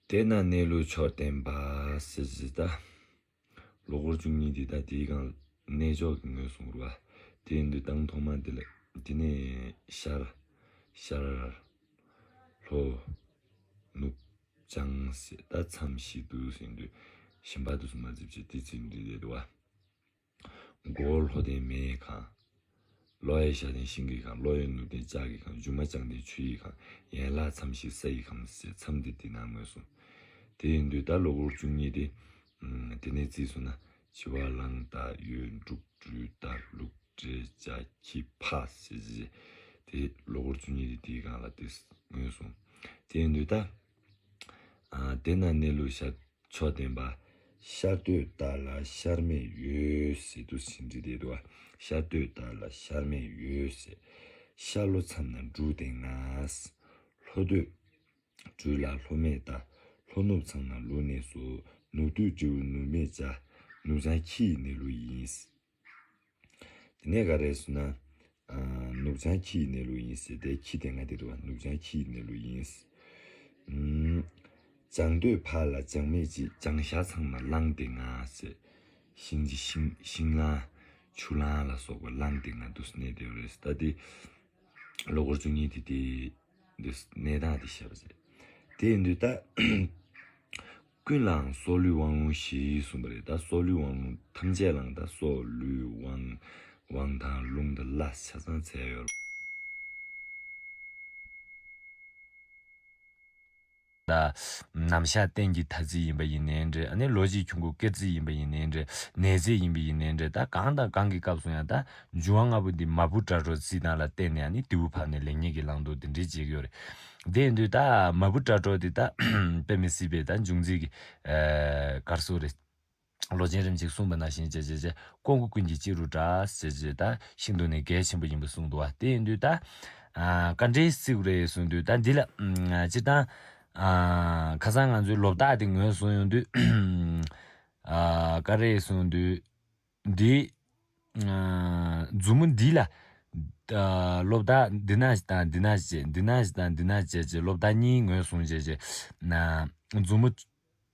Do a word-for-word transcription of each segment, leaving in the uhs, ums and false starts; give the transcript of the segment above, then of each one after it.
དེ་ན་གནས་ལུགས་མཆོག་བསྟན་པ་ཟེར་ཟིག་ད། ལོ་འཁོར་བཅུ་གཉིས་དེ་ད་དེའི་སྒང་གནས་མཆོག་གི་ངོས་བཟུང་རུ་བ། དེ་ཡིན་དུས་དང་ཐོག་མ་དེ་ལ་དེ་ནས་ཤར། ཤར། ལྷོ། ནུབ། བྱང་ཟེར་ད་མཚམས་བཞི་དུ་ཟིན་དུས་ཞིམ་པ་དུ་སུ་མ་ཙིབ་ཅེ་དེ་ཚིག་འདི་དེ་དུ་བ། མགོ་བོ་ལྷོ་ལྡན་མེ་ཡི་ཁང་། ལོ་ཡི་ཞྭ་ལྡན་ཤིང་གི་ཁང་། ལོ་ཡི་ནུབ་ལྡན་ལྕགས་ཀྱི་ཁང་། མཇུག་མ་ལྕང་ལྡན་ཆུ་ཡི་ཁང་། ཡན་ལག་མཚམས་བཞི་ས་ཡི་ཁང་ཟེར་མཚམས་འདི་འདི་ན་ངོས་སོང་། དེ་ཡིན་དུས་ད་ལོ་འཁོར་བཅུ་གཉིས་དེ། ཨམ། དེ་ནས་བརྩིས་སོང་ན་བྱི་བ་གླང་རྟ་ཡོས་འབྲུག་སྦྲུལ་རྟ་ལུག་འདྲེ་བྱ་ཁྱི་ཕག་ཟེར་ཟེར། དེ་ལོ་འཁོར་བཅུ་གཉིས་དེ་དེའི་སྒང་ལ་དེ་ངོས་སོང་། དེ་ཡིན་དུས་ད། ཨ། དེ་ན་གནས་ལུགས་ཤར། མཆོག་བསྟན་པ། ཤར་སྟོད་ལྟ་ལ་ཤར་མེད་ཡོད་ཟེར་དུ་ཟིན་འདི་དེ་དུ་བ། ཤར་སྟོད་ལྟ་ལ་ཤར་མེད་ཡོད་ཟེར། ཤར་ལྷོ་མཚམས་ན་འབྲུག་ལྡན་ང་། ལྷོ་སྟོད་སྦྲུལ་ལ་ལྷོ་མེད་ལྟ། ལྷོ་ནུབ་མཚམས་ན་ལུག་གནས་སུ། ནུབ་སྟོད་སྤྲེའུ་ནུབ་མེད་བྱ། ནུབ་བྱང་ཁྱི་ཡི་གནས་ལུགས་ཡིན། དེ་ནས་ག་རེ་ཟེར་ན། ཨ། ནུབ་བྱང་ཁྱི་ཡི་གནས་ལུགས་ཡིན་ཟེར་ཏེ་ཁྱི་དེ་ང་དེ་རུ་བ་ནུབ་བྱང་ཁྱི་ཡི་གནས་ལུགས་ཡིན། ཨམ། བྱང་སྟོད་ཕག་ལ་བྱང་མེད་ཅི། བྱང་ཤར་ཚང་མ་གླང་དེ་ང་ཟེར། ཤིང་གི་ཤིང་ཤིང་གླང་། ཆུ་གླང་ལ་སོགས་པ་གླང་དེ་ང་དུ་གནས་དེ་རེད་ད་དེ། ལོ་འཁོར་བཅུ་གཉིས་དེ་དེ། འདི་གནས་སྟངས་དེ་བཤད་པ་ཟེར། དེ་ཡིན་དུས་ད། ཀུན་ལའང་སྲོག་ལུས་དབང་ལུང་བཞི་གསུངས་པ་རེད་ད་སྲོག་ལུས་དབང་ལུང་ཐམས་ཅད་ལའང་ད་སྲོག་ལུས་དབང་། དབང་ཐང་ལུང་དང་བླ་ཆ་ཚང་བཙལ་ཡོད་རེད། ད། ནམ་ཞག་གཏན་གྱི་ཐ་ཚིག་ཡིན་པ་ཡིན་ནའི་འདྲ་ཨ་ནི་ལོ་གཅིག་ཁྱུང་གུ་སྐེ་རྩིས་ཡིན་པ་ཡིན་ནའི་འདྲ་ནས་རྩིས་ཡིན་པ་ཡིན་ནའི་འདྲ་ད་གང་དང་གང་གི་སྐབས་སུ་ཡང་ད་འབྱུང་བ་ལྔ་པོ་འདི་མ་བུ་དགྲ་གྲོགས་རྩིས་སྟངས་ལ་བརྟེན་ནས་ཨ་ནི་དེའུ་ཕབ་ནས་ལེགས་ཉེས་ཀྱི་བླང་དོར་འདི་འདྲའི་བྱེད་ཀྱི་ཡོད་རེད། དེ་ཡིན་དུས་ད་མ་བུ་དགྲ་གྲོགས་འདི་ད་དཔེ་མི་སྲིད་པའི་ད་འབྱུང་རྩིས་ཀྱི་གར་སོགས་རེད། ལོ་ཆེན་རིམ་གྱིས་གསུངས་པ་ནང་བཞིན་བྱས་བྱས་བྱས་ཀོང་བུ་ཀུན་གྱི་སྤྱི་རུ་གྲགས་ཟེར་བྱས་ད་ཤིན་ཏུ་ནས་གལ་ཆེན་པོ་ཡིན་པ་གསུངས་འདུག་བ། དེ་ཡིན་དུས་ད་ཨ་བཀའ་འདྲི་བརྩི་དགོས་རེད་གསུངས་དུས་ད་འདི་ལ་ཨ་སྤྱིར་བཏང་ཨ་ཁ་སང་ང་ཚོའི་ལོ་རྟགས་དེ་ངོས་བཟུང་ཡོང་དུས་ཨ་བཀའ་རེད་གསུངས་དུས་འདི་ཨ་མཛུབ་མོ་འདི་ལ་ཨ་ལོ་རྟགས་འདི་ན་ཞིག་དང་འདི་ན་ཞིག་འདི་ན་ཞིག་དང་འདི་ན་ཞིག་བྱས་བྱས་ལོ་རྟགས་གཉིས་ངོས་བཟུང་བྱས་བྱས་ན་མཛུབ་མོ།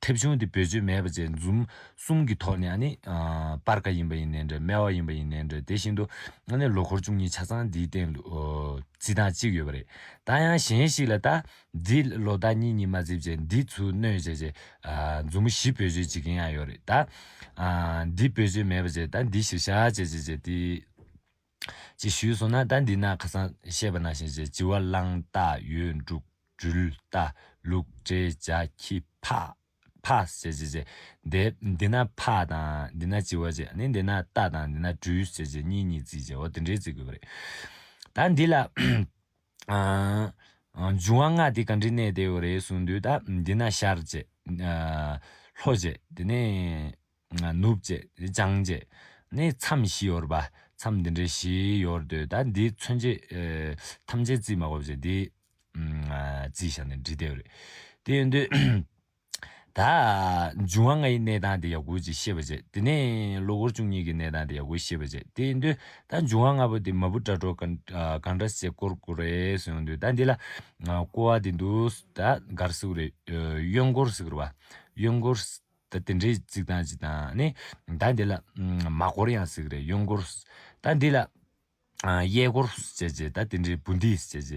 མཐེབ་ཆུང་དེ་བེད་སྤྱོད་མེད་པ་བྱས་འཛུམ་གསུམ་གྱི་ཐོག་ནས་ཨ་ནི་ཨ་སྤར་ཁ་ཡིན་པ་ཡིན་ནའི་འདྲ་སྨེ་བ་ཡིན་པ་ཡིན་ནའི་འདྲ་དེ་བཞིན་དུ་ཨ་ནི་ལོ་འཁོར་བཅུ་གཉིས་ཆ་ཚང་འདིའི་སྟེང་དུ་ཨོ་རྩི་སྟངས་གཅིག་ཡོད་པ་རེད། ད་ཡང་གཞན་ཞིག་ལ་ད་འདི་ལོ་ཟླ་གཉིས་གཉིས་མ་རྩིབ་བྱས་འདི་ཚུར་གནོན་བྱས་བྱས་ཨ་མཛུབ་མོ་བཞི་བེད་སྤྱོད་བྱེད་མཁན་ཡང་ཡོད་རེད་ད། ཨ་འདི་བེད་སྤྱོད་མེད་པ་བྱས་ད་འདི་ཞིག་བཞག་བྱས་བྱས་བྱས་འདི། ཅེས་ཞུས་སོང་ན་ད་འདི་ན་ཁ་སང་བཤད་པ་ནང་བཞིན་བྱས་བྱི་བ་གླང་རྟ་ཡོས་འབྲུག་སྦྲུལ་རྟ་ལུག་འདྲེ་བྱ་ཁྱི་ཕག་ཕག་ཟེར་བྱས་བྱས་འདི་འདི་ན་ཕག་དང་འདི་ན་བྱི་བ་བྱས་ནི་འདི་ན་རྟ་དང་འདི་ན་སྦྲུལ་ཟེར་བྱས་གཉིས་གཉིས་བརྩིས་བྱས་འོ་དེ་འདྲའི་བརྩི་དགོས་པ་རེད། ད་འདི་ལ་ཨ་འབྱུང་བ་ལྔ་དེ་ག་འདྲའི་གནས་བསྡད་ཡོད་རེད་གསུངས་དུས་ད་འདི་ན་ཤར་བྱས་ཨ་ལྷོ་བྱས་དེ་ནས། ནུབ་བྱས་བྱང་བྱས་ནས་མཚམས་བཞི་ཡོད་རེད་པ། མཚམས་འདི་འདྲའི་བཞི་ཡོད་རེད་འདུག་ད་འདི་མཚོན་བྱེད་ཨེ་ཐམས་ཅད་བརྩིས་མ་དགོས་བྱས་འདི་ཨམ་ཨ་བརྩིས་བཞག་ནས་འགྲིག་བསྡད་ཡོད་རེད། དེ་ཡིན་དུས་ད་འབྱུང་བ་ལྔ་ཡི་གནས་སྟངས་དེ་ཡག་པོ་ཅིག་ཤེས་པ་བྱས་དེ་ནས་གློ་འཁོར་བཅུ་གཉིས་ཀྱི་གནས་སྟངས་དེ་ཡག་པོ་ཤེས་པ་བྱས་དེ་ཡིན་དུས་ད་འབྱུང་བ་ལྔ་པོ་དེ་མ་བུ་དགྲ་གྲོགས་གང་གང་འདྲ་ཞིག་བསྐོར་དགོས་རེད་ཟེར་ཡོང་དུས་ད་འདི་ལ་ཨ་བསྐོར་བ་དེ་འདུག་ད་ག་རེ་ཟེར་དགོས་རེད་ཨ་གཡོན་སྐོར་ཟེར་གི་རེད་པ། གཡོན་སྐོར། ད་དེ་འདྲའི་རྩིག་སྟངས་ཅིག་དང་ནི་ད་འདི་ལ་མ་སྐོར་ཡང་ཟེར་གི་རེད་གཡོན་སྐོར། ད་འདི་ལ་གཡས་སྐོར་བྱས་བྱས་ད་དེ་འདྲའི་བུ་འདི་བྱས་བྱས་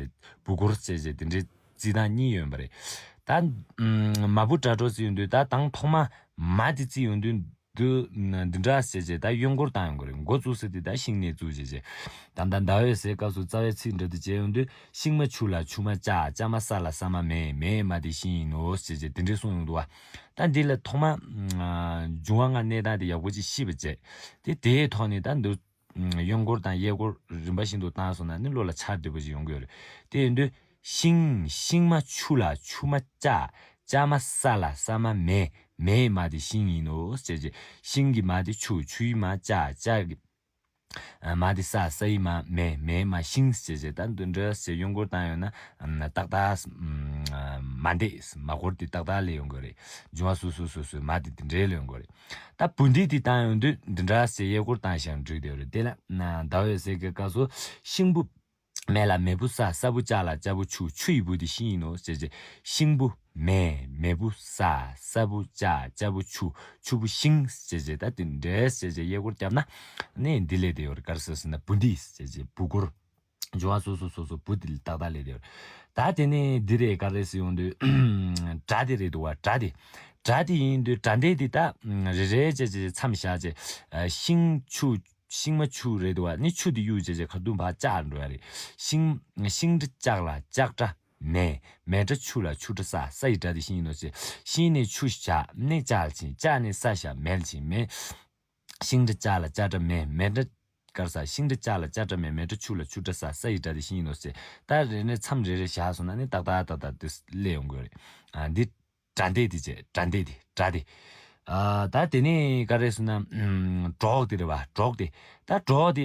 བུ་སྐོར་བྱས་བྱས་དེ་འདྲའི་རྩིག་སྟངས་གཉིས་ཡོད་པ་རེད། ད་མ་བུ་དགྲ་གྲོགས་རྩིག་ཡོང་དུས་ད་དང་ཐོག་མ་མ་དེ་རྩིག་ཡོང་དུས་འདི་འདི་འདྲ་བྱས་བྱས་ད་གཡོན་སྐོར་བཏང་ཡོང་གི་རེད་འགོ་བཙུགས་ས་དེ་ད་ཤིང་ནས་བཙུགས་བྱས་བྱས་ད་ད་ཟླ་བའི་ཟས་སྐབས་སུ་རྩ་བའི་ཚིག་འདྲ་དེ་བྱས་ཡོང་དུས་ཤིང་མ་ཆུ་ལ་ཆུ་མ་ལྕགས་ལྕགས་མ་ས་ལ་ས་མ་མེ་མེ་མ་དེ་ཤིང་ཡིན་ནོ་བྱས་བྱས་དེ་འདྲའི་གསུངས་ཡོང་འདུག་བ། ད་འདི་ལ་ཐོག་མ་འབྱུང་བ་ལྔ་གནས་སྟངས་དེ་ཡག་པོ་ཅིག་ཤེས་པ་བྱས། དེ་དེའི་ཐོག་ནས་ད་འདི་གཡོན་སྐོར་དང་གཡས་སྐོར་རིམ་པ་བཞིན་དུ་བཏང་སོང་ན་ནི་བློ་ལ་འཆར་བདེ་པོ་ཞིག་ཡོང་གི་ཡོད་རེད། དེ་ཡིན་དུས་ཤིང་ཤིང་མ་ཆུ་ལ་ཆུ་མ་ལྕགས་ལྕགས་མ་ས་ལ་ས་མ་མེ་མེའི་མ་དེ་ཤིང་ཡིན་ནོ་ཟེར་བྱས་ཤིང་གི་མ་དེ་ཆུ་ཆུའི་མ་ལྕགས་ལྕགས་ཀྱི་མ་དེ་ས་སའི་མ་མེ་མེའི་མ་ཤིང་ཟེར་བྱས་ད་འདི་འདྲ་ཟེར་གཡོན་སྐོར་བཏང་ཡོད་ན་ཏག་ཏག་མ་འདེད་མ་སྐོར་དེ་ཏག་ཏག་ལས་ཡོང་གི་རེད། འབྱུང་བ་སོ་སོ་སོ་སོའི་མ་དེ་དེ་འདྲའི་ལས་ཡོང་གི་རེད། ད་བུ་འདི་དེ་བཏང་ཡོང་དུས་འདི་འདྲ་ཟེར་གཡས་སྐོར་བཏང་ཞིང་འགྲིག་བསྡད་ཡོད་རེད་དེ་ལ་ཟླ་བའི་ཟས་ཀྱི་སྐབས་སུ་ཤིང་བུ་ མེ་ལ་མེ་བུ་ས། ས་བུ་ལྕགས་ལ་ལྕགས་བུ་ཆུ། ཆུ་ཡི་བུ་དེ་ཤིང་ཡིན་ནོ་ཟེར་བྱས། ཤིང་བུ་མེ། མེ་བུ་ས། ས་བུ་ལྕགས། ལྕགས་བུ་ཆུ། ཆུ་བུ་ཤིང་ཟེར་བྱས། ད་དེ་འདྲས་ཟེར་བྱས་དབྱེ་སྐོར་བརྒྱབ་ན་ནི་འདི་ལས་དེ་ཡོད་རེད། ག་རེ་ཟེར་ཟེར་ན་བུ་འདི་ཟེར་བྱས་བུ་སྐོར། འབྱུང་བ་སོ་སོ་སོ་སོ་བུ་དེ་ཏག་ཏག་ལས་དེ་ཡོད་རེད། ད་དེ་ནས་འདི་རེད། ག་རེ་ཟེར་ཡོང་དུས་སྒྲ་དེ་རེད་འདུག་བ། སྒྲ་དེ་སྒྲ་དེ་ཡིན་དུས་སྒྲ་འདས་དེ་ད་རེ་རེ་བྱས་བྱས་མཚམས་བཞག་བྱས། ཤིང་ཆུ། ཤིང་མ་ཆུ་རེད་འདུག་བ། ནི་ཆུ་དེ་གཡུག་བྱས་བྱས་ཁ་ཐུག་ཕར་ལྕགས་འགྲོ་ཡ་རེད། ཤིང་། ཤིང་སྒྲ་ལྕགས་ལ་ལྕགས་སྒྲ་མེ། མེ་སྒྲ་ཆུ་ལ་ཆུ་སྒྲ་ས། ས་ཡི་སྒྲ་དེ་ཤིང་ཡིན་ནོ་ཟེར། ཤིང་ནས་ཆུ་བཞག་ནས་ལྕགས་ལ་ཕྱིན། ལྕགས་ནས་ས་བཞག་མེ་ལ་ཕྱིན། མེ། ཤིང་སྒྲ་ལྕགས་ལ་ལྕགས་སྒྲ་མེ། མེ་སྒྲ་ག་རེ་ཟ། ཤིང་སྒྲ་ལྕགས་ལ་ལྕགས་སྒྲ་མེ། མེ་སྒྲ་ཆུ་ལ་ཆུ་སྒྲ་ས། ས་ཡི་སྒྲ་དེ་ཤིང་ཡིན་ནོ་ཟེར། ད་རེ་རེ་མཚམས་རེ་རེ་བཞག་སོང་ན་ནི་ཏག་ཏག་ཏག་ཏག་དེ་སླེབས་ཡོང་གི་རེད། ཨ་འདི། སྒྲ་འདས་དེ་བྱས། སྒྲ་འདས་དེ་སྒྲ་དེ། ཨ་ད་དེ་ནས་ག་རེ་ཟེར་ན་ཨམ་སྒྲོག་དེ་རེད་བ། སྒྲོག་དེ། ད་སྒྲོག་དེ་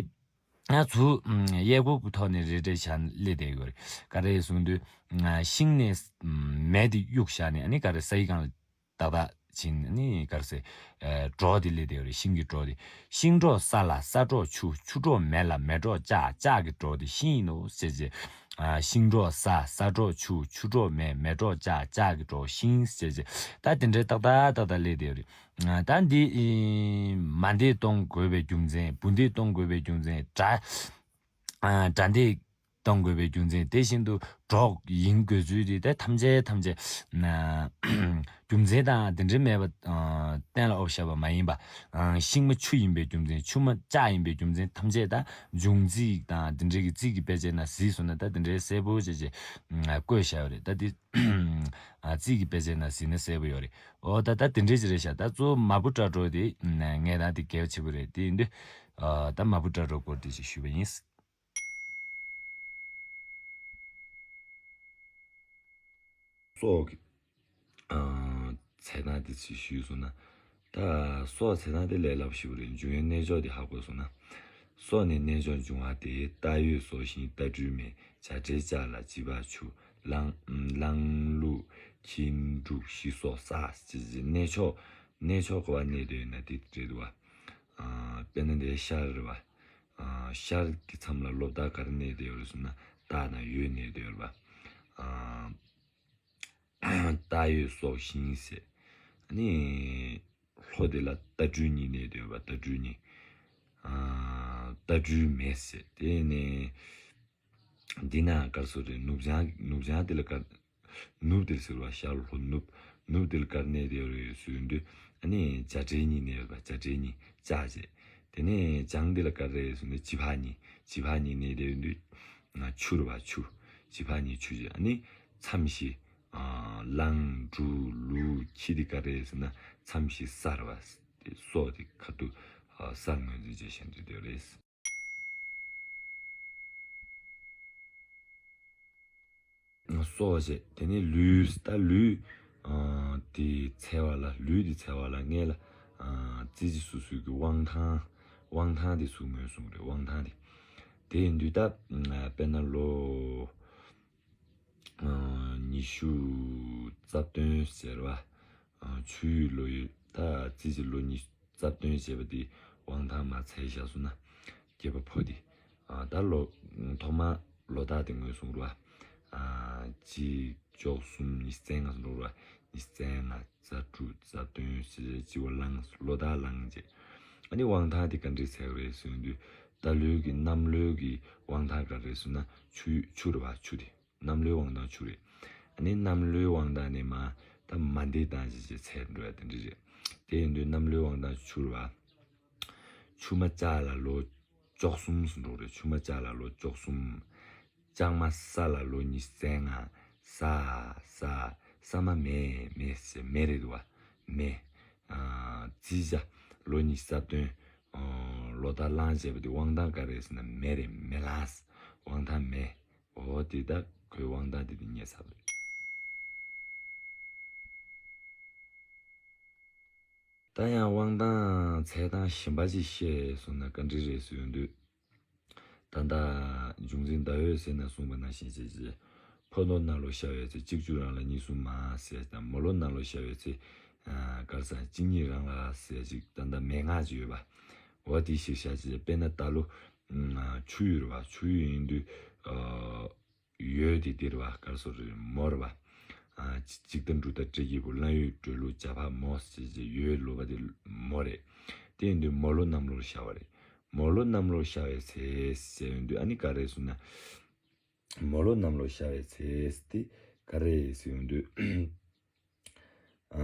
ང་ཚོ་ཨམ་དབྱེ་སྒོ་གི་ཐོག་ནས་རེ་རེ་བྱས་སླེབས་བསྡད་ཡོད་རེད། ག་རེ་གསུངས་དུས་ཨ་ཤིང་ནས་ཨམ་མེ་དེ་གཡུག་བཞག་ནས་ཨ་ནི་ག་རེ་ས་ཡི་སྒང་ལ་ཏག་ཏག་ཕྱིན་ནས་ག་རེ་ཟེར། ཨ་སྒྲོག་དེ་སླེབས་བསྡད་ཡོད་རེད། ཤིང་གི་སྒྲོག་དེ། ཤིང་སྒྲོག་ས་ལ་ས་སྒྲོག་ཆུ། ཆུ་སྒྲོག་མེ་ལ་མེ་སྒྲོག་ལྕགས། ལྕགས་ཀྱི་སྒྲོག་དེ་ཤིང་ཡིན་ནོ་ཟེར་བྱས། ཨ་ཤིང་སྒྲོག་ས། ས་སྒྲོག་ཆུ། ཆུ་སྒྲོག་མེ། མེ་སྒྲོག་ལྕགས། ལྕགས་ཀྱི་སྒྲོག་ཤིང་ཟེར་བྱས། ད་དེ་འདྲའི་ཏག་ཏག་ཏག་ཏག་སླེབས་བསྡད་ཡོད་རེད། ཨ་ད་འདི་ཨེ་མ་འདས་གཏོང་དགོས་པའི་རྒྱུ་མཚན། བུ་འདས་གཏོང་དགོས་པའི་རྒྱུ་མཚན། སྒྲ་ཨ་སྒྲ་འདས་གཏོང་དགོས་པའི་རྒྱུ་མཚན། དེ་བཞིན་དུ་སྒྲོག་ཡིན་དགོས་ཚུལ་དེ་ད་ཐམས་ཅད་ཐམས་ཅད་ན་རྒྱུ་མཚན་དང་དེ་འདྲ་མེད་པ་ཨ་གཏན་ལ་དབབ་བཞག་པ་མ་ཡིན་པ། ཨ་ཤིང་མ་ཆུ་ཡིན་པའི་རྒྱུ་མཚན། ཆུ་མ་ལྕགས་ཡིན་པའི་རྒྱུ་མཚན། ཐམས་ཅད་ད་འབྱུང་རྩིས་དང་དེ་འདྲའི་གི་རྩིས་ཀྱི་དཔེ་ཆ་ན་གཟིགས་སོང་ན་ད་དེ་འདྲའི་གསལ་པོ་བྱས་བྱས་ཨ་བཀོད་བཞག་ཡོད་རེད། ད་དེ་ཨ་རྩིས་ཀྱི་དཔེ་ཆ་ན་གཟིགས་ན་གསལ་པོ་ཡོད་རེད། འོ་ད་ད་དེ་འདྲའི་ཅིག་རེད་ཤག་ད་གཙོ་བོ་མ་བུ་སྒྲ་སྒྲོག་དེ་ངས་ད་དེ་གལ་ཆེ་པོ་རེད། དེ་ཡིན་དུས་ཨ་ད་མ་བུ་སྒྲ་སྒྲོག་སྐོར་དེ་ཅིག་ཞུས་པ་ཡིན། སྲོག་གི་ཨ་ཚད་སྟངས་དེ་ཅིག་ཞུས་སོང་ན། ད་སྲོག་ཚད་སྟངས་དེ་ལས་སླ་པོ་ཞིག་རེད། འབྱུང་བའི་གནས་མཆོག་དེ་ཧ་གོ་སོང་ན། སྲོག་ནས་གནས་མཆོག་འབྱུང་བ་སྟེ། རྟ་གཡོས་སྲོག་ཤིང་རྟ་སྦྲུལ་མེ། བྱ་བྲལ་ལྕགས་ལ་བྱི་ཕག་ཆུ། གླང་གླང་ལུག་ཁྱི་འབྲུག་བཞི་སྲོག་ས་ཅེས་གནས་མཆོག་གནས་མཆོག་ག་པར་གནས་བསྡད་ཡོད་ན་དེ་རེད་འདུག་བ། ཨ་དཔེར་ན་དེ་ཤར་རེད་བ། ཨ་ཤར་གྱི་མཚམས་ལ་ལོ་ཟླ་ག་རེ་གནས་བསྡད་ཡོད་རེད་ཟེར་ན་སྟག་དང་ཡོས་གནས་བསྡད་ཡོད་རེད་བ། ཨ་སྟག་ཡོས་སྲོག་ཤིང་ཟེར། ཨ་ནི་ལྷོ་དེ་ལ་རྟ་སྦྲུལ་གཉིས་གནས་བསྡད་ཡོད་པ། རྟ་སྦྲུལ་གཉིས། ཨ་རྟ་སྦྲུལ་མེ་ཟེར། དེ་ནས་འདི་ན་ག་རེ་ཟེར་རེད། ནུབ་བྱང་ནུབ་བྱང་དེ་ལ་ག་ནུབ་དེར་ཟེར་བ། ཤར་ལྷོ་ནུབ། ནུབ་དེ་ལ་ག་རེ་གནས་བསྡད་ཡོད་རེད་ཟེར་དུས་ཨ་ནི་བྱ་བྲལ་གཉིས་གནས་ཡོད་པ། བྱ་བྲལ་གཉིས་ལྕགས་བྱས། དེ་ནས་བྱང་དེ་ལ་ག་རེ་རེད་ཟེར་ན་བྱི་ཕག་གཉིས། བྱི་ཕག་གཉིས་གནས་བསྡད་ཡོད་དུས་ང་ཆུ་རེད་བ། ཆུ། བྱི་ཕག་གཉིས་ཆུ་བྱས། ཨ་ནི་མཚམས་བཞི། ཨ་གླང་འབྲུག་ལུག་ཁྱི་དེ་ག་རེ་རེད་ཟེར་ན་མཚམས་བཞི་ས་རེད་བ། དེ་སྲོག་དེ་ཁ་ཐུག་ཨ་སར་ངོས་འཛིན་བྱས་བཞག་འདུག་དེ་རེད། སྲོག་བྱས། དེ་ནས་ལུས། ད་ལུས་ཨ་དེ་འཚོལ་བ་ལ། ལུས་དེ་འཚོལ་བ་ལ་སྔོན་ལ་ཨ་རྩེ་གཅིག་སོ་སོའི་གི་དབང་ཐང་། དབང་ཐང་དེ་ཚུར་ངོས་བཟུང་རེད། དབང་ཐང་དེ། དེ་ཡིན་དུས་ད་ཨ་དཔེར་ན་ལོ་ཨ་ཉི་ཤུ་རྩ་བདུན་ཟེར་བ། ཨ་ཆུ་ཡོས་ལོ་ཡོས། ད་རྩེ་གཅིག་ལོ་ཉི་ཤུ་རྩ་བདུན་བྱས་པ་དེ་དབང་ཐང་མར་འཚོལ་བཞག་སོང་ན། སྐྱེས་པ་ཕོ་དེ། ཨ་ད་ལོ་ཐོག་མ་ལོ་རྟགས་དེ་ངོས་བཟུང་རོགས། ཨ་གཅིག་བཅུ་གསུམ་ཉི་ཤུ་རྩ་ལྔ་ཟེར་འགྲོ་རོགས། ཉི་ཤུ་རྩ་ལྔ། རྩ་དྲུག། རྩ་བདུན་ཟེར་བྱས་གཅིག་པ་བླངས། ལོ་རྟགས་བླངས་བྱས། ཨ་ནི་དབང་ཐང་དེ་ག་འདྲས་འཚོལ་གི་རེད་ཟེར་དུས། རྟ་ལོའི་གི་གནམ་ལོའི་གི་དབང་ཐང་ག་རེ་རེད་ཟེར་ན་ཆུ། ཆུ་རེད་བ། ཆུ་དེ། གནམ་ལོའི་དབང་ཐང་ཆུ་རེད། ཨ་ནི་གནམ་ལོའི་དབང་ཐང་ནས་མར་ད་མ་འདས་དང་ཅིག་ཅིག་འཚོལ་འགྲོ་ཡ་དེ་འདྲ་རེད། དེ་ཡིན་དུས་གནམ་ལོའི་དབང་ཐང་ཆུ་རེད་བ། ཆུ་མ་ལྕགས་ལ་ལོ་བཅུ་གསུམ་ཟེར་འགྲོ་རེད། ཆུ་མ་ལྕགས་ལ་ལོ་བཅུ་གསུམ། ལྕགས་མ་ས་ལ་ལོ་ཉི་ཤུ་རྩ་ལྔ། ས། ས། ས་མ་མེ། མེ་ཟེར། མེ་རེད་འདུག་བ། མེ། ཨ་རྩེ་གཅིག་ལོ་ཉི་ཤུ་རྩ་བདུན། ཨ་ལོ་རྟགས་བླངས་བྱས་པ་དེ་དབང་ཐང་ག་རེ་རེད་ཟེར་ན་མེ་རེད། མེ་ལགས། དབང་ཐང་མེ། འོ་དེ་ད་ཁོའི་དབང་ཐང་དེ་དེ་རྙེད་ཚར་བ་རེད། ད་ཡང་དབང་ཐང་འཚོལ་སྟངས་གཞན་པ་ཅིག་བཤད་སོང་ན་ག་འདྲ་རེད་ཟེར་ཡོང་དུས། ད་ལྟ་འབྱུང་རྩིས་ཟླ་འོད་ཟེར་ན་གསུངས་པ་ནང་བཞིན་བྱས་བྱས། ཕོ་ལོ་ན་ལོ་ཤར་བའི་ཚེ། གཅིག་གྱུར་རང་ལ་གཉིས་སུ་མ་ཟེར་དང་། མོ་ལོ་ན་ལོ་ཤར་བའི་ཚེ། ཨ་ག་རེ་ཟེར། གཅིག་གཉིས་རང་ལ་ཟེར་ཅིག་ད་ལྟ་མན་ངག་ཅིག་ཡོད་པ། འོ་དེ་ཞིག་བཞག་བྱས། དཔེར་ན་ད་ལོ། ཨ་ཆུ་ཡུར་བ་ཆུ་ཡུར་ཡིན་དུས། ཨ་ཡོས་དེ་དེར་བ་གར་སོ་རེ་མོར་བ། ཨ་ཅིག་ཏུ་འབྲུ་དང་འབྲི་གི་བུ་ལ་ཡུལ་འབྲོ་ལུ་ཇ་ཕ་མོ་ཟེར་ཟེར་ཡོས་ལོ་བ་དེ་མོ་རེད། དེ་ཡིན་དུས་མོ་ལོ་གནམ་ལོར་ཤར་བ་རེད། མོ་ལོ་གནམ་ལོར་ཤར་བའི་ཚེ་ཟེར་ཡོང་དུས་ཨ་ནི་ག་རེ་ཟེར་ན། མོ་ལོ་གནམ་ལོར་ཤར་བའི་ཚེ་དེ་ག་རེ་ཟེར་ཡོང་དུས། ཨ་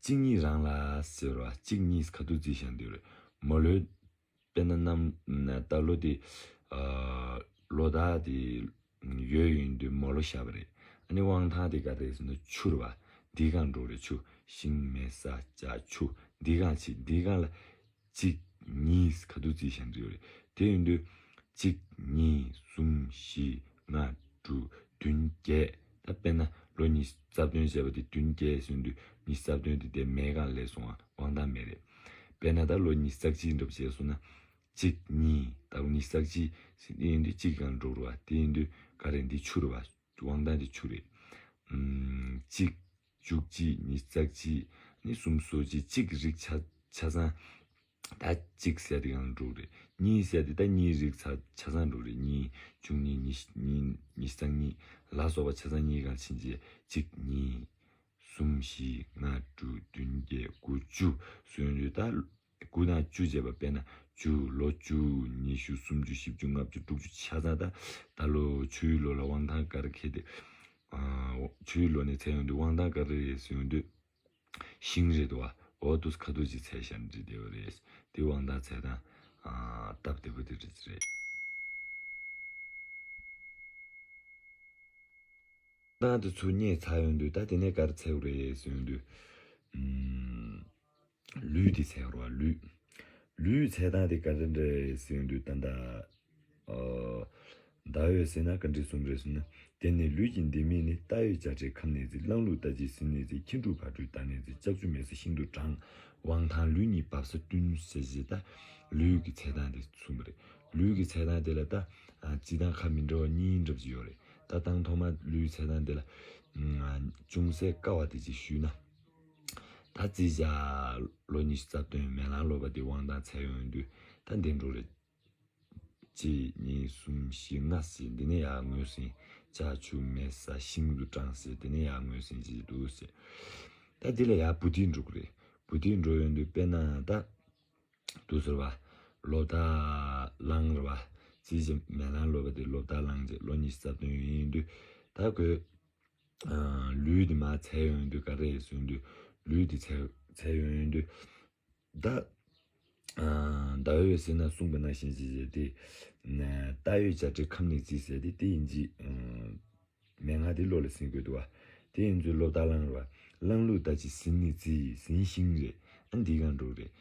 གཅིག་གཉིས་རང་ལ་ཟེར་བ་གཅིག་གཉིས་ཁ་ཐུག་རྩིས་བཞག་འདུག་རེད། མོ་ལོའི་དཔེར་ན་གནམ་ན་ད་ལོ་དེ་ཨ་ལོ་ཟླ་དེ་ཡོས་ཡིན་དུས་མོ་ལོ་ཤར་བ་རེད། ཨ་ནི་དབང་ཐང་དེ་ག་རེ་ཟེར་ན་ཆུ་རེད་བ། འདི་གང་འགྲོ་རེད། ཆུ་ཤིང་མེ་ས་ལྕགས་ཆུ་འདི་གང་ཆེ་འདི་གང་ལ། གཅིག་གཉིས་ཁ་ཐུག་རྩིས་བཞག་འདྲི་ཡོད་རེད། དེ་ཡིན་དུས་གཅིག་གཉིས་གསུམ་བཞི་ལྔ་དྲུག་བདུན་བརྒྱད། ད་དཔེར་ན་ལོ་ཉི་ཤུ་རྩ་བདུན་བྱས་པ་དེ་བདུན་བརྒྱད་ཟེར་དུས་ཉི་ཤུ་རྩ་བདུན་དེ་དེ་མེ་གང་ལས་སོང་བ་དབང་ཐང་མེ་རེད། དཔེར་ན་ད་ལོ་ཉི་ཤུ་རྩ་གཅིག་འགྲུབ་བྱས་སོང་ན། གཅིག་གཉིས་ད་ལོ་ཉི་ཤུ་རྩ་གཅིག་ཟེར་དེ་ཡིན་དུས་གཅིག་གང་འགྲོ་རུ་བ་དེ་ཡིན་དུས་ག་རེ་འདི་ཆུ་རུ་བ། དབང་ཐང་དེ་ཆུ་རེད། ཨམ་གཅིག་བཅུ་གཅིག་ཉི་ཤུ་རྩ་གཅིག་ནི་གསུམ་སོ་གཅིག་གཅིག་རིགས་ཆ་ཆ་ཚང་། ད་གཅིག་ཟེར་དེ་གང་འགྲོ་རེད། གཉིས་ཟེར་དེ་ད་གཉིས་རིགས་ཆ་ཆ་ཚང་འགྲོ་རེད། གཉིས་བཅུ་གཉིས་ཉི་ཤུ་གཉིས་ཉི་ཤུ་རྩ་གཉིས་ལ་སོགས་པ་ཆ་ཚང་གཉིས་གང་ཕྱིན་རྗེས་གཅིག་གཉིས། གསུམ་བཞི་ལྔ་དྲུག་བདུན་བརྒྱད་དགུ་བཅུ་སོན་ཡོད་ད། དགུ་དང་བཅུ་བྱས་པ་དཔེར་ན་བཅུ་ལོ་བཅུ་ཉི་ཤུ་སུམ་ཅུ་བཞི་བཅུ་ལྔ་བཅུ་དྲུག་ཅུ་ཆ་ཚང་ད། ད་ལོ་ཆུའི་ལོ་ལ་དབང་ཐང་དཀར་ཁེ་དེ། ཨ་ཆུའི་ལོ་ནས་ཚེ་ཡོང་དུས་དབང་ཐང་དཀར་རེ་རེ་སོན་དུས། ཤིང་རེད་དོ། འོ་དུས་ཁ་ཐུག་ཅིག་ཚེ་ཤར་འདྲི་བདེ་བ་རེད། དེ་དབང་ཐང་ཚེ་དང་། ཨ་སྟབས་བདེ་པོ་དེ་རེད་རེད། ད་དེ་ཚོ་རྙེད་ཚར་ཡོང་དུས་ད་དེ་ནས་ག་རེ་འཚོལ་དགོས་རེད་ཟེར་ཡོང་དུས། ཨུམ། ལུས་དེ་འཚོལ་དགོས་རེད་བ་ལུས། ལུས་འཚོལ་སྟངས་དེ་ག་རེ་རེད་ཟེར་ཡོང་དུས་ད་ལྟ། ཨོ། ཟླ་འོད་ཟེར་ན་ག་འདྲ་གསུངས་རེད་ཟེར་ན། དེ་ནས་ལུས་ཀྱི་ལྡེ་མིག་ནི། རྟ་ཡི་བྱ་བྲལ་ཁམས་ནི་བརྫིས། གླང་ལུག་རྟ་ཅན་ཟིན་ནི་བརྫིས། ཁྱི་འབྲུག་བ་སྦྲུལ་བདག་ནི་བརྫིས། ལྕགས་ཀྱུ་མེ་ས་ཤིན་ཏུ་དྲང་། དབང་ཐང་ལུས་གཉིས་འབབ་ས་བསྟུན་ཟེར་ཞེས་ད། ལུས་ཀྱི་འཚོལ་སྟངས་དེ་གསུངས་པ་རེད། ལུས་ཀྱི་འཚོལ་སྟངས་དེ་ལ་ད། ཨ་སྤྱི་དང་ཁ་མི་འདྲ་བ་གཉིས་འདྲ་པོ་ཅིག་ཡོད་རེད། ད་དང་ཐོག་མ་ལུས་འཚོལ་སྟངས་དེ་ལ། ཨ་ཅུང་ཟད་དཀའ་བ་དེ་ཅིག་ཞུས་ན། ད་རྩིས་བྱ། ལོ་ཉི་ཤུ་རྩ་བདུན་མེ་གླང་ལོ་པ་དེ་དབང་ཐང་འཚོལ་ཡོང་དུས་ད་འདི་འགྲོ་རེད། གཅིག་གཉིས་གསུམ་བཞི་ལྔ་ཟེར་འདི་ནས་ཡར་ངོས་ཟིན། ལྕགས་ཀྱུ་མེ་ས་ཤིན་ཏུ་དྲང་ཟེར་འདི་ནས་ཡར་ངོས་ཟིན་གྱི་འདུག་ཟེར། ད་འདི་ལ་ཡར་བུ་ཏི་འགྲོ་གི་རེད། བུ་ཏི་འགྲོ་ཡོང་དུས་དཔེར་ན་ད། དུ་ཟེར་བ། ལོ་ཟླ་གླང་རེད་བ། རྩིས་བྱ་མེ་གླང་ལོ་པ་དེ་ལོ་ཟླ་གླང་རྗེས་ལོ་ཉི་ཤུ་རྩ་བདུན་ཡིན་དུས། ད་ཁོས། ཨ་ལུས་དེ་མར་འཚོལ་ཡོང་དུས་ག་རེ་ཟེར་དུས། ལུས་དེ་འཚོལ་འཚོལ་ཡོང་དུས། ད། ཨ་ཟླ་འོད་ཟེར་ན་གསུངས་པ་ནང་བཞིན་ཅིག་བྱས་ཏེ། ན་རྟ་ཡི་བྱ་བྲལ་ཁམས་ནི་བརྫིས་ཟེར་ཏེ་དེ་ཡིན་གྱི། ཨ་མན་ངག་དེ་བློ་ལ་ཟིན་དགོས་འདུག་བ། དེ་ཡིན་ཚུལ་ལོ་ཟླ་གླང་རེད་བ། གླང་ལུག་རྟ་ཅན་ཟིན་ནི་བརྫིས། ཟིན་ཤིང་རེད། ཨ་འདི་གང་འགྲོ་རེད།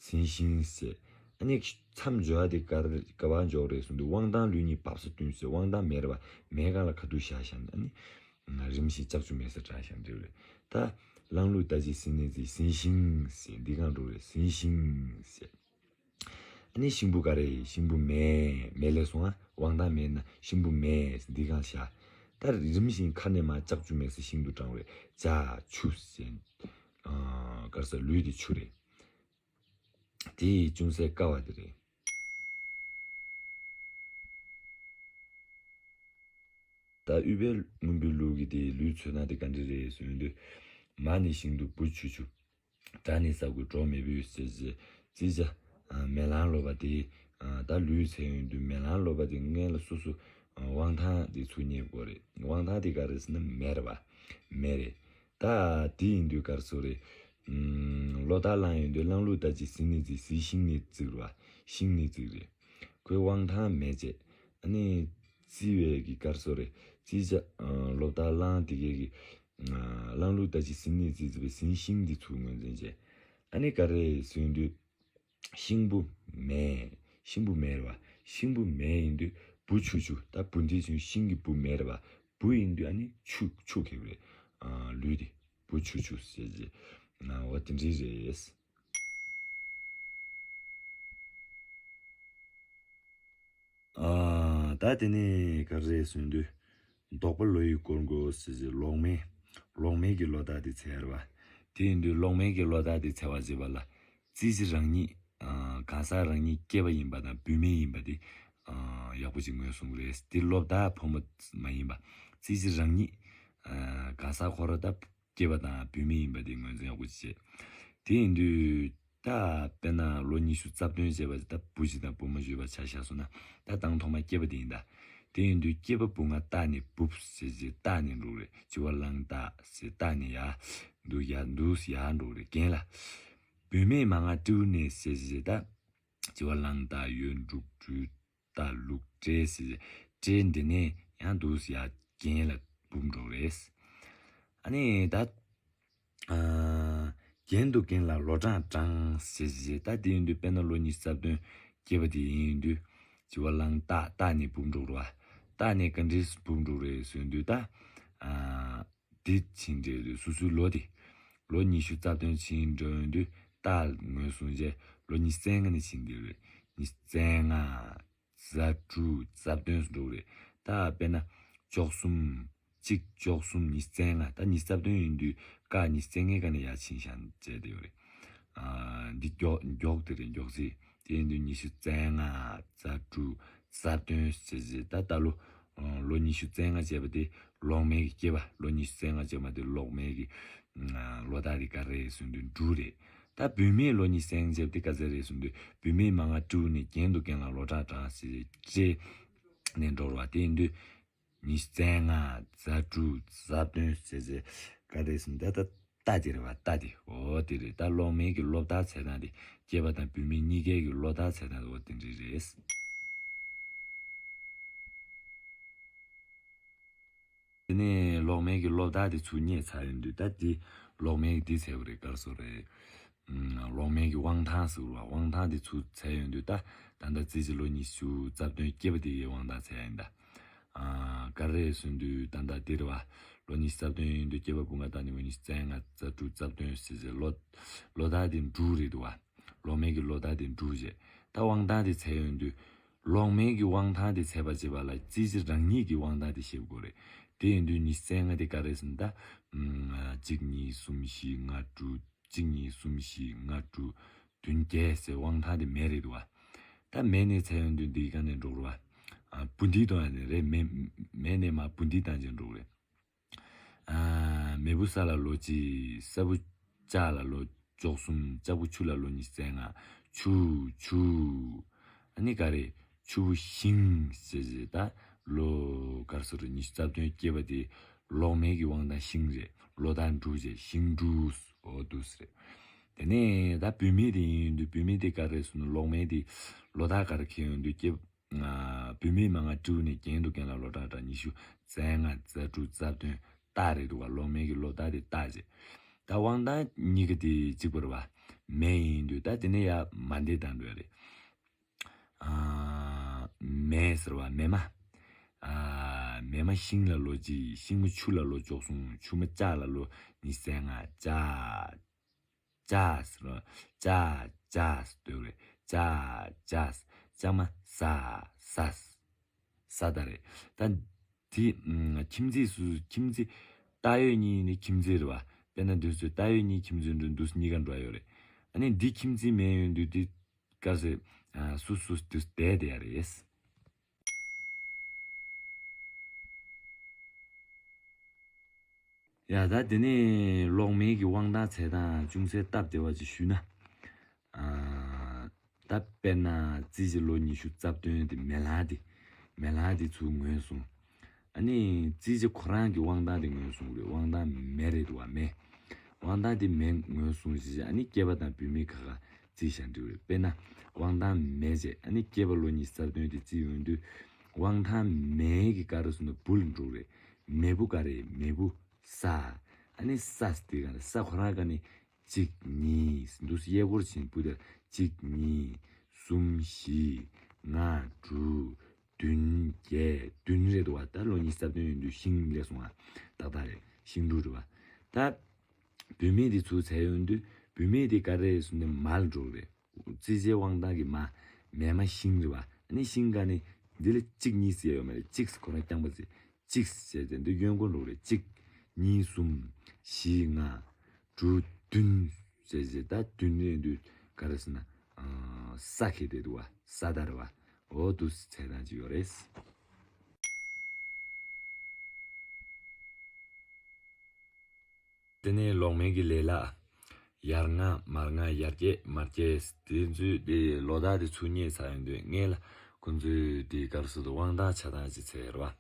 ཟིན་ཤིང་ཟེར། ཨ་ནི་མཚམས་སྦྱོར་བ་དེ་གར་ག་པར་འཇོག་རེད་གསུངས་དུས་དབང་ཐང་ལུས་གཉིས་འབབ་ས་བསྟུན་ཟེར་དབང་ཐང་མེ་རེད་བ། མེ་གང་ལ་ཁ་ཐུག་བཞག་བཞག་ནས་ཨ་ནི། རིམ་བཞིན་ལྕགས་ཀྱུ་མེ་ས་དྲང་ཞིང་འབྲེལ་བས། ད། གླང་ལུག་རྟ་ཅན་ཟིན་ནི་བརྫིས། ཟིན་ཤིང་ཟེར་འདི་གང་འགྲོ་རེད་ཟིན་ཤིང་ཟེར། ཨ་ནི་ཤིང་བུ་ག་རེ་ཤིང་བུ་མེ་མེ་ལས་སོང་ཨ་དབང་ཐང་མེ་ན་ཤིང་བུ་མེ་ཟེར་འདི་གང་བཞག་ད་རིམ་བཞིན་ཁ་ནས་མར་ལྕགས་ཀྱུ་མེ་ས་ཤིན་ཏུ་དྲང་བས་ལྕགས་ཆུ་ཟེར། ཨ་གར་ས་ལུས་དེ་ཆུ་རེད། དེ་ཅུང་ཟད་དཀའ་བ་དེ་རེད། ད་ཨུཏྤལ་སྔོན་པོའི་ལུགས་ཀྱི་དེའི་ལུས་འཚོལ་སྟངས་དེ་ག་འདྲ་རེད་ཟེར་དུས། མ་ནི་ཤིན་ཏུ་བུ་ཆུ་ཆུ། དགྲ་ནི་ས་དགུ་གྲོགས་མེད་པའི་ཟེར་ཟེར། རྩིས་བྱ། མེ་གླང་ལོ་པ་དེ། ད་ལུས་འཚོལ་ཡོང་དུས་མེ་གླང་ལོ་པ་དེ་སྔོན་ལ་སོ་སོ། དབང་ཐང་དེ་ཚུར་རྙེད་དགོས་རེད། དབང་ཐང་དེ་ག་རེད་ཟེར་ན་མེ་རེད་བ། མེ་རེད། ད་དེ་ཡིན་དུས་གར་སོ་རེད། ལོ་ཟླ་གླང་ཡིན་དུས་གླང་ལུག་རྟ་ཅན་ཟིན་ནི་བརྫིས། ཟིན་ཤིང་ནི་བརྫིས་རེད་བ། ཤིང་ནི་བརྫིས་རེད། ཁོའི་དབང་ཐང་མེ་བྱས། ཨ་ནི། རྩིས་པའི་གི་གར་སོ་རེད། རྩིས་བྱ། ལོ་ཟླ་གླང་དེ་གའི་གི། གླང་ལུག་རྟ་ཅན་ཟིན་ནི་བརྫིས་བརྫིས་པའི་ཟིན་ཤིང་དེ་ཚུར་ངོས་འཛིན་བྱས། ཨ་ནི་ག་རེ་ཟེར་དུས། ཤིང་བུ་མེ། ཤིང་བུ་མེ་རེད་བ། ཤིང་བུ་མེ་ཡིན་དུས་བུ་ཆུ་ཆུ་ད་བུ་འདི་ཚུན་ཤིང་གི་བུ་མེ་རེད་བ། བུ་ཡིན་དུས་ཨ་ནི་ཆུ་ཆུ་ཁེབས་རེད། ལུས་དེ་བུ་ཆུ་ཆུ་ཟེར་ཟེར། འོ་དེ་འདྲའི་རེད། ཨ་ད་དེ་ནས་ག་རེ་ཟེར་དུས། ལྡོག་པ་ལོ་ཡི་སྐོར་འགོ་ཟེར་ཟེར་ལོག་མེད། ལོག་མེད་ཀྱི་ལོ་རྟགས་དེ་འཚོལ་བ། དེ་ཡིན་དུས་ལོག་མེད་ཀྱི་ལོ་རྟགས་དེ་འཚོལ་བ་ཟེར་བ་ལ། རྩིས་གཞི་རང་ཉིད། ཨ་གང་ཟག་རང་ཉིད་སྐྱེས་པ་ཡིན་པ་དང་བུད་མེད་ཡིན་པ་དེ་ཨ་ཡག་པོ་ཅིག་ངོས་བཟུང་གི་རེད། དེ་སློབ་མཐའ་ཕོ་མོ་མ་ཡིན་པ་རྩིས་གཞི་རང་ཉིད་ཨ་གང་ཟག་ཁོ་རང་ད་སྐྱེས་པ་དང་བུད་མེད་ཡིན་པ་དེ་ངོས་འཛིན་ཡག་པོ་ཅིག་བྱེད། དེ་ཡིན་དུས་ད་དཔེར་ན་ལོ་ཉི་ཤུ་རྩ་བདུན་བྱས་པ་ད་བུ་གཅིག་དང་བུ་མོ་བརྗོད་པ་ཆ་བཞག་སོང་ན་ད་དང་ཐོག་མ་སྐྱེས་པ་དེ་ཡིན་ད། དེ་ཡིན་དུས་སྐྱེས་པ་བུ་ང་རྟ་ནས་བུབ་ཟེར་ཟེར་རྟ་ནས་འགྲོ་རེད། བྱི་བ་གླང་རྟ་ཟེར་རྟ་ནས་ཡར་འདུག་ཡར་འདུག་ཡར་འགྲོ་རེད་རྒན་ལགས། བུད་མེད་མ་ང་སྤྲེའུ་ནས་ཟེར་ཟེར་ད། བྱི་བ་གླང་རྟ་ཡོས་འབྲུག་སྦྲུལ་རྟ་ལུག་སྤྲེལ་ཟེར་ཟེར་སྤྲེལ་འདི་ནས་ཡང་འདུག་ཡར་རྒན་ལ་བུབ་འགྲོ་རེད། ཨ་ནི་ད། ཨ་རྒན་དུ་རྒན་ལ་ལོ་གྲངས་བགྲང་ཟེར་ཟེར་ད་དེ་ཡིན་དུས་དཔེར་ན་ལོ་ཉི་ཤུ་རྩ་བདུན་སྐྱེས་པ་དེ་ཡིན་དུས་བྱི་བ་གླང་རྟ་རྟ་ནས་བུབ་འགྲོ་རེད་བ། རྟ་ནས་ག་འདྲས་བུབ་འགྲོ་རེད་ཟེར་དུས་ད་ཨ་དེ་ཕྱིན་འདྲེ་རེད། སོ་སོའི་ལོ་དེ་ལོ་ཉི་ཤུ་རྩ་བདུན་ཕྱིན་འགྲོ་ཡོང་དུས་རྟ་ངོས་བཟུང་རྗེས་ལོ་ཉི་ཤུ་རྩ་ལྔ་ནས་ཕྱིན་འདྲེ་རེད། ཉི་ཤུ་རྩ་ལྔ། རྩ་དྲུག་རྩ་བདུན་སུ་འགྲོ་གི་རེད། ད་དཔེར་ན་བཅུ་གསུམ། གཅིག་བཅུ་གསུམ་ཉི་ཤུ་རྩ་ལྔ། ད་ཉི་ཤུ་རྩ་བདུན་ཡིན་དུས་ཀ་ཉི་ཤུ་རྩ་ལྔའི་ཀ་ནས་ཡར་ཕྱིན་ཤག་བྱས་དེ་ཡོད་རེད། ཨ་འདི་མགྱོགས་མགྱོགས་དེ་རེད་མགྱོགས་ཚིག་དེ་ཡིན་དུས་ཉི་ཤུ་རྩ་ལྔ། རྩ་དྲུག་རྩ་བདུན་ཟེར་ཟེར་ད་ད་ལོ་ལོ་ཉི་ཤུ་རྩ་ལྔ་བྱས་པ་དེ་ལོག་མེད་ཀྱི་སྐྱེས་པ་ལོ་ཉི་ཤུ་རྩ་ལྔ་བྱས་པ་དེ་ལོག་མེད་ཀྱི་ལོ་ཟླ་དེ་ག་རེ་ཟེར་དུས་འབྲུ་རེད། ད་བུད་མེད་ལོ་ཉི་ཤུ་རྩ་ལྔ་བྱས་པ་དེ་ག་ཚད་རེད་ཟེར་དུས་བུད་མེད་མ་ང་སྤྲེའུ་ནས་རྒན་དུ་རྒན་ལ་ལོ་གྲངས་གྲངས་ཟེར་སྤྲེལ་ནས་འགྲོ་བ་དེ་ཡིན་དུས་ཉི་ཤུ་རྩ་ལྔ། རྩ་དྲུག་རྩ་བདུན་ཟེར་ཟེར་ག་རེ་ཟེར་ད་ད་རྟ་དེ་རེད་བ་རྟ་དེ་འོ་དེ་རེད། ད་ལོག་མེད་ཀྱི་སློབ་མཐར་ཚད་སྟངས་དེ་སྐྱེས་པ་དང་བུད་མེད་གཉིས་ཀའི་གི་སློབ་མཐར་ཚད་སྟངས་དེ་འོ་དེ་འདྲ་རེད། དེ་ནས་ལོག་མེད་ཀྱི་སློབ་མཐར་དེ་ཚུར་རྙེད་ཚར་ཡོང་དུས་ད་དེ་ལོག་མེད་ཀྱི་དེ་ཚད་པ་རེད་ག་རེ་ཟེར་རེད། ལོག་མེད་ཀྱི་དབང་ཐང་ཟེར་བ་དབང་ཐང་དེ་ཚུར་ཚད་ཡོང་དུས་ད་ད་ལྟ་རྩིས་ཀྱི་ལོ་ཉི་ཤུ་རྩ་བདུན་སྐྱེས་པ་དེ་ཡི་དབང་ཐང་ཚད་ཡིན་ད། ཨ་ག་རེ་ཟེར་དུས་ད་ལྟ་དེ་རེད་བ། ལོ་ཉི་ཤུ་རྩ་བདུན་ཡིན་དུས་སྐྱེས་པ་བུ་ང་རྟ་ནས་བུ་ཉི་ཤུ་རྩ་ལྔ་རྩ་དྲུག་རྩ་བདུན་ཟེར་ཟེར་ལོ་ལོ་ཟླ་དེ་འབྲུ་རེད་འདུག་བ། ལོག་མེད་ཀྱི་ལོ་ཟླ་དེ་འབྲུ་བྱས། ད་དབང་ཐང་དེ་ཚད་ཡོང་དུས། ལོག་མེད་ཀྱི་དབང་ཐང་དེ་ཚད་པ་བྱེད་པ་ལ་རྩིས་གཞི་རང་ཉིད་ཀྱི་དབང་ཐང་དེ་ཤེས་དགོས་རེད། དེ་ཡིན་དུས་ཉི་ཤུ་རྩ་ལྔ་དེ་ག་རེ་ཟེར་ན་ད། གཅིག་གཉིས་གསུམ་བཞི་ལྔ་དྲུག་གཅིག་གཉིས་གསུམ་བཞི་ལྔ་དྲུག་བདུན་བརྒྱད་ཟེར་དབང་ཐང་དེ་མེད་རེད་འདུག་བ། ད་མེད་ནས་ཚད་ཡོང་དུས་འདིའི་སྒང་ནས་འགྲོ་དགོས་རེད་བ། བུ་འདི་དང་ཡང་ནས་རེད་མེད་མེད་ནས་མ་བུ་འདི་བཏང་ཅིང་འགྲོ་དགོས་རེད། ཨ་མེ་བུ་ས་ལ་ལོ་གཅིག་ས་བུ་ལྕགས་ལ་ལོ་བཅུ་གསུམ། ལྕགས་བུ་ཆུ་ལ་ལོ་ཉི་ཤུ་རྩ་ལྔ། ཆུ་ཆུ། ཨ་ནི་ག་རེ། ཆུ་བུ་ཤིང་ཟེར་ཟེར་ད་ལོ་ག་རེ་ཟེར་རེད་ཉི་ཤུ་རྩ་བདུན་སྐྱེས་པ་དེ་ལོག་མེད་ཀྱི་དབང་ཐང་ཤིང་རེད། ལོ་ཟླ་འབྲུ་རེད་ཤིང་འབྲུ་འོ་འདུག་ཟེར། དེ་ནས་ད་བུད་མེད་དེ་ཡིན་དུས་བུད་མེད་དེ་ག་རེ་ཟེར་ན་ལོག་མེད་དེ་ལོ་ཟླ་ག་རེ་འཁེལ་ཡོང་དུས་སྐྱེས། བུད་མེད་མ་ང་སྤྲེའུ་ནས་རྒན་དུ་རྒན་ལ་ལོ་གྲངས་གྲངས་ཉི་ཤུ་རྩ་ལྔ་རྩ་དྲུག་རྩ་བདུན་རྟ་རེད་འདུག་ག་ལོག་མེད་ཀྱི་ལོ་ཟླ་དེ་རྟ་རེད། ད་དབང་ཐང་གཉིས་ཀ་དེ་གཅིག་པ་རེད་བ། མེ་ཡིན་དུས་ད་དེ་ནས་ཡར་མ་འདས་དང་འགྲོ་ཡ་རེད། ཨ་མེ་ཟེར་བ་མེ་མ། ཨ་མེ་མ་ཤིང་ལ་ལོ་གཅིག་ཤིང་མ་ཆུ་ལ་ལོ་བཅུ་གསུམ་ཆུ་མ་ལྕགས་ལ་ལོ་ཉི་ཤུ་རྩ་ལྔ་ལྕགས། ལྕགས་ཟེར་བ། ལྕགས་ལྕགས་ཟེར་འདོད་རེད། ལྕགས་ལྕགས། ལྕགས་མ་ས་ས། ས་ད་རེད། ད་དེ་ཨ་ཁྱིམ་མཚེས་སུ་ཁྱིམ་མཚེས་རྟ་ཡོས་གཉིས་ནི་ཁྱིམ་མཚེས་རེད་བ། དཔེར་ན་འདུག་སེ་རྟ་ཡོས་གཉིས་ཁྱིམ་མཚེས་འགྲོ་འདུག་སེ་གཉིས་ཀ་འགྲོ་ཡ་ཡོད་རེད། ཨ་ནི་འདི་ཁྱིམ་མཚེས་མེད་ཡོད་དུས་དེ་ག་ཟེར་ཨ་སུ་སུ་འདུག་སེ་བསྡད་བསྡད་ཡ་རེད། ཡ་ད་དེ་ནས་གློག་མེ་གི་དབང་ཐང་ཚད་དང་ཅུང་ཟད་སྟབས་བདེ་བ་ཅིག་ཞུས་ན། ཨ་ད་དཔེར་ན་རྩིས་ཀྱི་ལོ་ཉི་ཤུ་རྩ་བདུན་དེ་མེ་ལྷ་དེ་མེ་ལྷ་དེ་ཚུར་ངོས་བཟུང་། ཨ་ནི་རྩིས་ཀྱི་ཁོ་རང་གི་དབང་ཐང་དེ་ངོས་བཟུང་རེད། དབང་ཐང་མེ་རེད་འདུག་བ་མེ། དབང་ཐང་དེ་མེ་ངོས་བཟུང་ཞེས་ཨ་ནི་སྐྱེས་པ་དང་བུད་མེད་ཁ་ཁ་རྩིས་བཞག་འགྲིག་རེད། དཔེར་ན་དབང་ཐང་མེ་བྱས་ཨ་ནི་སྐྱེས་པ་ལོ་ཉི་ཤུ་རྩ་བདུན་དེ་རྩིས་ཡོང་དུས་དབང་ཐང་མེ་གི་ག་རེ་ཟེར་ན་བུ་ལ་འགྲོ་རེད། མེ་བུ་ག་རེ་མེ་བུ་ས། ཨ་ནི་ས་དེ་ག་རེ་ས་ཁོ་རང་ག་ནི་གཅིག་གཉིས་འདུག་སེ་གཡས་སྐོར་ཕྱིན་བུ་དེ་གཅིག་གཉིས་གསུམ་བཞི་ལྔ་དྲུག་བདུན་བརྒྱད་བདུན་རེད་འདུག་བ། ད་ལོ་ཉི་ཤུ་རྩ་བདུན་ཡིན་དུས་ཤིང་སླེབས་སོང་བ་ཏག་ཏག་རེད། ཤིང་འབྲུ་རེད་བ། ད་བུད་མེད་དེ་ཚུར་ཚད་ཡོང་དུས་བུད་མེད་དེ་ག་རེ་ཟེར་ན་མ་ལ་འགྲོ་རེད། རྩིས་ཆའི་དབང་ཐང་གི་མ། མེ་མ་ཤིང་རེད་བ། ཨ་ནི་ཤིང་ག་ནི་འདི་ལ་གཅིག་གཉིས་ཟེར་ཡོད་མ་རེད། གཅིག་ཁོ་རང་རྐྱང་པ་ཟེར། གཅིག་ཟེར་ཏེ་འདི་གཡོན་སྐོར་འགྲོ་རེད། གཅིག་གཉིས་གསུམ་བཞི་ལྔ་དྲུག་བདུན་ཟེར་ཟེར་ད་བདུན་རེད་འདུག་ག་རེ་ཟེར་ན་ ཨ་ས་ཁེ་དེ་འདུག་བ། ས་ད་རེད་བ། འོ་འདུག་སེ་ཚད་སྟངས་ཅིག་ཡོད་རེད། དེ་ནས་ལོག་མེན་གྱི་ལས་སླ། ཡར་ལྔ་མར་ལྔ། ཡར་བརྒྱད་མར་བརྒྱད། དེ་ཚོའི་དེ་ལོ་རྟགས་དེ་ཚུར་རྙེད་ཚར་ཡོང་དུས་སྔོན་ལ་ཁོང་ཚོས་དེ་ག་རེ་ཟེར་དུས་དབང་ཐང་ཆགས་སྟངས་ཅིག་བྱས་ཡོད་རེད་བ།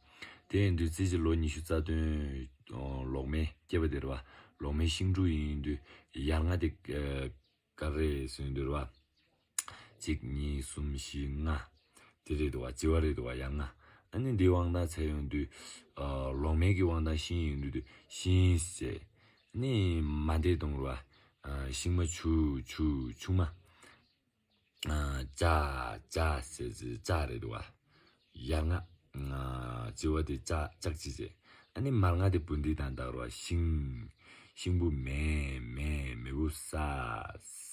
དེ་ཡིན་དུས་རྩིས་ཀྱི་ལོ་ཉི་ཤུ་རྩ་བདུན་ལོག་མེན་སྐྱེས་པ་དེ་རེད་བ། ལོག་མེན་ཤིང་འབྲུག་ཡིན་དུས་ཡར་ལྔ་དེ་ག་རེ་ཟེར་དུས་རེད་བ། གཅིག་གཉིས་གསུམ་བཞི་ལྔ། དེ་རེད་འདུག་བ། བྱི་བ་རེད་འདུག་བ། ཡར་ལྔ། ཨ་ནི་འདིའི་དབང་ཐང་བྱས་ཡོང་དུས། ཨ་ལོག་མེན་གྱི་དབང་ཐང་ཤིང་ཡིན་དུས་ཤིང་ཟེར། ཨ་ནི་མ་འདས་གཏོང་རུ་བ། ཨ་ཤིང་མ་ཆུ་ཆུ་ཆུང་མ། ཨ་ལྕགས་ལྕགས་ཟེར་ཟེར་ལྕགས་རེད་འདུག་བ། ཡར་ལྔ། ཨ་བྱི་བ་དེ་ལྕགས་ལྕགས་ཅི་ཟེར། ཨ་ནི་མར་ལྔ་དེ་བུ་འདི་དང་འདག་རུ་བ། ཤིང་། ཤིང་བུ་མེ་མེ་མེ་བུ་ས།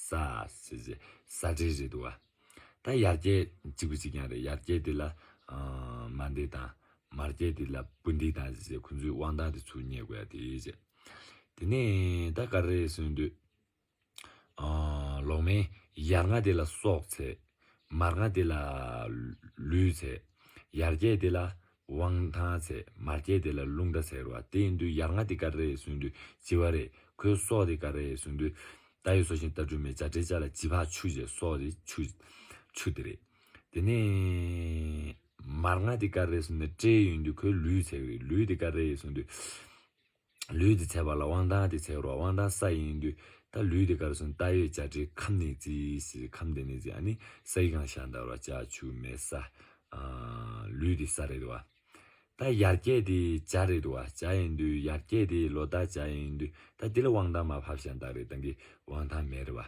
ས་ཟེར་ཟེར། ས་འབྲས་རེད་འདུག་བ། ད་ཡར་རྒྱས་གཅིག་པུ་གཅིག་རྐྱང་རེད། ཡར་རྒྱས་དེ་ལ་ཨ་མ་འདི་དང་མར་རྒྱས་དེ་ལ་བུ་འདི་དང་ཟེར་ཟེར། ཁོ་ཚོའི་དབང་ཐང་དེ་ཚུར་རྙེད་དགོས་ཡ་དེ་ཟེར། དེ་ནས་ད་ག་རེ་ཟེར་དུས། ཨ་ལོག་མེན་ཡར་ལྔ་དེ་ལ་སྲོག་བྱས། མར་ལྔ་དེ་ལ་ལུས་བྱས། ཡར་རྒྱས་དེ་ལ་དབང་ཐང་བྱས། མར་རྒྱས་དེ་ལ་རླུང་རྟ་བྱས་རེད་བ། དེ་ཡིན་དུས་ཡར་ལྔ་དེ་ག་རེ་ཟེར་དུས་བྱི་བ་རེད། ཁོའི་སྲོག་དེ་ག་རེ་ཟེར་དུས། རྟ་ཡི་སྲོག་ཤིང་རྟ་སྦྲུལ་མེ། བྱ་སྤྲེལ་ལྕགས་ལ་བྱི་ཕག་ཆུ་བྱས། སྲོག་དེ་ཆུ་ཆུ་དེ་རེད། དེ་ནས་མར་ལྔ་དེ་ག་རེ་ཟེར་ནས་སྤྲེལ་ཡིན་དུས་ཁོའི་ལུས་བྱས་རེད། ལུས་དེ་ག་རེ་ཟེར་དུས། ལུས་དེ་བྱས་པ་ལ་དབང་ཐང་དེ་བྱས་རོ། དབང་ཐང་ས་ཡིན་དུས་ད་ལུས་དེ་ག་རེ་ཟེར་ན། རྟ་ཡོས་བྱ་སྤྲེལ་ཁམས་ནས་རྩིས་ཟེར། ཁམས་དེ་ནས་རྩིས། ཨ་ནི་ས་ཡི་སྒང་བཞག་འདུག་རོ། ལྕགས་ཆུ་མེ་ས། ཨ་ལུས་དེ་ས་རེད་འདུག་བ། ད་ཡར་རྒྱས་དེ་བྱ་རེད་འདུག་བ། བྱ་ཡིན་དུས་ཡར་རྒྱས་དེ་ལོ་རྟགས་བྱ་ཡིན་དུས་ད་དེ་ལ་དབང་ཐང་མར་ཕབ་བཞག་འདུག་རེད། ད་གི་དབང་ཐང་མེ་རེད་བ།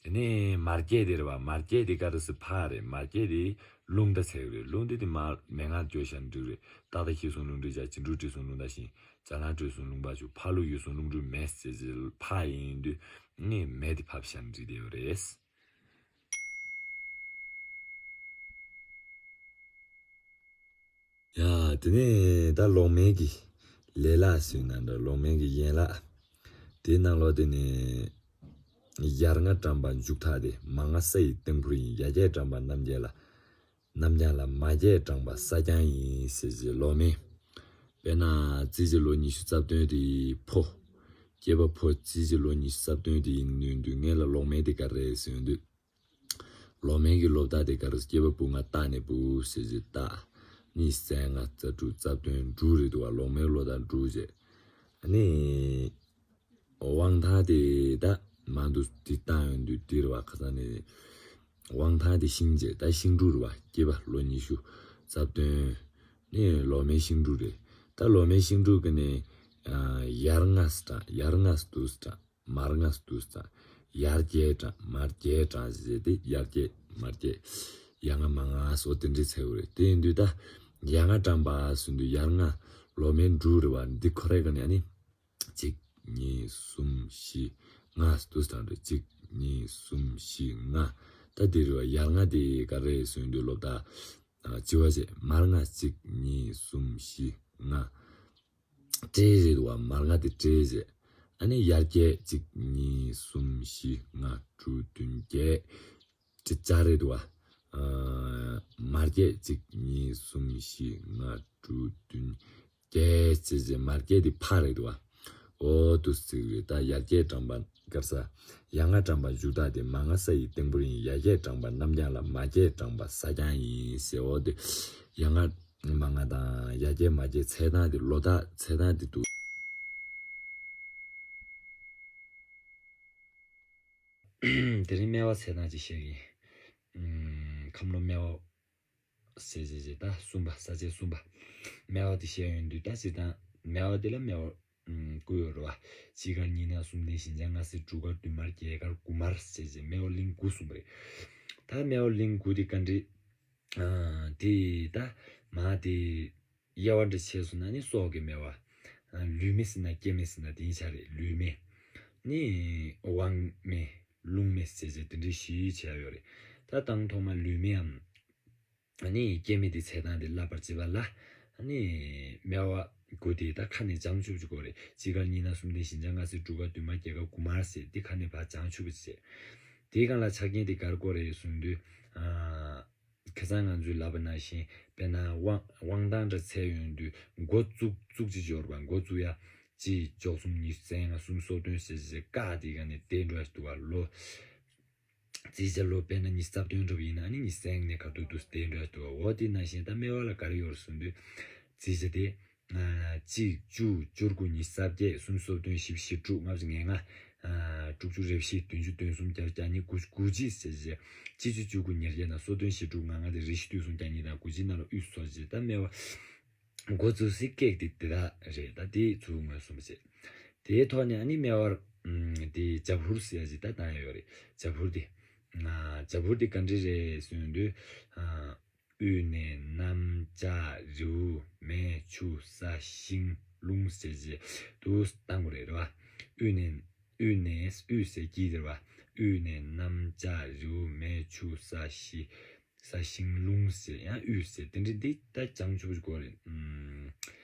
དེ་ནས་མར་རྒྱས་དེ་རེད་བ། མར་རྒྱས་དེ་ག་རེ་ཟེར། ཕག་རེད། མར་རྒྱས་དེ་རླུང་རྟ་བྱས་རེད། རླུང་དེ་དེ་མར་མན་ངག་བརྗོད་བཞག་འགྲིག་རེད། ཏག་ཏག་ཤི་སོང་རླུང་རྟའི་འཇའ། བྱི་འབྲུག་སྤྲིན་སོང་རླུང་རྟ་ཤིང་། བྱ་ལང་བྲོས་སོང་རླུང་འབར་ཆུ། ཕག་ལུག་ཡོས་སོང་རླུང་འབྲུག་མེ་ཟེར་ཟེར། ཕག་ཡིན་དུས་ངས་མེ་དེ་ཕབ་བཞག་འགྲིག་བསྡད་ཡོད་རེད། ཡ། དེ་ནས་ད་ལོག་མེན་གྱི་ལས་སླ་ཟེར་ན་འདྲ། ལོག་མེན་གྱི་ཡན་ལག་དེའི་ནང་ལོགས་དེ་ནས་ཡར་ལྔ་བགྲངས་པ་མཇུག་མཐའ་དེ། མར་ལྔ་ས་ཡི་སྟེང་ཕུར་ཡིན། ཡར་རྒྱས་བགྲངས་པ་གནམ་རྒྱས་ལ། གནམ་རྒྱས་ལ། མར་རྒྱས་བགྲངས་པ་ས་རྐྱང་ཡིན་ཟེར་ཟེར། ལོག་མེན། དཔེར་ན་རྩིས་ཀྱི་ལོ་ཉི་ཤུ་རྩ་བདུན་དེའི་ཕོ། སྐྱེས་པ་ཕོ། རྩིས་ཀྱི་ལོ་ཉི་ཤུ་རྩ་བདུན་དེ་ཡིན་ནོ་དུས་སྔོན་ལ་ལོག་མེན་དེ་ག་རེ་ཟེར་དུས། ལོག་མེན་གྱི་ལོ་རྟགས་དེ་ག་རེ། སྐྱེས་པ་བུ་ང་སྟག་ནས་བུ་ཟེར་ཟེར། སྟག་གཉིས་བཅོ་ལྔ་རྩ་དྲུག་རྩ་བདུན་འབྲུག་རེད་འདུག་བ། ལོག་མེན་ལོ་རྟགས་འབྲུག་བྱས། ཨ་ནི་དབང་ཐང་དེ་ད་མ་འདུག་དེ་བཏང་ཡོང་དུས་དེ་རེད་བ། ཁ་སང་ནས་དབང་ཐང་དེ་ཤིང་བྱས། ད་ཤིང་འབྲུག་རེད་བ། སྐྱེས་པ་ལོ་ཉི་ཤུ་རྩ་བདུན་ནས་ལོག་མེན་ཤིང་འབྲུག་རེད། ད་ལོག་མེན་ཤིང་འབྲུག་གི་ནས་ཡར་ལྔ་ཟེར་བགྲངས། ཡར་ལྔ་ཟེར་འདུག་ཟེར་བགྲངས། མར་ལྔ་ཟེར་འདུག་ཟེར་བགྲངས། ཡར་རྒྱས་བགྲངས། མར་རྒྱས་བགྲངས་ཟེར་དེ། ཡར་རྒྱས་མར་རྒྱས། ཡར་ལྔ་མར་ལྔ་སོགས་དེ་འདྲའི་ཚད་ཡོད་རེད། དེ་ཡིན་དུས་ད་ཡར་ལྔ་བགྲངས་པ་ཟེར་དུས་ཡར་ལྔ་ལོག་མེན་འབྲུག་རེད་བ། འདི་ཁོ་རའི་སྒང་ནས་ཨ་ནི་གཅིག་གཉིས་གསུམ་བཞི་ལྔ་ཟེར་འདུག་ཟེར་བགྲངས་རེད། གཅིག་གཉིས་གསུམ་བཞི་ལྔ། ད་འདི་རེད་བ། ཡར་ལྔ་དེ་ག་རེ་ཟེར་དུས་ལོ་རྟགས་བྱི་བ་བྱས། མར་ལྔ་གཅིག་གཉིས་གསུམ་བཞི་ལྔ། སྤྲེལ་རེད་འདུག་བ། མར་ལྔ་དེ་སྤྲེལ་བྱས། ཨ་ནི་ཡར་རྒྱས་གཅིག་གཉིས་གསུམ་བཞི་ལྔ་དྲུག་བདུན་བརྒྱད། བྱ་རེད་འདུག་བ། ཨ་མར་རྒྱས་གཅིག་གཉིས་གསུམ་བཞི་ལྔ་དྲུག་བདུན་བརྒྱད་བྱས་བྱས། མར་རྒྱས་དེ་ཕག་རེད་འདུག་བ། འོ་འདུག་སེ་རེད། ད་ཡར་རྒྱས་བགྲངས་པ་ག་རེ་ཟེར། ཡར་ལྔ་བགྲངས་པ་མཇུག་མཐའ་དེ། མར་ལྔ་ས་ཡི་སྟེང་ཕུར་ཡིན། ཡར་རྒྱས་བགྲངས་པ་གནམ་རྒྱས་ལ། མར་རྒྱས་བགྲངས་པ་ས་རྐྱང་ཡིན་ཟེར། འོ་དེ་ཡར་ལྔ་མར་ལྔ་དང་ཡར་རྒྱས་མར་རྒྱས་ཚད་སྟངས་དེ། ལོ་རྟགས་ཚད་སྟངས་དེ་འདུག་དེ་རིང་སྨེ་བ་ཚད་སྟངས་ཅིག་བཤད་ཀྱི་ཡིན། ཁམས་ལོ་སྨེ་བ་ཟེར་ཟེར་ཟེར། ད་གསུམ་པ། ས་བཅད་གསུམ་པ། སྨེ་བ་དེ་བཤད་ཡོང་དུས་ད་སྤྱིར་བཏང་སྨེ་བ་དེ་ལ་སྨེ་བ་དགུ་ཡོད་རེད་བ། དཔྱིད་མགར་གཉིས་ནག་གསུམ་སྟོན་ཞིང་ལྕགས་རྔ་སེར་དྲུག་དཀར་བདུན་དམར་བརྒྱད་དཀར་དགུ་དམར་ཟེར་ཟེར། སྨེ་བ་གླིང་དགུ་གསུངས་པ་རེད། ད་སྨེ་བ་གླིང་དགུ་དེ་ག་འདྲ། ཨ་དེ་ད་མ་དེ་དབྱེ་བ་འདྲ་ཕྱེ་སོང་ན་ནི་སྲོག་གི་སྨེ་བ། ཨ་ལུས་སྨེ་ཟེར་ན་སྐྱེ་སྨེ་ཟེར་ན་དེ་ཡིན་ཆ་རེད། ལུས་སྨེ་ནི་དབང་སྨེ་རླུང་སྨེ་ཟེར་ཟེར་དེ་འདྲའི་བཞི་ཕྱེ་ཡ་ཡོད་རེད། ད་དང་ཐོག་མ་ལུས་སྨེའམ་ཨ་ནི་སྐྱེ་སྨེ་དེ་ཚད་སྟངས་དེ་བསླབ་པར་བྱེད་པ་ལ། ཨ་ནི་སྨེ་བ་དགུ་དེ་ད་ཁ་ནས་བགྲང་ཆོག་པ་ཅིག་དགོས་རེད། དཔྱིད་མགར་གཉིས་ནག་གསུམ་སྟོན་ཞིང་ལྕགས་རྔ་སེར་དྲུག་དཀར་བདུན་དམར་བརྒྱད་དཀར་དགུ་དམར་ཟེར་དེ་ཁ་ནས་ཕར་བགྲང་ཆོག་པ་ཅིག་བྱས། དེའི་སྒང་ལ་ཆ་རྐྱེན་དེ་ག་རེ་དགོས་རེད་གསུངས་དུས། ཨ། ཁ་སང་ང་ཚོས་ལབ་པ་ནང་བཞིན་དཔེར་ན་དབང་དབང་ཐང་འདྲ་འཚོལ་ཡོང་དུས་འགོ་བཙུགས་བཙུགས་ཅིག་འབྱོར་བ། འགོ་བཙུགས་ཡ་གཅིག་བཅུ་གསུམ་ཉི་ཤུ་རྩ་ལྔ་གསུམ་སོ་བདུན་ཟེར་ཟེར་བཀག་དེ་ག་ནས་དེ་འགྲོ་ཡ་འདུག་བ། ལོ་བརྩི་བྱ་ལོ་དཔེར་ན་ཉི་ཤུ་རྩ་བདུན་འགྲོ་བ་ཡིན་ན་ཨ་ནི་ཉི་ཤུ་རྩ་ལྔ་ནས་ག་དུས་འདུག་དེ་འགྲོ་ཡ་འདུག་བ། འོ་དེ་ནང་བཞིན་ད་སྨེ་བ་ལ་ག་རེ་ཡོད་རེད་གསུངས་དུས་བརྩི་བྱ་དེ། ཨ། གཅིག་བཅུ་བཅུ་དགུ་ཉི་ཤུ་རྩ་བརྒྱད་གསུམ་སོ་བདུན་བཞི་བཅུ་ཞེ་དྲུག་ལྔ་བཅུ་ང་ལྔ། ཨ། དྲུག་ཅུ་རེ་བཞི་བདུན་ཅུ་དོན་གསུམ་བརྒྱད་ཅུ་གྱ་གཉིས་དགུ་དགུ་བརྩི་བྱས་བྱས། གཅིག་བཅུ་བཅུ་དགུ་ཉེར་བརྒྱད་དང་སོ་བདུན་བཞི་དྲུག་ང་ལྔ་དེ་རེ་བཞི་དོན་གསུམ་གྱ་གཉིས་དང་དགུ་བརྩི་ནང་ལ་དབུས་སུ་སོ་བྱས། ད་སྨེ་བ་འགོ་བཙུགས་སའི་སྐད་དེ་དེ་དག་རེད། ད་དེ་ཚུར་མངོན་སུམ་བྱས། དེའི་ཐོག་ནས་ཨ་ནི་སྨེ་བར། ཨམ། དེ་བྱ་འཕུར་ཟེར་ཡ་ཅིག་ད་བཏང་ཡ་ཡོད་རེད། བྱ་འཕུར་དེ། ཨ། བྱ་འཕུར་དེ་ག་འདྲ་རེད་གསུངས་དུས། ཨ། དབུས་ནས་གནམ་ལྕགས་རི་བོ་མེ་ཆུ་ས་ཤིང་རླུང་ཟེར་བྱས་དུ་བཏང་དགོས་རེད། རེད་བ། དབུས་ནས་དབུས་ནས་དབུས་ཟེར་གྱི་རེད་བ། དབུས་ནས་གནམ་ལྕགས་རི་བོ་མེ་ཆུ་ས་ཤི་ས་ཤིང་རླུང་ཟེར་ཡང་དབུས་ཟེར་དེ་འདྲ་འདི་ད་བྱང་ཆུབ་དགོས་རེད། ཨུམ།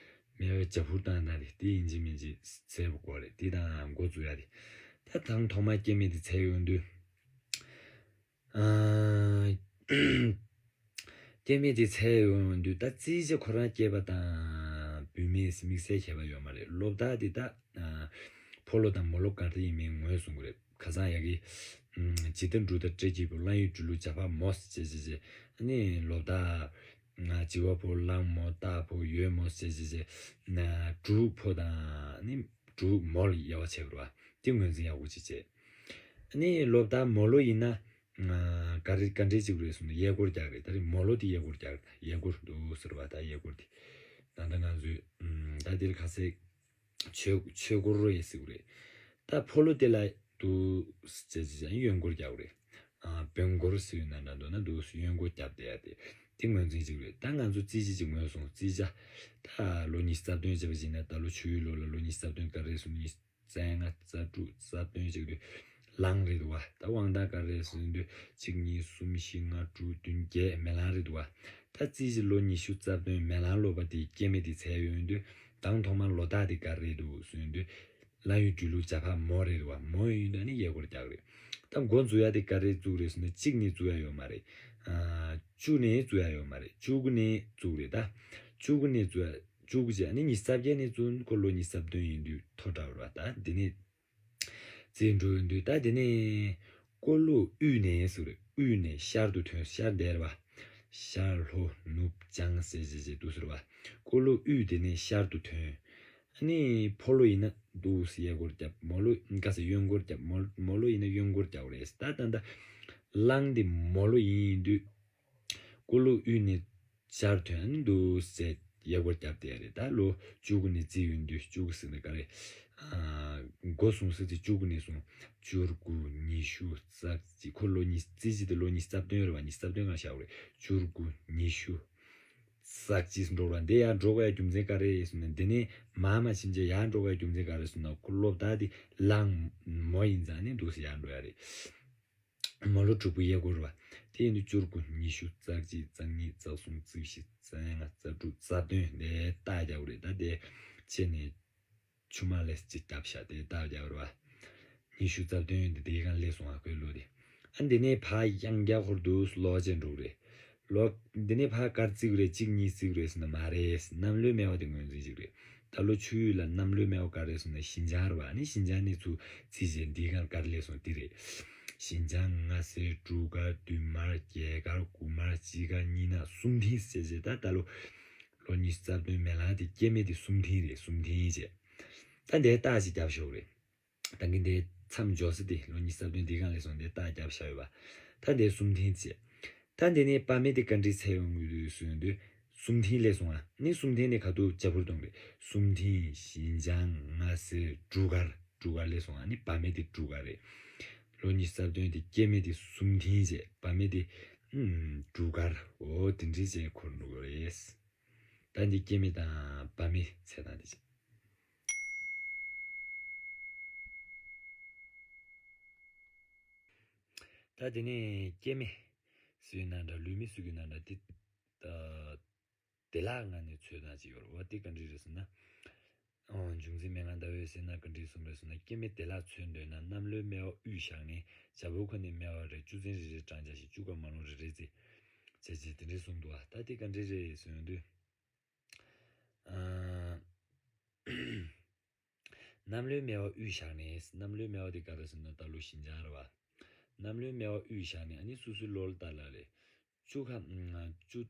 སྨེ་བའི་བྱ་འཕུར་བཏང་བཏང་རེད། དེ་ཡིན་གཅིག་མིན་གཅིག་འཚོལ་དགོས་རེད། དེ་དང་འགོ་འཛུགས་ཡ་རེད། ད་དང་ཐོག་མ་སྐྱེ་དམན་དེ་འཚོལ་ཡོང་དུས། ཨ། སྐྱེ་དམན་དེ་འཚོལ་ཡོང་དུས་ད་བརྩི་བྱ་ཁོ་རང་སྐྱེས་པ་དང་བུད་མེད་ཟེར་དམིགས་བསལ་ཁྱད་པར་ཡོད་མ་རེད། ལོ་རྟགས་དེ་ད། ཨ། ཕོ་ལོ་དང་མོ་ལོ་ག་རེ་ཡིན་མིན་ངོས་བཟུང་གི་རེད། ཁ་སང་ཡ་གི། ཨ། འཇིག་རྟེན་འབྲུག་དང་སྤྲེལ་གྱི་བུ། གླང་ཡུལ་འབྲུག་ལུག་བྱ་ཕག་མོ་ཟེར་བྱས་བྱས་བྱས། ཨ་ནི་ལོ་རྟགས། ང་བྱི་བ་ཕོ་གླང་མོ་སྟག་ཕོ་ཡོས་མོ་ཟེར་བྱས་བྱས། ན་འབྲུག་ཕོ་དང་ཨ་ནི་འབྲུག་མོ་ལ་དབྱེ་བ་ཕྱེ་དགོས་རེད་བ། དེ་ངོས་འཛིན་ཡག་པོ་ཅིག་བྱས། ཨ་ནི་ལོ་རྟགས་མོ་ལོ་ཡིན་ན། ཨ། ག་རེ་ག་འདྲས་བྱེད་དགོས་རེད་གསུངས་ན་གཡས་སྐོར་རྒྱག་རེད། ད་རེས་མོ་ལོ་དེ་གཡས་སྐོར་རྒྱག་རེད། གཡས་སྐོར་འདུག་ཟེར་བ། ད་གཡས་སྐོར་དེ། ད་ལྟ་ང་ཚོས། ཨམ། ད་འདིར་ཁ་ཟས། ཆོས་ཆོས་སྐོར་རོ་ཡེ་ཟེར་དགོས་རེད། ད་ཕོ་ལོ་དེ་ལ་འདུག་ཟེར་ཅི་ཅང་གཡོན་སྐོར་རྒྱག་དགོས་རེད། ཨ། བོན་སྐོར་ཟེར་ཡོད་ན་འདྲ་འདུག་ན་འདུག་གཡོན་སྐོར་རྒྱབ་བསྡད་ཡ་དེ། དེ་ངོས་འཛིན་བྱེད་དགོས་རེད། ད་ང་ཚོ་རྩིས་གཞི་ཅིག་ངོས་བཟུང་། རྩིས་ཆ། ད་ལོ་ཉི་ཤུ་རྩ་བདུན་བྱས་པ་ཡིན་ན་ད་ལོ་ཆུ་ཡོས་ལོ་ལ་ལོ་ཉི་ཤུ་རྩ་བདུན་ག་རེ་རེད་གསུངས་ན། ཉི་ཤུ་རྩ་ལྔ་རྩ་དྲུག་རྩ་བདུན་བྱེད་དུས་གླང་རེད་འདུག་བ། ད་དབང་ཐང་ག་རེ་རེད་ཟེར་དུས་གཅིག་གཉིས་གསུམ་བཞི་ལྔ་དྲུག་བདུན་བརྒྱད་མེ་གླང་རེད་འདུག་བ། ད་རྩིས་གཞི་ལོ་ཉི་ཤུ་རྩ་བདུན་མེ་གླང་ལོ་པ་དེའི་སྐྱེ་དམན་དེ་འཚོལ་ཡོང་དུས་དང་ཐོག་མར་ལོ་རྟགས་དེ་ག་རེ་རེད་འདུག་ཟེར་དུས་གླང་ཡུལ་འབྲུག་ལུག་བྱ་ཕག་མོ་རེད་འདུག་བ། མོ་ཡིན་དུས་ཨ་ནི་གཡས་སྐོར་རྒྱག་རེད། ད་འགོ་འཛུགས་ཡ་དེ་ག་རེ་བཙུགས་རེད་ཟེར་ན་གཅིག་ནས་བཙུགས་ཡ་ཡོད་མ་རེད། ཨ། བཅུ་ནས་བཙུགས་ཡ་ཡོད་མ་རེད། བཅུ་དགུ་ནས་བཙུགས་རེད། ད་བཅུ་དགུ་ནས་བཙུགས་ཡ། བཅུ་དགུ་བྱས་ཨ་ནི་ཉི་ཤུ་རྩ་བརྒྱད་ནས་བཙུགས་ཁོ་ལོ་ཉི་ཤུ་རྩ་བདུན་ཡིན་དུས་མཐོ་དྲགས་རེད་བ། ད་འདི་ནས་རྩིས་འགྲོ་ཡོང་དུས་ད་འདི་ནས་སྐོར་ལུགས་དབུས་ནས་ཟེར་རེད། དབུས་ནས་ཤར་དུ་ཐོན། ཤར་འདིར་བ། ཤར་ལྷོ་ནུབ་བྱང་ཟེར་བྱས་བྱས་འདུག་ཟེར་བ། སྐོར་ལུགས་དབུས་དེ་ནས་ཤར་དུ་ཐོན། ཨ་ནི་ཕོ་ལོ་ཡིན་ན་འདུག་གཡས་སྐོར་རྒྱབ། མོ་ལོ་ག་ཟེར་གཡོན་སྐོར་རྒྱབ། མོ་མོ་ལོ་ཡིན་ན་གཡོན་སྐོར་རྒྱབ་རེད། ད་ད་ད་གླང་དེ་མོ་ལོ་ཡིན་ཡིན་དུས། སྐོར་ལུགས་དབུས་ནས་ཤར་ཐོན་འདུག་ཟེར་གཡས་སྐོར་རྒྱབ་བསྡད་རེད། ད་ལོ་བཅུ་དགུ་ནས་རྩིས་ཡོང་དུས་བཅུ་དགུ་ཟེར་ན་ག་རེ། ཨ། འགོ་བཟུང་ས་དེ་བཅུ་དགུ་ནས་བཟུང་བཅུ་དགུ་ཉི་ཤུ་རྩ་གཅིག་ཁོ་ལོ་ཉི་རྩིས་གཞི་དེ་ལོ་ཉི་ཤུ་རྩ་བདུན་རེད་བ། ཉི་ཤུ་རྩ་བདུན་གང་བཞག་རེད། བཅུ་དགུ་ཉི་ཤུ་རྩ་གཅིག་འགྲོ་ར། འདི་ཡར་འགྲོ་དགོས་ཡ་རྒྱུ་མཚན་ག་རེ་ཟེར་ན་འདི་ནས་མར་མར་ཕྱིན་རྗེས་ཡར་འགྲོ་དགོས་ཡ་རྒྱུ་མཚན་ག་རེ་ཟེར་ན་ཁོ་ལོ་རྟགས་དེ་གླང་མོ་ཡིན་ཙང་ནི་འདུག་སེ་ཡར་འགྲོ་ཡ་རེད། མོ་ལོ་དྲུག་པོ་གཡས་སྐོར་བ། དེ་ཡིན་དུས་བཅུ་དགུ་ཉི་ཤུ་རྩ་གཅིག་རྩ་གཉིས་རྩ་གསུམ་རྩ་བཞི་རྩ་ལྔ་རྩ་དྲུག་རྩ་བདུན་ལས་རྟགས་རྒྱག་དགོས་རེད། ད་དེ་ཕྱེ་ནས་ཆུ་མ་ལས་གཅིག་བརྒྱབ་བཞག་དེ་རྟགས་རྒྱག་དགོས་རེད་བ། ཉི་ཤུ་རྩ་བདུན་ཡིན་དུས་དེའི་སྒང་སླེབས་སོང་ཨ་ཁོའི་ལོ་དེ། ཨ་འདི་ནས་ཕར་གཡང་རྒྱ་ཁོར་དུ་ལོག་བྱས་འགྲོ་གི་རེད། ལོ། འདི་ནས་ཕར་གར་བརྩི་གི་རེད། གཅིག་གཉིས་བརྩི་གི་རེད་ཟེར་ན་མ་རེད། གནམ་ལོའི་སྨེ་བ་དེ་ངོས་འཛིན་བྱེད་ཀྱི་རེད། ད་ལོ་ཆུ་ཡོས་ལ་གནམ་ལོའི་སྨེ་བ་ག་རེ་ཟེར་ན་ཞིན་ཅང་རེད་བ། ཨ་ནི་ཞིན་ཅང་ནས་ཚུར་བརྩིས་བྱས་འདིའི་སྒང་གར་སླེབས་སོང་དེ་རེད། ཞིན་ཅང་ལྔ་སེར་དྲུག་དཀར་བདུན་དམར་བརྒྱད་དཀར་དགུ་དམར་གཅིག་དཀར་གཉིས་ནག་གསུམ་མཐིང་ཟེར་བྱས་ད་ད་ལོ་ལོ་ཉི་ཤུ་རྩ་བདུན་མེ་གླང་དེ་སྐྱེ་དམན་དེ་གསུམ་མཐིང་རེད། གསུམ་མཐིང་བྱས། ད་འདིའི་རྟགས་ཅིག་བརྒྱབ་ཤོག་རེད། ད་གིན་དེ་མཚམས་འཇོག་ས་དེ་ལོ་ཉི་ཤུ་རྩ་བདུན་འདིའི་སྒང་ལས་སོང་དེ་རྟགས་རྒྱབ་བཞག་ཡོད་པ། ད་དེ་གསུམ་མཐིང་བྱས། ད་དེ་ནས་བ་མེ་དེ་ག་འདྲས་འཚོལ་ཡོང་གི་འདུག་ཟེར་དུས་གསུམ་མཐིང་སླེབས་སོང་ཨ། ནི་གསུམ་མཐིང་ནས་ག་དུས་བྱ་འཕུར་གཏོང་རེད། གསུམ་མཐིང་ཞིན་ཅང་ལྔ་སེར་དྲུག་དཀར་དྲུག་དཀར་སླེབས་སོང་ཨ། ནི་བ་མེ་དེ་དྲུག་དཀར་རེད། ལོ་ཉི་ཤུ་རྩ་བདུན་དེ་སྐྱེ་དམན་དེ་གསུམ་མཐིང་བྱས། བ་མེ་དེ་ཨུམ་དྲུག་དཀར། འོ་དེ་འདྲས་བྱས་འཁོར་འདུག་རེད། ད་འདི་སྐྱེ་དམན་དང་བ་མེ་འཚོལ་སྟངས་དེ་བྱས། ད་དེ་ནས་སྐྱེ་དམན་སུ་ཡིན་ན་འདྲ་ལུས་མེད་སུ་ཡིན་ན་འདྲ་དེ་ད་བདེ་བླག་ངང་ནས་འཚོལ་སྟངས་ཅིག་ཡོད་རེད་བ། དེ་ག་འདྲ་རེད་ཟེར་ན། ཨོ། འབྱུང་རྩིས་མན་ངག་ཟླ་འོད་ཟེར་ན་ག་འདྲས་གསུངས་རེད་ཟེར་ན། སྐྱེ་མེད་བདེ་བླག་འཚོལ་འདོད་ན། གནམ་ལོའི་སྨེ་བ་དབུས་བཞག་ནས། བྱ་ཕོ་ཁོ་ནའི་སྨེ་བ་རེ། བཅུ་ཚན་རེ་རེ་བགྲངས་བྱ་ཞིང་། བཅུ་ཀ་མ་ལོང་རེ་རེ་བརྩི། བྱས་རྗེས་དེ་འདྲས་གསུངས་འདུག་བ། ད་དེ་ག་འདྲས་རེད་ཟེར་ཡོང་དུས། ཨ། གནམ་ལོའི་སྨེ་བ་དབུས་བཞག་ནས། གནམ་ལོའི་སྨེ་བ་དེ་ག་རེ་ཟེར་ན་ད་ལོ་ཞི་འཇམ་རེད་བ། གནམ་ལོའི་སྨེ་བ་དབུས་བཞག་ནས། ཨ་ནི་སོ་སོའི་ལོ་ལ་ལྟ་ལ་རེད། བཅུ་ཁ་ཨ་བཅུ།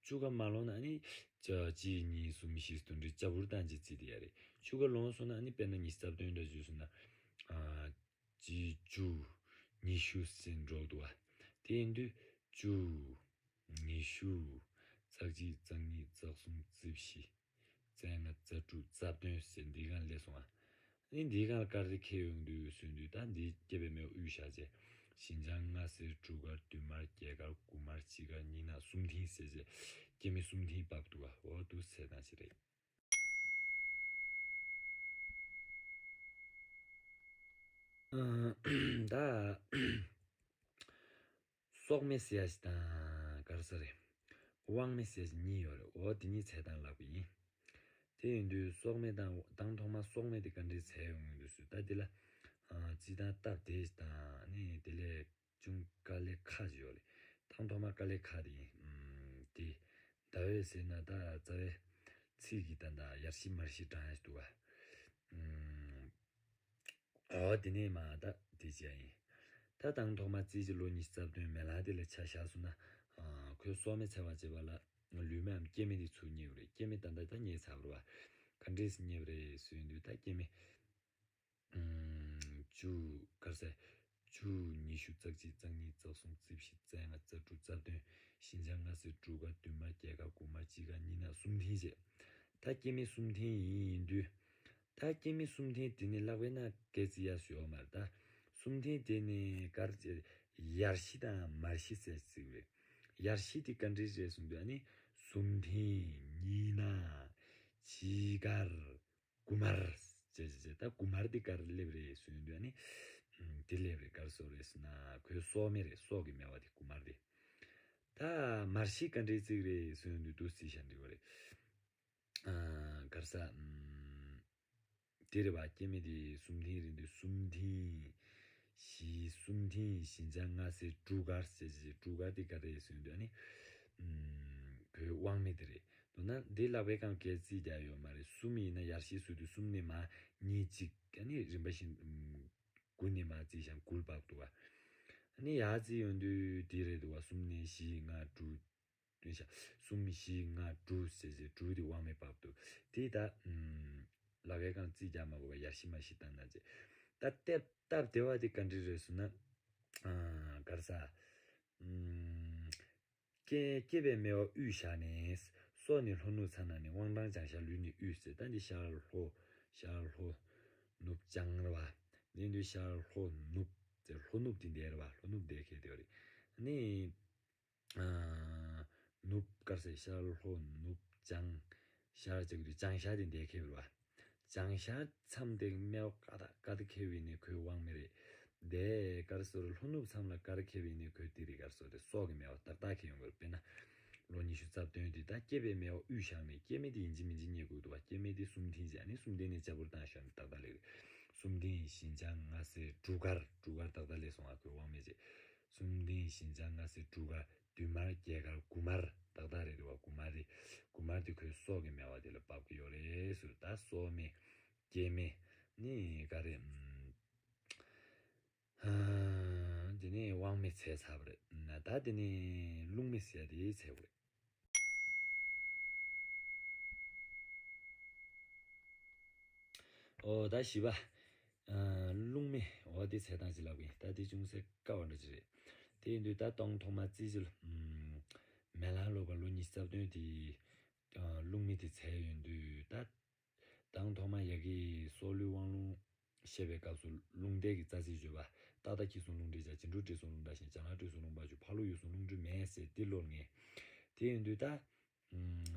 བཅུ་ཁ་མ་ལོང་ན་ཨ་ནི་ཅ་གཅིག་གཉིས་གསུམ་བཞི་དེ་འདྲའི་ཅ་འབུར་བཏང་བྱས་བརྩིས་བསྡད་ཡ་རེད། བཅུ་ཁ་ལོངས་སོང་ན་ཨ་ནི་དཔེར་ན་ཉི་ཤུ་རྩ་བདུན་འདྲ་བརྗོད་སོང་ན། ཨ་གཅིག་བཅུ། ཉི་ཤུ་ཟེར་འགྲོ་འདུག་བ། དེ་ཡིན་དུས་བཅུ། ཉི་ཤུ། རྩ་གཅིག་རྩ་གཉིས་རྩ་གསུམ་རྩ་བཞི། རྩ་ལྔ། རྩ་དྲུག་རྩ་བདུན་ཟེར་འདིའི་སྒང་སླེབས་སོང་ཨ། ཨ་ནི་འདིའི་སྒང་ལ་ག་རེ་འཁེལ་ཡོང་དུས་ཟེར་དུས། ད་འདི་སྐྱེས་པའི་སྨེ་བ་དབུས་བཞག་བྱས། ཞི་འཇམ་ལྔ་སེར་དྲུག་དཀར་བདུན་དམར་བརྒྱད་དཀར་དགུ་དམར་དཔྱིད་དཀར་གཉིས་ནག་གསུམ་མཐིང་ཟེར་བྱས། སྐྱེ་མེད་གསུམ་མཐིང་བབས་འདུག་བ། འོ་འདུག་ཟེར་སྟངས་ཤིག་རེད། ཨ། ད། སྲོག་སྨེ་ཟེར་ཡ་ཞིག་དང་ག་རེ་ཟེར་རེད། དབང་སྨེ་ཟེར་ཡ་ཞིག་གཉིས་ཡོད་རེད། འོ་དེ་གཉིས་འཚོལ་སྟངས་ལབ་ཀྱི་ཡིན། དེ་ཡིན་དུས་སྲོག་སྨེ་དང་། དང་ཐོག་མ་སྲོག་སྨེ་དེ་ག་འདྲས་འཚོལ་ཡོང་གི་འདུག་ཟེར། ད་དེ་ལ་ཨ་སྤྱིར་བཏང་སྟབས་བདེ་ཞིག་དང་། ཨ་ནི་དེ་ལས་ཅུང་དཀའ་ལས་ཁག་ཅིག་ཡོད་རེད། དང་ཐོག་མ་དཀའ་ལས་ཁག་དེ་ཡིན། ཨམ། དེ་ཟླ་འོད་ཟེར་ན་ད་རྩ་བའི་ཚིག་གི་ད་ད་ཡར་ཞི་མར་ཞི་བགྲང་ཡ་ཞིག་འདུག་བ། ཨམ། འོ་དེ་ནས་མ་ད་དེ་བྱས་ཡིན། ད་དང་ཐོག་མ་རྩིས་ཀྱི་ལོ་ཉི་ཤུ་རྩ་བདུན་མེ་ལང་དེ་ལ་ཆ་བཞག་སོང་ན། ཨ་ཁོས་སྲོག་སྨེ་འཚོལ་བ་བྱེད་པ་ལ་ལུས་སྨེའམ་སྐྱེ་སྨེ་དེ་ཚུར་རྙེད་པ་རེད། སྐྱེ་སྨེ་ད་ལྟ་ད་རྙེད་ཚར་བ་རེད་བ། ག་འདྲས་སེ་རྙེད་པ་རེད་ཟེར་དུས། ད་སྐྱེ་སྨེ་ཨམ་བཅུ། ག་རེ་ཟེར། བཅུ། ཉི་ཤུ། རྩ་གཅིག་རྩ་གཉིས་རྩ་གསུམ་རྩ་བཞི། རྩ་ལྔ། རྩ་དྲུག་རྩ་བདུན། ཞི་འཇམ་ལྔ་སེར་དྲུག་དཀར་བདུན་དམར་བརྒྱད་དཀར་དགུ་དམར་དཔྱིད་དཀར་གཉིས་ནག་གསུམ་མཐིང་བྱས། ད་སྐྱེ་སྨེ་གསུམ་མཐིང་ཡིན་དུས། ད་སྐྱེ་སྨེ་གསུམ་མཐིང་དེ་ནི་ལག་པའི་ནང་འཁེལ་བརྩི་ཡ་ཞིག་ཡོད་མ་རེད། ད་གསུམ་མཐིང་དེ་ནི་ག་རེ་ཟེར། ཡར་ཞི་དང་མར་ཞི་ཟེར་བརྩི་གི་རེད། ཡར་ཞི་དེ་ག་འདྲས་རེད་ཟེར་དུས། ཨ་ནི་གསུམ་མཐིང་གཉིས་ནག་དཔྱིད་དཀར་དགུ་དམར་ཟེར་བྱས་བྱས། ད་དགུ་དམར་དེ་ག་རེ་སླེབས་རེད་ཟེར་དུས། ཨ་ནི་ཨམ་དེ་སླེབས་རེད། ག་རེ་ཟེར་རེད་ཟེར་ན་ཁོའི་སྲོག་སྨེ་རེད། སྲོག་གི་སྨེ་བ་དེ་དགུ་དམར་དེ། ད་མར་ཞི་ག་འདྲས་བརྩི་གི་རེད་ཟེར་དུས་འདུག་སེ་བྱས་འགྲིག་པ་རེད། ཨ་ག་རེ་ཟེར། ཨམ་དེ་རེད་བ། སྐྱེ་སྨེ་དེ་གསུམ་མཐིང་རེད་འདུག་གསུམ་མཐིང་། ཞི། གསུམ་མཐིང་ཞི་འཇམ་ལྔ་སེར་དྲུག་དཀར་ཟེར་བྱས། དྲུག་དཀར་དེ་ག་རེ་རེད་ཟེར་དུས། ཨ་ནི་ཨམ་ཁོའི་དབང་སྨེ་དེ་རེད། མདོར་ན་འདི་ལག་པའི་སྒང་འཁེལ་བརྩི་རྒྱག་ཡོད་མ་རེད། གསུམ་ཡིན་ན་ཡར་ཞི་བཟོ་དུས་གསུམ་ནས་མར་གཉིས་གཅིག་ཨ་ནི་རིམ་པ་བཞིན་ཨམ་དགུ་ནས་མར་བརྩིས་ཤིང་དགུ་ལ་བབས་འདུག་བ། ཨ་ནི་ཡར་བརྩི་ཡོང་དུས་དེ་རེད་འདུག་བ། གསུམ་ནས་བཞི་ལྔ་དྲུག་བདུན་བཞི། གསུམ་བཞི་ལྔ་དྲུག་ཟེར་བྱས། དྲུག་དེ་དབང་སྨེ་བབས་འདུག་དེ་ད་ཨམ་ལག་པའི་སྒང་རྩིས་རྒྱག་མ་དགོས་པར་ཡར་ཞི་མར་ཞི་བཏང་ན་བྱས། ད་སྟབས་སྟབས་བདེ་བ་དེ་ག་འདྲ་རེད་ཟེར་ན། ཨ་ག་རེ་ཟེར། ཨམ་སྐྱེ་སྐྱེ་བའི་སྨེ་བ་དབུས་བཞག་ནས། སྲོག་ནི་ལྷོ་ནུབ་མཚམས་ནང་ནས། དབང་ཐང་བྱང་ཤར་ལུས་ནི་དབུས་ཟེར། ད་འདི་ཤར་ལྷོ་ཤར་ལྷོ་ནུབ་བྱང་རེད་བ། འདི་འདི་ཤར་ལྷོ་ནུབ་ཟེར། ལྷོ་ནུབ་དེ་འདི་རེད་བ། ལྷོ་ནུབ་འདི་ཁེལ་དེ་རེད། ཨ་ནི། ཨ་ནུབ་ག་རེ་ཟེར། ཤར་ལྷོ་ནུབ་བྱང་ཤར་ཟེར་གི་འདུག་བྱང་ཤར་དེ་འདི་ཁེལ་བ། བྱང་ཤར་མཚམས་དེ་སྨེ་བ་ཀ་ད་ཀ་ད་ཁེལ་བ་ཡིན་ནའི་ཁོའི་དབང་སྨེ་རེད། དེ་ག་རེ་ཟེར། ལྷོ་ནུབ་མཚམས་ལ་ཀ་རེ་ཁེལ་བ་ཡིན་ནའི་ཁོའི་དེ་རེད། ག་རེ་ཟེར། དེ་སྲོག་གི་སྨེ་བ་ཏག་ཏག་ཁེལ་ཡོང་གི་རེད། དཔེར་ན་ལོ་ཉི་ཤུ་རྩ་བདུན་དེ། ད་སྐྱེ་བའི་སྨེ་བ་དབུས་བཞག་ནས། སྐྱེ་སྨེ་དེ་ཡིན་གཅིག་མིན་གཅིག་རྙེད་དགོས་འདུག་བ། སྐྱེ་སྨེ་དེ་གསུམ་མཐིང་བྱས། ཨ་ནི་གསུམ་མཐིང་ནས་ཅ་འབུར་བཏང་ཤོག་ནི་ཏག་ཏག་སླེབས་རེད། གསུམ་མཐིང་ཞི་འཇམ་ལྔ་སེར་དྲུག་དཀར། དྲུག་དཀར་ཏག་ཏག་སླེབས་སོང་བ། ཁོའི་དབང་སྨེ་བྱས། གསུམ་མཐིང་ཞི་འཇམ་ལྔ་སེར་དྲུག་དཀར་བདུན་དམར་བརྒྱད་དཀར་དགུ་དམར་ཏག་ཏག་རེད་འདུག་བ། དགུ་དམར་དེ་དགུ་དམར་དེ་ཁོའི་སྲོག་གི་སྨེ་བ་དེ་ལ་བབས་ཀྱི་ཡོད་རེད་ཟེར། ད་སྲོག་སྨེ་སྐྱེ་སྨེ་ནི་ག་རེ། ཨམ་ཨ་དེ་ནས་དབང་སྨེ་འཚོལ་ཚར་བ་རེད། ན་ད་དེ་ནས་རླུང་སྨེ་ཟེར་ཡ་དེ་འཚོལ་དགོས་རེད། ཨོ་ད་བཞི་པ། ཨ་རླུང་སྨེ། འོ་དེ་འཚོལ་སྟངས་ཅིག་ལབ་གི་ཡིན། ད་དེ་ཅུང་ཟད་དཀའ་བ་འདྲ་ཅིག་རེད། དེ་ཡིན་དུས་ད་དང་ཐོག་མ་རྩིས་ཀྱི་ལོ། ཨམ་མེ་ལང་ལོ་ག་ལོ་ཉི་ཤུ་རྩ་བདུན་དེ། ཨ་རླུང་སྨེ་དེ་འཚོལ་ཡོང་དུས་ད། དང་ཐོག་མ་ཡ་གི་སྲོག་ལུས་དབང་ལུང་བཤད་པའི་སྐབས་སུ་རླུང་རྟའི་གི་རྩ་ཚིག་བརྗོད་པ། ཏག་ཏག་ཁྱི་སོང་རླུང་འདྲེས་བྱ། བྱི་འབྲུག་འདྲེས་སོང་རླུང་འདྲ་ཞིང་། བྱ་གླང་འདྲེས་སོང་རླུང་པ་འཆུ། ཕག་ལུག་ཡོད་སོང་རླུང་འབྲུ་མེད་ཟེར་འདི་ལོར་ངེས། དེ་ཡིན་དུས་ད། ཨམ་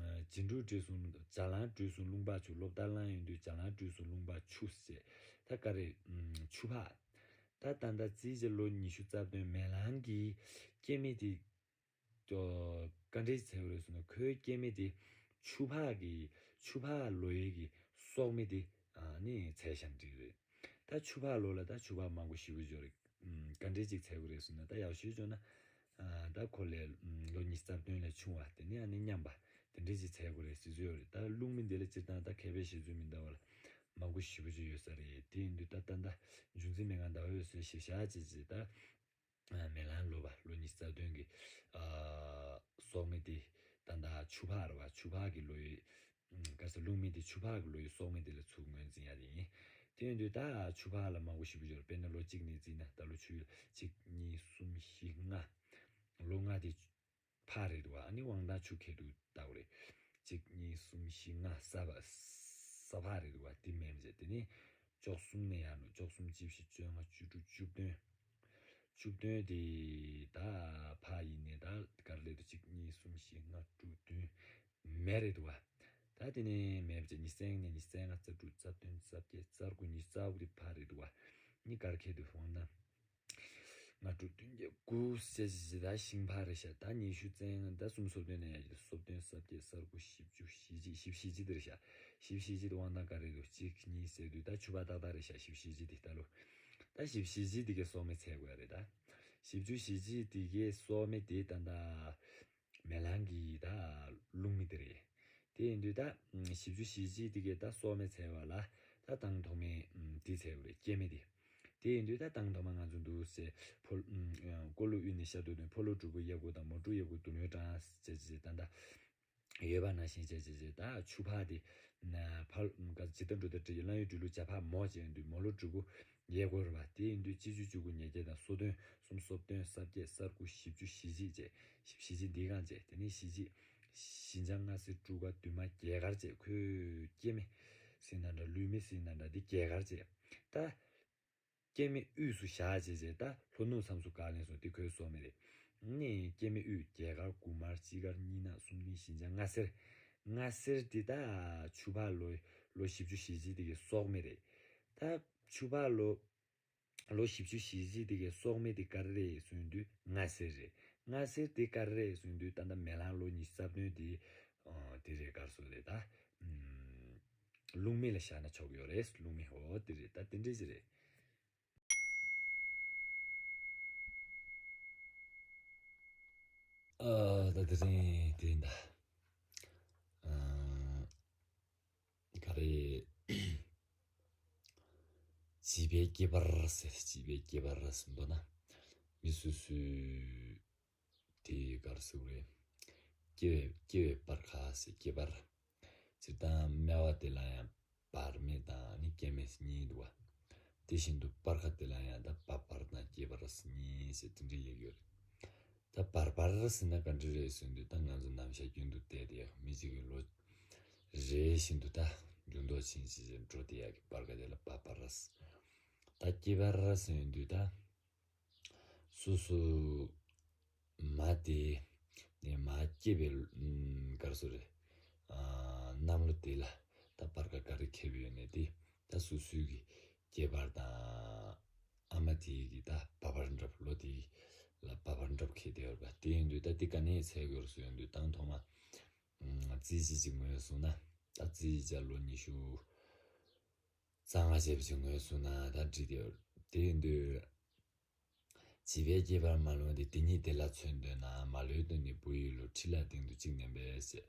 བྱི་འབྲུག་འདྲེས་སོང་། བྱ་གླང་འདྲེས་སོང་རླུང་པ་འཆུ། སློབ་མཐར་བླངས་ཡོང་དུས་བྱ་གླང་འདྲེས་སོང་རླུང་པ་འཆུ་ཟེར། ད་ག་རེ། ཨམ་འཆུ་ཕག་ད་ད་ལྟ་རྩིས་ཀྱི་ལོ་ཉི་ཤུ་རྩ་བདུན་མེ་ལང་གི་སྐྱེ་སྨེ་དེ། ཨོ། བཀའ་འདྲི་བྱས་པ་རེད་ཟེར་ན། ཁོའི་སྐྱེ་དམན་དེ་ཆུ་ཕག་གི་ཆུ་ཕག་ལོའི་གི་ སྲོག་མེད་དེ་ཨ་ནི་འཚལ་བཞག་འགྲིག་རེད། ད་ཆུ་ཕག་ལོ་ལ་ད་ཆུ་ཕག་མང་པོ་ཞེ་པོ་ཅིག་ཡོད་རེད། ཨམ། ག་འདྲས་ཅིག་འཚལ་དགོས་རེད་ཟེར་ན། ད་ཡག་ཤོས་བྱུང་ན། ཨ། ད་ཁོ་ལས་ལོ་ཉི་ཤུ་རྩ་བདུན་ལས་ཆུང་བ་དེ་ནས་ཨ་ནི་མཉམ་པ་དེ་འདྲས་ཅིག་འཚལ་དགོས་རེད་ཟེར་ཚུལ་ཡོད་རེད། ད་རླུང་མི་འདི་ལ་སྤྱིར་བཏང་ད་མཁས་པའི་བཤད་ཚུལ་མི་འདྲ་བ་ལ་མང་པོ་ཞེ་པོ་ཅིག་ཡོད་ས་རེད། དེ་ཡིན་དུས་ད་ད་ད་རྒྱུ་མཚན་མེད་ཁ་འདྲ་བོ་ཡོད་ཟེར་ཞིབ་བཤད་ཅིག་ཅིག་ད། མེ་གླང་ལོ་པ་ལོ་ཉི་ཤུ་རྩ་བདུན་གྱི་ཨ་སྲོག་མེད་དེ་ད་ད་ཆུ་ཕག་རེད་པ། ཆུ་ཕག་གི་ལོ་ཡི། ཨ། ག་ས་རླུང་མེད་དེ་ཆུ་ཕག་གི་ལོ་ཡི་སྲོག་མེད་དེ་ལ་ཚུར་ངོས་འཛིན་ཡ་དེ་ཡིན། དེ་ཡིན་དུས་ད་ཆུ་ཕག་ལ་མང་པོ་ཞེ་པོ་ཅིག་ཡོད་རེད། དཔེར་ན་ལོ་གཅིག་ནས་བརྩིས་ན་ད་ལོ་ཆུ་ཡོས་གཅིག་གཉིས་གསུམ་བཞི་ལྔ། ལོ་ལྔ་དེ་ཕག་རེད་འདུག་བ། ཨ་ནི་དབང་ཐང་ཆུ་ཁྱེར་འདུག་ལྟ་བུ་རེད། གཅིག་གཉིས་གསུམ་བཞི་ལྔ་ས་ཕག་ས་ཕག་རེད་འདུག་བ། དེ་མེད་མི་བྱེད། དེ་ནས་བཅུ་གསུམ་ནས་ཡར་ནས་བཅུ་གསུམ་བཅུ་བཞི་བཅོ་ལྔ་བཅུ་དྲུག་བཅུ་བདུན། བཅུ་བདུན་དེ་ད་ཕག་ཡིན་ནས་ད་ག་རེ་ལབ་འདུག་གཅིག་གཉིས་གསུམ་བཞི་ལྔ་དྲུག་བདུན་མེ་རེད་འདུག་བ། ད་དེ་ནས་མེ་བྱེད་ཉི་ཤུ་རྩ་ལྔ་ནས་ཉི་ཤུ་རྩ་ལྔ་རྩ་དྲུག་རྩ་བདུན་རྩ་བརྒྱད་རྩ་དགུ་ཉི་ཤུ་རྩ་དགུ་དེ་ཕག་རེད་འདུག་བ། ཨ་ནི་ག་རེ་ཁྱེར་འདུག་དབང་ཐང་། ལྔ་དྲུག་བདུན་བརྒྱད་དགུ་བྱས་བྱས་ད་ཤིང་ཕག་རེད་ཤག་ད་ཉི་ཤུ་རྩ་ལྔ་ད་གསུམ་སོ་བདུན་ནས་ཡར་གྱི་སོ་བདུན་ས་བརྒྱད་ས་དགུ་བཞི་བཅུ་ཞེ་གཅིག་བཞི་བཅུ་ཞེ་གཅིག་དེ་རེད་ཤག་བཞི་བཅུ་ཞེ་གཅིག་དེ་དབང་ཐང་ག་རེ་འདུག་གཅིག་གཉིས་ཟེར་དུས་ད་ཆུ་ཕག་ཏག་ཏག་རེད་ཤག་བཞི་བཅུ་ཞེ་གཅིག་དེ་ད་ལོ། ད་བཞི་བཅུ་ཞེ་གཅིག་དེ་གའི་སྲོག་མེད་འཚལ་དགོས་ཡ་རེད་ད། བཞི་བཅུ་ཞེ་གཅིག་དེ་གའི་སྲོག་མེད་དེ་ད་ད། མེ་གླང་གི་ད་རླུང་མེད་དེ་རེད། དེ་ཡིན་དུས་ད་བཞི་བཅུ་ཞེ་གཅིག་དེ་གའི་ད་སྲོག་མེད་འཚལ་བ་ལ་ད་དང་ཐོག་མའི་དེ་འཚལ་བ་རེད། སྐྱེ་མེད་དེ། དེ་ཡིན་དུས་ད་དང་ཐོག་མ་ང་ཚོ་འདུག་སེ་ཕོ། ཀོ་ལུ་དབུས་ནས་ཤར་དུ་ཐོན། ཕོ་ལུ་དྲུག་པོ་གཡས་སྐོར་དང་མོ་དྲུག་གཡས་སྐོར་དུ་ལོན་དྲངས་ཟེར་ཟེར་ད་ད། ཡོད་པ་ནང་བཞིན་བྱས་བྱས་བྱས་ད་ཆུ་ཕག་དེ་ན་ཕར་ག་ཇི་ལྟར་འགྲོ་ལྟར་བྲིས་ཀྱི་གླང་ཡུལ་འབྲི་ལུགས་བྱ་ཕག་མོ་བྱས་ཡོང་དུས་མོ་ལུག་འབྲི་གུ་ཡས་སྐོར་རེད་པ། དེ་ཡིན་དུས་གཅིག་བཅུ་བཅུ་དགུ་ཉེར་བརྒྱད་དང་སོ་བདུན་གསུམ་སོ་བདུན་ས་བརྒྱད་ས་དགུ་བཞི་བཅུ་ཞེ་གཅིག་བྱས་བཞི་བཅུ་ཞེ་གཅིག་འདི་གང་བྱས། དེ་ནས་ཞེ་གཅིག་བཞི་ལྕགས་ལྔ་སེར་དྲུག་དཀར་བདུན་དམར་བརྒྱད་དཀར་བྱས། ཁོས་སྐྱེ་མེད་ཟེར་ན་འདྲ་ལུས་མེད་ཟེར་ན་འདྲ་འདི་བརྒྱད་དཀར་བྱས། ད། སྐྱེ་མེད་དབུས་སུ་བཞག་བྱས་བྱས་ད་ལྷོ་ནུབ་མཚམས་སུ་བཀག་ལེན་སོང་། དེ་ཁོའི་སྲོག་མེད་རེད། ནས་སྐྱེ་མེད་དབུས་རྒྱལ་དཀར་དགུ་དམར་གཅིག་དཀར་གཉིས་ནག་གསུམ་ལྡིང་བཞི་ལྕགས་ལྔ་སེར། ལྔ་སེར་དེ་ད་ཆུ་ཕག་ལོ་ལོ་བཞི་བཅུ་ཞེ་གཅིག་དེ་གའི་སྲོག་མེད་རེད། ད་ཆུ་ཕག་ལོ་ལོ་བཞི་བཅུ་ཞེ་གཅིག་དེ་གའི་སྲོག་མེད་དེ་ག་རེ་རེད་ཟེར་དུས་ལྔ་སེར་རེད། ལྔ་སེར་དེ་ག་རེ་རེད་ཟེར་དུས་ད་ལྟ་མེ་གླང་ལོ་ཉི་ཤུ་རྩ་བདུན་དེ་དེ་རེད། ག་རེ་ཟེར་རེད་ད། རླུང་མེ་ལ་བཞག་ན་ཆོག་གི་ཡོད་རེད། རླུང་མེ་འོ་དེ་རེད། ད་དེ་འདྲས་ཅིག་རེད། ཨ། ད་དེ་རིང་དེ་ཡིན་ད། ཨ། ག་རེ། བྱིས་པའི་སྐྱེས་པར་ཟེར། བྱིས་པའི་སྐྱེས་པར་ཟེར་འདུག་ན། མི་སོ་སོའི་དེ་ག་རེ་ཟེར་དགོས་རེད། སྐྱེ་བའི་སྐྱེ་བའི་སྤར་ཁ་ཟེར། སྐྱེས་པར། སྤྱིར་བཏང་སྨེ་བ་དེ་ལ་ཡང་བར་སྨེ་དང་ནི་སྐྱེ་སྨེ་གཉིས་འདུག་བ། དེ་བཞིན་དུ་སྤར་ཁ་དེ་ལ་ཡང་ད་བ་སྤར་དང་སྐྱེས་སྤར་གཉིས་ཟེར་དེ་འདྲ་ཡོད་ཡོད་རེད། ད་བར་སྤར་ཟེར་ན་ག་འདྲ་རེད་ཟེར་དུས་ད་ང་ཚོ་ནམ་ཞག་རྒྱུན་དུ་བལྟས་ཏེ་ཡག་མི་གཅིག་གི་ལོ་རེ་བཞིན་དུ་ད་འགྱུར་ལྡོག་ཕྱིན་ཕྱིན་ཕྱིན་འགྲོ་དེ་ཡག་གི་སྤར་ཁ་དེ་ལ་བ་སྤར། ད་སྐྱེས་སྤར་ཟེར་དུས་ད། སོ་སོ་མ་དེ་ནས་མ་སྐྱེས་པའི་ཨམ་ག་རེ་ཟེར་རེད། ཨ། གནམ་ལོ་དེ་ལ་ད་སྤར་ཁ་ག་རེ་ཁེབས་ཡོད་ནས་དེ་ད་སོ་སོའི་གི་སྐྱེས་པར་དང་ཨ་མ་དེའི་གི་ད་བ་སྤར་འདྲ་པོ་ལོ་དེ་ལ་བ་སྤར་འདྲ་པོ་ཁེབས་བསྡད་ཡོད་པ། དེ་ཡིན་དུས་ད་དེ་ག་ནས་འཚལ་དགོས་ཟེར་ཡོང་དུས་དང་ཐོག་མ་ཨམ་རྩིས་གཞི་ཅིག་ངོས་བཟུང་ན། ད་རྩིས་གཞི་ལོ་ཉི་ཤུ་རྩ་ལྔ་བྱས་པ་ཅིག་ངོས་བཟུང་ན་ད་འགྲིག་བསྡད་ཡོད། དེ་ཡིན་དུས། བྱིས་པའི་སྐྱེས་པར་མ་ལོན་ཏེ། དེ་ཉིད་དེ་ལ་མཚོན་འདོད་ན། མ་ལོན་དུས་ནི་བུ་ཡི་ལོ། ཁྲི་ལ་སྟེང་དུ་གཅིག་བསྣན་པས་ཟེར།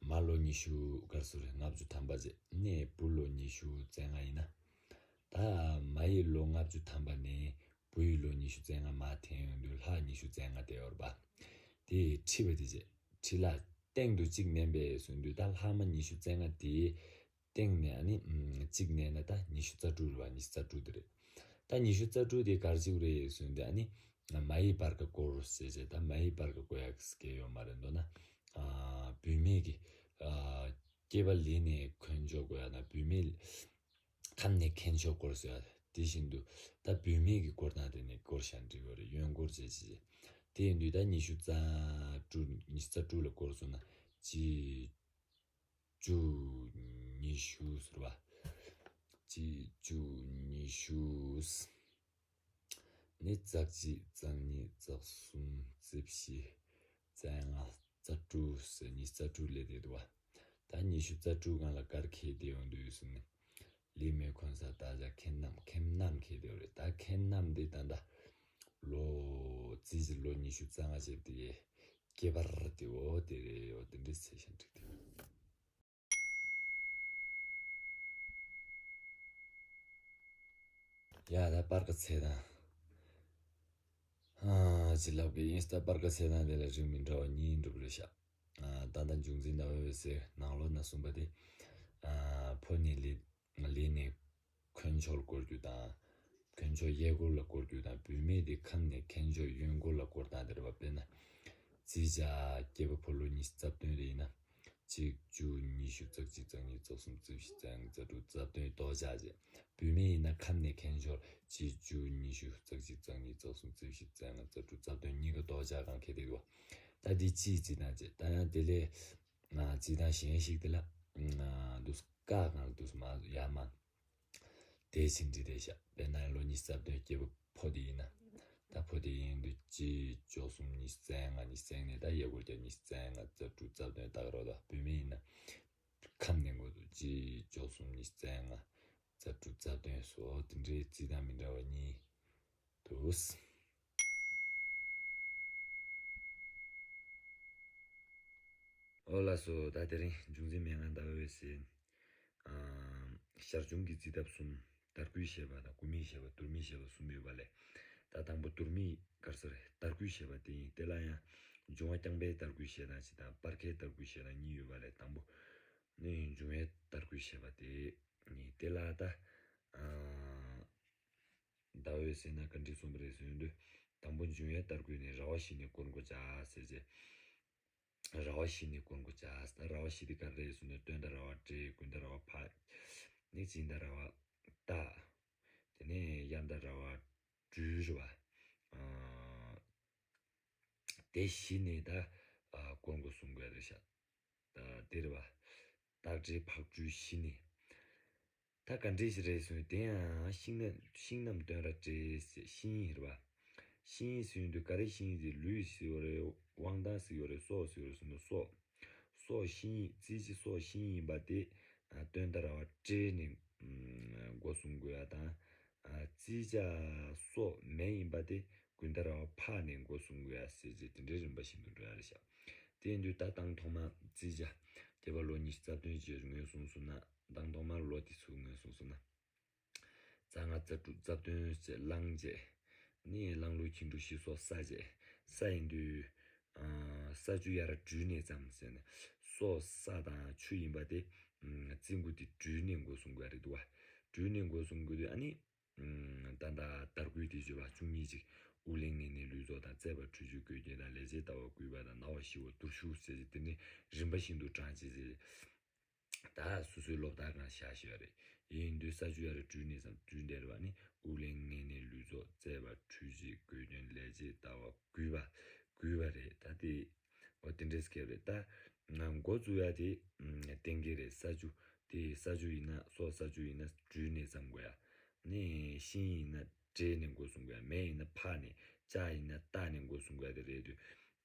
མ་ལོ་ཉི་ཤུ་ག་རེ་ཟེར་རེད། ལྔ་བཅུ་ཐམ་པ་བྱས་ནས་བུ་ལོ་ཉི་ཤུ་རྩ་ལྔ་ཡིན་ན། ད་མ་ཡི་ལོ་ལྔ་བཅུ་ཐམ་པ་ནས་བུ་ཡི་ལོ་ཉི་ཤུ་རྩ་ལྔ་མར་འཐེན་ཡོང་དུས་ལྷག་ཉི་ཤུ་རྩ་ལྔ་དེ་ཡོད་རེད་པ། དེ་ཁྲི་བ་དེ་བྱས། ཁྲི་ལ་སྟེང་དུ་གཅིག་བསྣན་པས་ཟེར་དུས་ད་ལྷག་མ་ཉི་ཤུ་རྩ་ལྔ་དེ། སྟེང་ནས་ཨ་ནི་ཨམ་གཅིག་བསྣན་ན་ད་ཉི་ཤུ་རྩ་དྲུག་རེད་པ། ཉི་ཤུ་རྩ་དྲུག་དེ་རེད། ད་ཉི་ཤུ་རྩ་དྲུག་དེ་ག་རེ་བྱེད་དགོས་རེད་ཟེར་དུས་ཨ་ནི་མ་ཡི་སྤར་ཁ་སྐོར་ཟེར་བྱས། ད་མ་ཡི་སྤར་ཁ་སྐོར་ཡག་གི་སྐལ་ཡོད་མ་རེད། མདོར་ན་ཨ་བུད་མེད་ཀྱི་ཨ་སྐྱེས་པ་ལེན་ནས་འཁོན་འཇོག་དགོས་ཡག་ན་བུད་མེད་ཁམས་ནས་འཁོན་འཇོག་སྐོར་ཟེར་ཡག་དེ་བཞིན་དུ་ད་བུད་མེད་ཀྱི་སྐོར་དང་དེ་ནས་སྐོར་བཞག་འགྲིག་གི་རེད། གཡོན་སྐོར་བྱས་བྱས། དེ་ཡིན་དུས་ད་ཉི་ཤུ་རྩ་དྲུག་ཉི་ཤུ་རྩ་དྲུག་ལ་སྐོར་སོང་ན་གཅིག་བཅུ། ཉི་ཤུ་ཟེར་བ། གཅིག་བཅུ། ཉི་ཤུ། ནི་རྩ་གཅིག་རྩ་གཉིས་རྩ་གསུམ་རྩ་བཞི་རྩ་ལྔ་རྩ་དྲུག་ཟེར་ཉི་ཤུ་རྩ་དྲུག་སླེབས་བསྡད་འདུག་བ། ད་ཉི་ཤུ་རྩ་དྲུག་སྒང་ལ་ག་རེ་ཁེལ་བསྡད་ཡོང་དུས་ཟེར་ན། ལི་མེ་འཁོན་ས་ད་ཅག་ཁེན་ནམ་ཁེན་ནམ་ཁེ་དེ་རེད། ད་ཁེན་ནམ་དེ་ད་ད་ལོ་རྩིས་ཀྱི་ལོ་ཉི་ཤུ་རྩ་ལྔ་བྱས་པ་དེ་ཡེ་སྐྱེས་པར་དེ་འོ་དེ་རེད། འོ་དེ་འདྲས་ཚེ་ཞིང་འགྲིག་དེ། ཡ་ད་སྤར་ཁ་ཚེ་དང་། ཨ་ཅི་ལབ་གི་ཡིན་ད་སྤར་ཁ་ཚེ་དང་དེ་ལ་རིགས་མི་འདྲ་བ་གཉིས་འགྲུབ་ལ་ཤག་ཨ་ད་ལྟ་འབྱུང་འཛིན་ཟླ་བའི་འོད་ཟེར་ནང་ལོགས་ན་གསུངས་པ་དེ། ཨ་ཕོ་ནི་ལི་ལི་ནི་འཁོན་ཕྱོགས་བསྐོར་རྒྱུ་དང་། འཁོན་ཕྱོགས་གཡས་སྐོར་ལ་བསྐོར་རྒྱུ་དང་། བུད་མེད་དེ་ཁམས་ནས་འཁོན་ཕྱོགས་གཡོན་སྐོར་ལ་བསྐོར་སྟངས་དེ་རེད་པ། དཔེར་ན། བརྩི་བྱ་སྐྱེས་པ་ཕོ་ལོ་ཉི་ཤུ་རྩ་བདུན་དེ་ཡིན་ན། གཅིག་བཅུ་ཉི་ཤུ་རྩ་གཅིག་རྩ་གཉིས་རྩ་གསུམ་རྩ་བཞི་རྩ་ལྔ་རྩ་དྲུག་རྩ་བདུན་ལྡོག་བྱ་བྱས། བུད་མེད་ཡིན་ན་ཁམས་ནས་འཁོན་ཕྱོགས་གཅིག་བཅུ་ཉི་ཤུ་རྩ་གཅིག་རྩ་གཉིས་རྩ་གསུམ་རྩ་བཞི་རྩ་ལྔ་རྩ་དྲུག་རྩ་བདུན་གཉིས་ཀ་ལྡོག་བྱ་གང་ཁེ་དེ་གོ། ད་འདི་ཅིའི་རྩིས་སྟངས་བྱས། ད་ཡང་དེ་ལས་ང་རྩིས་སྟངས་གཞན་ཞིག་དེ་ལ་ང་འདུག་ཀ་གང་འདུག་མ་ཡ་མ། དེ་ཕྱིན་དྲི་དེ་བཞག་དཔེར་ན་ལོ་ཉི་ཤུ་རྩ་བདུན་སྐྱེས་བུ་ཕོ་དེ་ཡིན་ན། ད་ཕོ་དེ་ཡིན་དུས་གཅིག་བཅུ་གསུམ་ཉི་ཤུ་རྩ་ལྔ་ཉི་ཤུ་རྩ་ལྔ་ནས་ད་གཡས་སྐོར་རྒྱབ་ཉི་ཤུ་རྩ་ལྔ་རྩ་དྲུག་རྩ་བདུན་ལྟ་གི་རོགས་དང་། བུད་མེད་ཡིན་ན། ཁམས་ནས་འགོ་འཛུགས་གཅིག་བཅུ་གསུམ་ཉི་ཤུ་རྩ་ལྔ་རྩ་དྲུག་རྩ་བདུན་སོགས་དེ་འདྲའི་རྩིས་སྟངས་མི་འདྲ་བ་གཉིས་འདུག་ཨོ་ལགས་སོ། ད་དེ་རིང་འབྱུང་འཛིན་མན་ངག་ཟླ་བའི་འོད་ཟེར། ཨ་ཞར་བྱུང་གི་རྩིས་ཐབས་གསུམ། དར་སྐུད་བཤད་པ་དང་། དགུ་མིག་བཤད་པ། དུར་མིག་བཤད་པ་གསུམ་ཡོད་པ་ལས། ད་དང་པོ་དུར་མིག་ག་རེ་ཟེར། དར་སྐུད་བཤད་པ་དེ་ཡིན། དེ་ལ་ཡང་འབྱུང་བ་རྐྱང་པའི་དར་སྐུད་བཤད་སྟངས་གཅིག་དང་། སྤར་ཁའི་དར་སྐུད་བཤད་སྟངས་གཉིས་ཡོད་པ་ལས། དང་པོ་ནི་འབྱུང་བའི་དར་སྐུད་བཤད་པ་དེ་ཡིན། དེ་ལ་ད་ཨ་ཟླ་བའི་འོད་ཟེར་ན་ག་འདྲས་གསུངས་པ་རེད་ཟེར་དུས། དང་པོ་འབྱུང་བའི་དར་སྐུད་ནི་ར་བ་བཞི་ནས་བསྐོར་དགོས་བྱ་ཟེར་བྱས། ར་བ་བཞི་ནས་བསྐོར་དགོས་བྱ། ད་ར་བ་བཞི་དེ་ག་རེ་རེད་ཟེར་ན། སྟོན་ཟླ་ར་བ་སྤྲེལ། དགུན་ཟླ་ར་བ་ཕག་ནས་སྤྱི་ཟླ་ར་བ་སྟག་དེ་ནས་དབྱར་ཟླ་ར་བ་སྦྲུལ་རེད་པ། ཨ་དེ་བཞི་ནས་ད་ཨ་བསྐོར་དགོས་གསུང་དགོས་རེད་ཤག་ད་དེ་རེད་པ། སྟག་སྤྲེལ་ཕག་སྦྲུལ་བཞི་ནས། ད་ག་འདྲས་ཞིག་རེད་ཟེར་ན། དེ་ཡང་ཤིང་ན་ཤིང་རྣམས་སྟོན་ར་སྤྲེལ་ཟེར། ཤིང་ཡིན་རེད་པ། ཤིང་ཟེར་དུས་ག་རེ་ཤིང་ཟེར། ལུས་ཟེར་བ་རེད། དབང་ཐང་ཟེར་བ་རེད། སྲོག་ཟེར་བ་རེད་ཟེར་ན། སྲོག་སྲོག་ཤིང་ཡིན། རྩིས་ཀྱི་སྲོག་ཤིང་ཡིན་པ་དེ་ཨ་སྟོན་ཟླ་ར་བ་སྤྲེལ་ནས་ཨ་འགོ་གསུམ་དགོས་ཡ་དང་། ཨ་རྩིས་ཀྱི་སྲོག་མེ་ཡིན་པ་དེ་དགུན་ཟླ་ར་བ་ཕག་ནས་འགོ་གསུམ་དགོས་ཡ་ཟེར་བྱས་དེ་འདྲའི་རིམ་པ་བཞིན་དུ་འགྲོ་ཡ་རེད་ཤག་དེ་ཡིན་དུས་ད་དང་ཐོག་མ་རྩིས་ཀྱི་སྐྱེས་པ་ལོ་ཉི་ཤུ་རྩ་བདུན་བྱས་ངོས་བཟུང་སོང་ན། དང་ཐོག་མར་ལོ་དེ་ཚོ་ངོས་བཟུང་སོང་ན། རྩ་ལྔ་རྩ་དྲུག་རྩ་བདུན་བྱས་གླང་བྱས། ནི་གླང་ལུག་ཁྱི་འབྲུག་བཞི་སོགས་ས་བྱས། ས་ཡིན་དུས། ཨ་ས་བཅུ་ཡར་སྦྲུལ་ནས་བརྩམས་ཟེར་ནས། སོགས་ས་དང་ཆུ་ཡིན་པ་དེ། ཨ་རྩི་མགོ་དེ་སྦྲུལ་ནས་འགོ་གསུང་དགོས་རེད་འདུག་བ། སྦྲུལ་ནས་འགོ་གསུང་དགོས་དུས་ཨ་ནི། ཨ་ད་ལྟ་དར་སྐུད་དེ་བརྗོད་པ་བཅུ་གཉིས་ཅིག་དབུགས་ལེན་ངེས་གནས་ལུས་རྫོགས་དང་། བརྩེ་བ་ཁྲུས་གཅོད་གོས་གྱོན་དང་། ལས་བྱེད་ལྟ་བ་གུས་པ་དང་། ན་བ་ཞི་བ་དུར་ཞུགས་ཟེར་ཏེ་དེ་ནི་རིམ་པ་བཞིན་དུ་བགྲངས་བྱས་ཟེར། ད་སོ་སོའི་སློབ་མཐར་གང་བཞག་བཞག་རེད། ཡིན་དུས་ས་བཅུ་ཡར་སྦྲུལ་ནས་བརྩམས། སྦྲུལ་འདྲེན་པ་ནི་དབུགས་ལེན་ངེས་གནས་ལུས་རྫོགས། བརྩེ་བ་ཁྲུས་གཅོད་གོས་གྱོན། ལས་བྱེད་ལྟ་བ་གུས་པ། གུས་པ་རེད། ད་དེ་འོ་དེ་འདྲས་སྐད་རེད། ད་ང་འགོ་བཙུགས་ཡ་དེ་གཏན་འཁེལ་རེད། ས་བཅུ་དེ་ས་བཅུ་ཡིན་ན་སོགས་ས་བཅུ་ཡིན་ན་སྦྲུལ་ནས་བརྩམས་དགོས་ཡ། ནི་ཤིང་ཡིན་ན་སྤྲེལ་ནས་འགོ་གསུང་དགོས་ཡ། མེ་ཡིན་ན་ཕག་ནས། ལྕགས་ཡིན་ན་སྟག་ནས་འགོ་གསུང་དགོས་ཡ་དེ་རེད་དུས།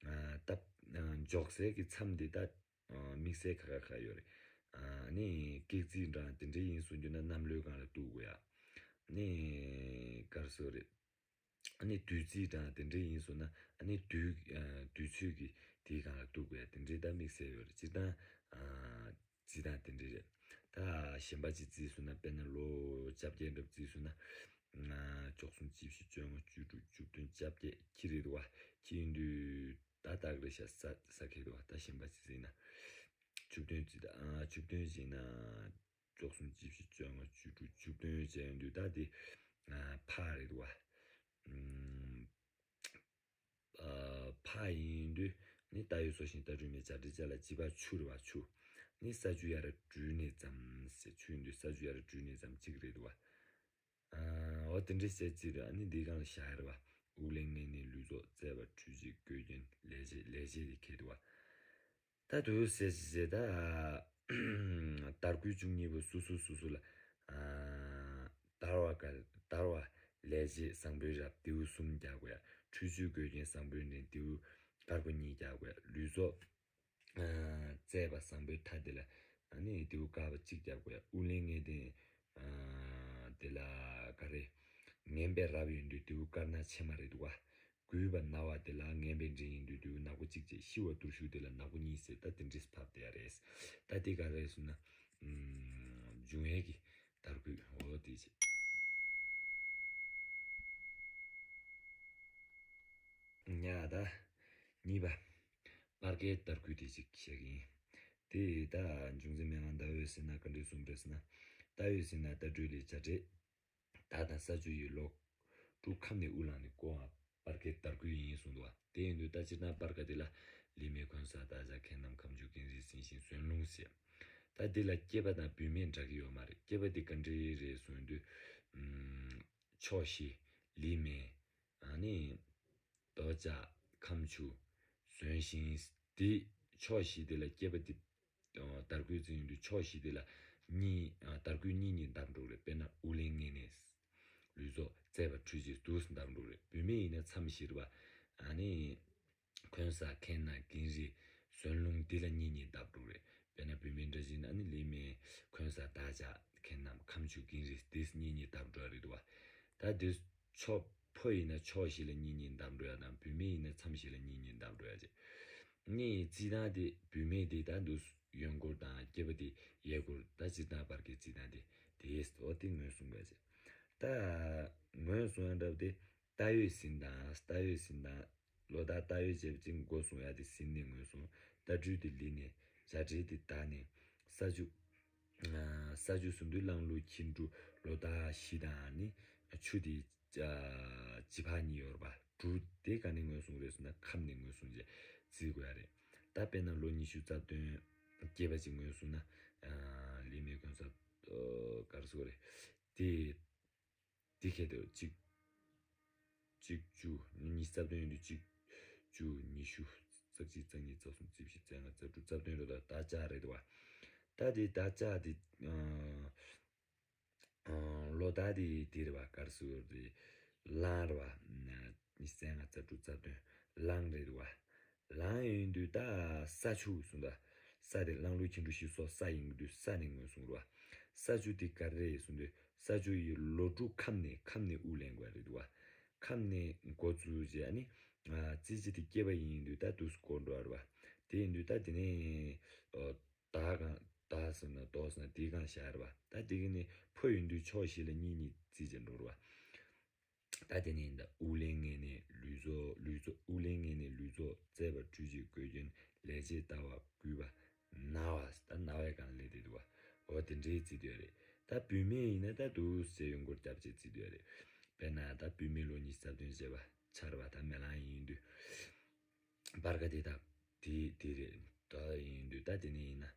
ད་འཇོག་སའི་གི་མཚམས་དེ་ད། དམིགས་བསལ་ཁ་ཁ་ཁ་ཡོད་རེད། ཨ་ནི་སྐེག་རྩིས་འདྲ་དེ་འདྲ་ཡིན་གསུང་རྒྱུ་ན་གནམ་ལོའི་སྒང་ལ་གཏུག་དགོས་ཡ། ནི་ག་རེ་ཟེར་རེད། ཨ་ནི་དུས་རྩིས་འདྲ་དེ་འདྲ་ཡིན་གསུང་ན་ཨ་ནི་དུས་དུས་ཚོད་ཀྱི་དེའི་སྒང་ལ་གཏུག་དགོས་ཡ་དེ་འདྲའི་ད་དམིགས་བསལ་ཡོད་རེད། སྤྱིར་བཏང་རྩིས་སྟངས་དེ་འདྲ་རེད། ད་གཞན་པ་ཅིག་རྩིས་གསུང་ན་དཔེར་ན་ལོ་བཅོ་བརྒྱད་འདྲ་རྩིས་གསུང་ན། བཅུ་གསུམ་བཅུ་བཞི་བཅོ་ལྔ་བཅུ་དྲུག་བཅུ་བདུན་བཅོ་བརྒྱད་ཁྱི་རེད་འདུག་བ། ཁྱི་ཡིན་དུས། ད་སྟག་རེད་ཤག་ས་ས་ཁེ་འདུག་བ། ད་གཞན་པ་ཅིག་ཟིན་ན། བཅུ་བདུན་ཅིག་ད་ཨ་བཅུ་བདུན་ཟིན་ན། བཅུ་གསུམ་བཅུ་བཞི་བཅོ་ལྔ་བཅུ་དྲུག་བཅུ་བདུན་བྱས་ཡོང་དུས་ད་དེ་ཨ་ཕག་རེད་འདུག་བ། ཨ་ཕག་ཡིན་དུས་ནི་རྟ་ཡོད་སོ་ཤིང་རྟ་སྦྲུལ་མེད། བྱ་སྤྲེལ་བྱ་ལ་བྱི་ཕག་ཆུ་རེད་བ། ཆུ་ནི་ས་བཅུ་ཡར་སྦྲུལ་ནས་བརྩམས་ཟེར། ཆུ་ཡིན་དུས་ས་བཅུ་ཡར་སྦྲུལ་ནས་བརྩམས་གཅིག་རེད་འདུག་བ། ཨ་འོ་དེ་འདྲའི་བཤད་ཚིག་རེད། ཨ་ནི་འདིའི་སྒང་ལ་བཞག་ཡ་རེད་བ། དབུགས་ལེན་ངེས་གནས་ལུས་རྫོགས། བརྩེ་བ་ཁྲུས་གཅོད་གོས་གྱོན། ལས་བྱེད་ལས་བྱེད་དེ་ཁེལ་འདུག་བ། ད་དུ་ཟེར་ཟེར་ད། དར་སྐུད་བཅུ་གཉིས་པོ་སོ་སོ་སོ་སོ་ལ། ཨ་དར་བ་ག་དར་བ་ལས་བྱེད་བཟང་པོའི་རབས་དེའུ་གསུམ་རྒྱག་དགོས་ཡ། ཁྲུས་གཅོད་གོས་གྱོན་བཟང་པོའི་འདྲེན་དེའུ་དཀར་པོ་གཉིས་རྒྱག་དགོས་ཡ། ལུས་རྫོགས། ཨ་བརྩེ་བ་བཟང་པོའི་མཐའ་དེ་ལ་ཨ་ནི་དེའུ་དཀར་པོ་གཅིག་རྒྱག་དགོས་ཡ། དབུགས་ལེན་ངེས་གནས་ ཨ་དེ་ལ་ག་རེ། ངན་པས་རབ་ཡིན་དུས་དེའུ་དཀར་ནག་ཕྱེ་མ་རེད་འདུག་བ། གུས་པ་ན་བ་དེ་ལ་ངན་པའི་འདྲེ་ཡིན་དུས་དེའུ་ནག་པོ་གཅིག་བྱས། ཤི་བ་དུར་ཞུགས་དེ་ལ་ནག་པོ་གཉིས་ཟེར། ད་དེ་འདྲས་ཕབ་བསྡད་ཡ་རེད། ད་དེ་ག་རེ་རེད་ཟེར་ན། ཨམ། འབྱུང་བའི་གི་དར་གུད་འོ་དེ་བྱས། ཉ་ད། གཉིས་པ། སྤར་ཁའི་དར་གུད་དེ་ཅིག་བཤད་གི་ཡིན། དེ་ད་འབྱུང་རྩིས་མན་ངག་ཟླ་འོད་ཟེར་ན་ག་འདྲས་གསུངས་རེད་ཟེར་ན། ཟླ་འོད་ཟེར་ན་ཟླ་སྦྲུལ་ལས་བྱ་སྤྲེལ། དག་དང་ས་ཆུ་ཡི་ལོ། དྲུག་ཁམས་ནས་དབུགས་ལངས་ནས་བསྐོར་བ་སྤར་ཁའི་དར་གུད་ཡིན་གསུངས་འདུག་བ། དེ་ཡིན་དུས་ད་སྤྱིར་བཏང་སྤར་ཁ་དེ་ལ་ལི་མེ་གོན་ས་དར་ཆ་ཁེན་རྣམས་ཁམ་ཆུ་ཀིང་རི་སིང་ཤིང་ཟོན་རླུང་ཟེར། ད་འདི་ལ་སྐྱེས་པ་དང་བུད་མེད་འདྲ་གི་ཡོད་མ་རེད། སྐྱེས་པ་དེ་ག་འདྲས་རེད་གསུངས་དུས། ཨམ། ཕྱོགས་བཞི། ལི་མེ། ཨ་ནི། རྡོ་ལྕགས། ཁམ་ཆུ། ཟོན་ཤིང་། འདི་ཕྱོགས་བཞི་དེ་ལ་སྐྱེས་པ་དེ། ཨ། དར་གུད་ཅན་ཡིན་དུས་ཕྱོགས་བཞི་དེ་ལ་གཉིས། ཨ། དར་གུད་གཉིས་གཉིས་བརྡབས་འགྲོ་གི་རེད། དཔེར་ན་དབུགས་ལེན་མངལ་གནས། ལུས་སྲོག། བཙས་པ་འཁྲུད་བྱེད་དུ་བརྡབས་འགྲོ་གི་རེད། བུད་མེད་ཡིན་ན་མཚམས་བཞི་རེད་པ། ཨ་ནི། གོན་ས་ཁེན་ན་ཀིང་རི། ཟོན་རླུང་འདི་ལ་གཉིས་གཉིས་བརྡབས་འགྲོ་གི་རེད། དཔེར་ན་བུད་མེད་འདྲ་བྱས་ན་ཨ་ནི་ལི་མེ། གོན་ས་དར་ཆ། ཁེན་ན་ཁམ་ཆུ་ཀིང་རི་འདི་གཉིས་གཉིས་བརྡབས་འགྲོ་གི་རེད་འདུག་བ། ད་འདི་ཕྱོགས་ཕོ་ཡིན་ན་ཕྱོགས་བཞི་ལ་གཉིས་གཉིས་བརྡབས་འགྲོ་ཡ་དང་བུད་མེད་ཡིན་ན་མཚམས་བཞི་ལ་གཉིས་གཉིས་བརྡབས་འགྲོ་ཡ་བྱས། གཉིས་རྩིས་སྟངས་དེ་བུད་མེད་དེ་ད་འདུག་གཡོན་སྐོར་དང་སྐྱེས་པ་དེ་གཡས་སྐོར། ད་སྤྱིར་བཏང་སྤར་ཁའི་རྩིས་སྟངས་དེ་དེ་འོ་དེ་ངོས་བཟུང་དགོས་བྱས། ད་ངོས་བཟུང་ཡ་འདྲ་བ་དེ། རྟ་འོད་ཟིན་དང་རྟ་འོད་ཟིན་དང་། ལོ་ཟླ་རྟ་འོད་བྱས་པ་ཅིག་མགོ་བཟུང་ཡ་དེ་ཟིན་ནས་ངོས་བཟུང་། རྟ་སྦྲུལ་དེ་ལི་ནས། བྱ་སྤྲེལ་དེ་དར་ནས། ས་ཆུ། ཨ། ས་ཆུ་ཟེར་དུས་གླང་ལུག་ཁྱི་འབྲུ་ལོ་ཟླ་བཞི་དང་ནི། ཆུ་དེ། ཨ། བྱི་ཕག་གཉིས་ཡོད་རེད་པ། འབྲུ་དེ་ག་ནས་ངོས་བཟུང་རེད་ཟེར་ན་ཁམས་ནས་ངོས་བཟུང་བྱས་རྩིས་དགོས་ཡ་རེད། ད་དཔེར་ན་ལོ་ཉི་ཤུ་རྩ་བདུན་སྐྱེས་པ་ཅིག་ངོས་བཟུང་ན། ཨ། ལི་མེ་གོན་ས། ཨ། ག་རེ་ཟེར་དགོས་རེད། དེ། འདི་ཁེ་དེ་གཅིག་གཅིག་བཅུ། ཉི་ཤུ་རྩ་བདུན་ཡིན་དུས་གཅིག་བཅུ། ཉི་ཤུ། རྩ་གཅིག་རྩ་གཉིས། རྩ་གསུམ། རྩ་བཞི། རྩ་ལྔ། རྩ་དྲུག་རྩ་བདུན་རེད་དོ། ཟླ་ལྕགས་རེད་དོ། ད་དེ་ཟླ་ལྕགས་དེ། ཨ། ཨ། ལོ་ཟླ་དེ་དེ་རེད་བ། ག་རེ་ཟེར་དགོས་རེད། གླང་རེད་བ། ཉི་ཤུ་རྩ་ལྔ། རྩ་དྲུག་རྩ་བདུན། གླང་རེད་བ། གླང་ཡིན་དུས་ད་ས་ཆུ་གསུངས་ད། ས་དེ་གླང་ལུག་ཁྱི་འབྲུ་བཞི་སོགས་ས་ཡིན་དུས་ས་ནས་ངོས་བཟུང་རེད་བ། ས་ཆུ་དེ་ག་རེ་རེད་གསུངས་དུས། ས་ཆུ་ཡི་ལོ་དྲུག་ཁམས་ནས། ཁམས་ནས་དབུགས་ལེན་དགོས་རེད་འདུག་བ། ཁམས་ནས་འགོ་བཙུགས་བྱས་ཨ་ནི། ཨ། རྩིས་གཞི་དེ་སྐྱེས་པ་ཡིན་དུས་ད་དུས་སུ་འགོར་འགྲོ་བ་རེད་བ། དེ་ཡིན་དུས་ད་དེ་ནས། ཨོ། ཟླ་གང་། ཟླ་ཟེར་ན་ཟླ་ཟེར་ན་དེ་གང་བཞག་རེད་བ། ད་དེ་གི་ནས་ཕོ་ཡིན་དུས་ཕྱོགས་བཞི་ལ་གཉིས་གཉིས་རྩིས་བྱས་འགྲོ་རེད་བ། ད་དེ་ནས་ད་དབུགས་ལེན་མངལ་ནས་ལུས་སྲོག། ལུས་སྲོག། དབུགས་ལེན་མངལ་ནས་ལུས་སྲོག། བཙས་པ་འཁྲུད་བྱེད་གོས་གྱོན། ལས་བྱེད་ལྟ་བ། གུས་པ། ན་བ། ད་ན་བའི་སྒང་ལ་སླེབས་བསྡད་འདུག་བ། འོ་དེ་འདྲའི་རྩིས་དུས་རེད། ད་བུད་མེད་ཡིན་ན་ད་དུས་ཟེར་ཡོང་སྐོར་རྒྱབ་བྱས་རྩིས་དུས་རེད། དཔེར་ན་ད་བུད་མེད་ལོ་ཉི་ཤུ་རྩ་བདུན་བྱས་པ་ཆར་བ་ད་མེ་གླང་ཡིན་དུས། སྤར་ཁ་དེ་དག་དེ་དེ་རེད། ད་ཡིན་དུས་ད་དེ་ནས་ཡིན་ན།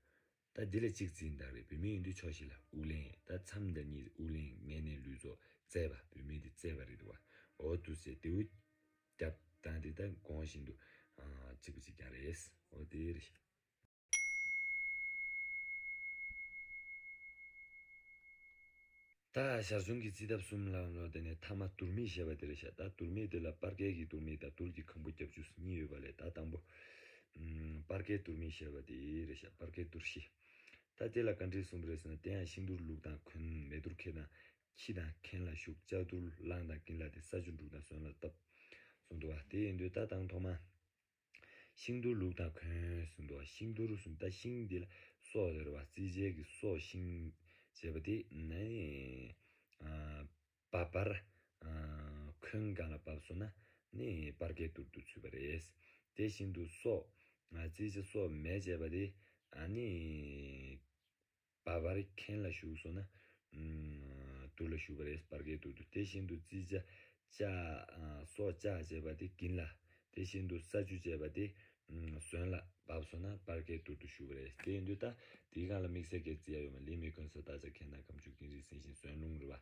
ད་འདི་ལ་གཅིག་རྩིས་འདྲ་རེད། བུད་མེད་ཡིན་དུས་ཕྱོགས་བཞི་ལ་དབུགས་ལེན། ད་མཚམས་དང་གཉིས་དབུགས་ལེན་མངལ་ནས་ལུས་སྲོག། བཙས་པ། བུད་མེད་དེ་བཙས་པ་རེད་འདུག་བ། འོ་དུས་ཟེར་དེའུ་རྒྱབ་སྟངས་དེ་ད་གོང་བཞིན་དུ། ཨ། གཅིག་པ་གཅིག་རྐྱང་རེད། འོ་དེ་རེད་ཤག་ད་ཞར་བྱུང་གི་རྩིས་ཐབས་གསུམ་ལ་ལོ། དེ་ནས་ཐ་མ་དུར་མེད་བཤད་པ་དེ་རེད་ཤག་ད་དུར་མེད་དེ་ལ་སྤར་ཁའི་གི་དུར་མེད་དང་དུར་གྱི་ཁང་བུ་རྒྱབ་ཆུ་གཉིས་ཡོད་པ་ལས། ད་དང་པོ། ཨམ། སྤར་ཁའི་དུར་མེད་བཤད་པ་དེ་རེད་ཤག་སྤར་ཁའི་དུར་བཞི། ད་དེ་ལ་ག་འདྲས་གསུངས་པ་རེད་ཟེར་ན། དེ་ཡང་ཤིང་དུར་ལུག་དང་གོན། མེ་དུར་ཁེ་དང་ཁྱི་དང་གན་ལ་ཞུགས། ལྕགས་དུར་གླང་དང་གིན་ལ་སྟེ། ས་ཆུ་འབྲུག་དང་ཟོན་ལ་བཏབ། གསུངས་འདུག་བ། དེ་ཡིན་དུས་ད་དང་ཐོག་མ། ཤིང་དུར་ལུག་དང་གོན་གསུངས་འདུག་བ། ཤིང་དུར་གསུངས། ད་ཤིང་འདི་ལ་སྲོག་ཟེར་བ། རྩིས་བྱེད་ཀྱི་སྲོག་ཤིང་བྱས་པ་དེ་ནི། ཨ། བབ་པར། ཨ། གོན་སྒང་ལ་བབས་སོང་ན་ནི་སྤར་ཁའི་དུར་དུ་ཚུད་པ་རེད། དེ་བཞིན་དུ་སྲོག་ཨ། རྩིས་བྱེད་སྲོག་མེ་བྱས་པ་དེ། ཨ་ནི། བབ་པར་གན་ལ་ཞུགས་སོང་ན། ཨ། དུར་ལ་ཞུགས་པ་རེད། སྤར་ཁའི་དུར་དུ། དེ་བཞིན་དུ་རྩིས་བྱེད་ལྕགས། ཨ། སྲོག་ལྕགས་བྱས་པ་དེ་གིན་ལ། དེ་བཞིན་དུ་ས་ཆུ་བྱས་པ་དེ། ཨ། ཟོན་ལ་བབས་སོང་ན་སྤར་ཁའི་དུར་དུ་ཞུགས་པ་རེད། དེ་ཡིན་དུས་ད་དེའི་སྒང་ལ་དམིགས་བསལ་གྱི་རྩིས་ཡ་ཡོད་མ། ལི་མེ་གོན་ས་དར་ཆ་ཁེན་ན་ཁམ་ཆུ་ཀིང་རི་སིང་ཤིང་ཟོན་རླུང་རེད་བ།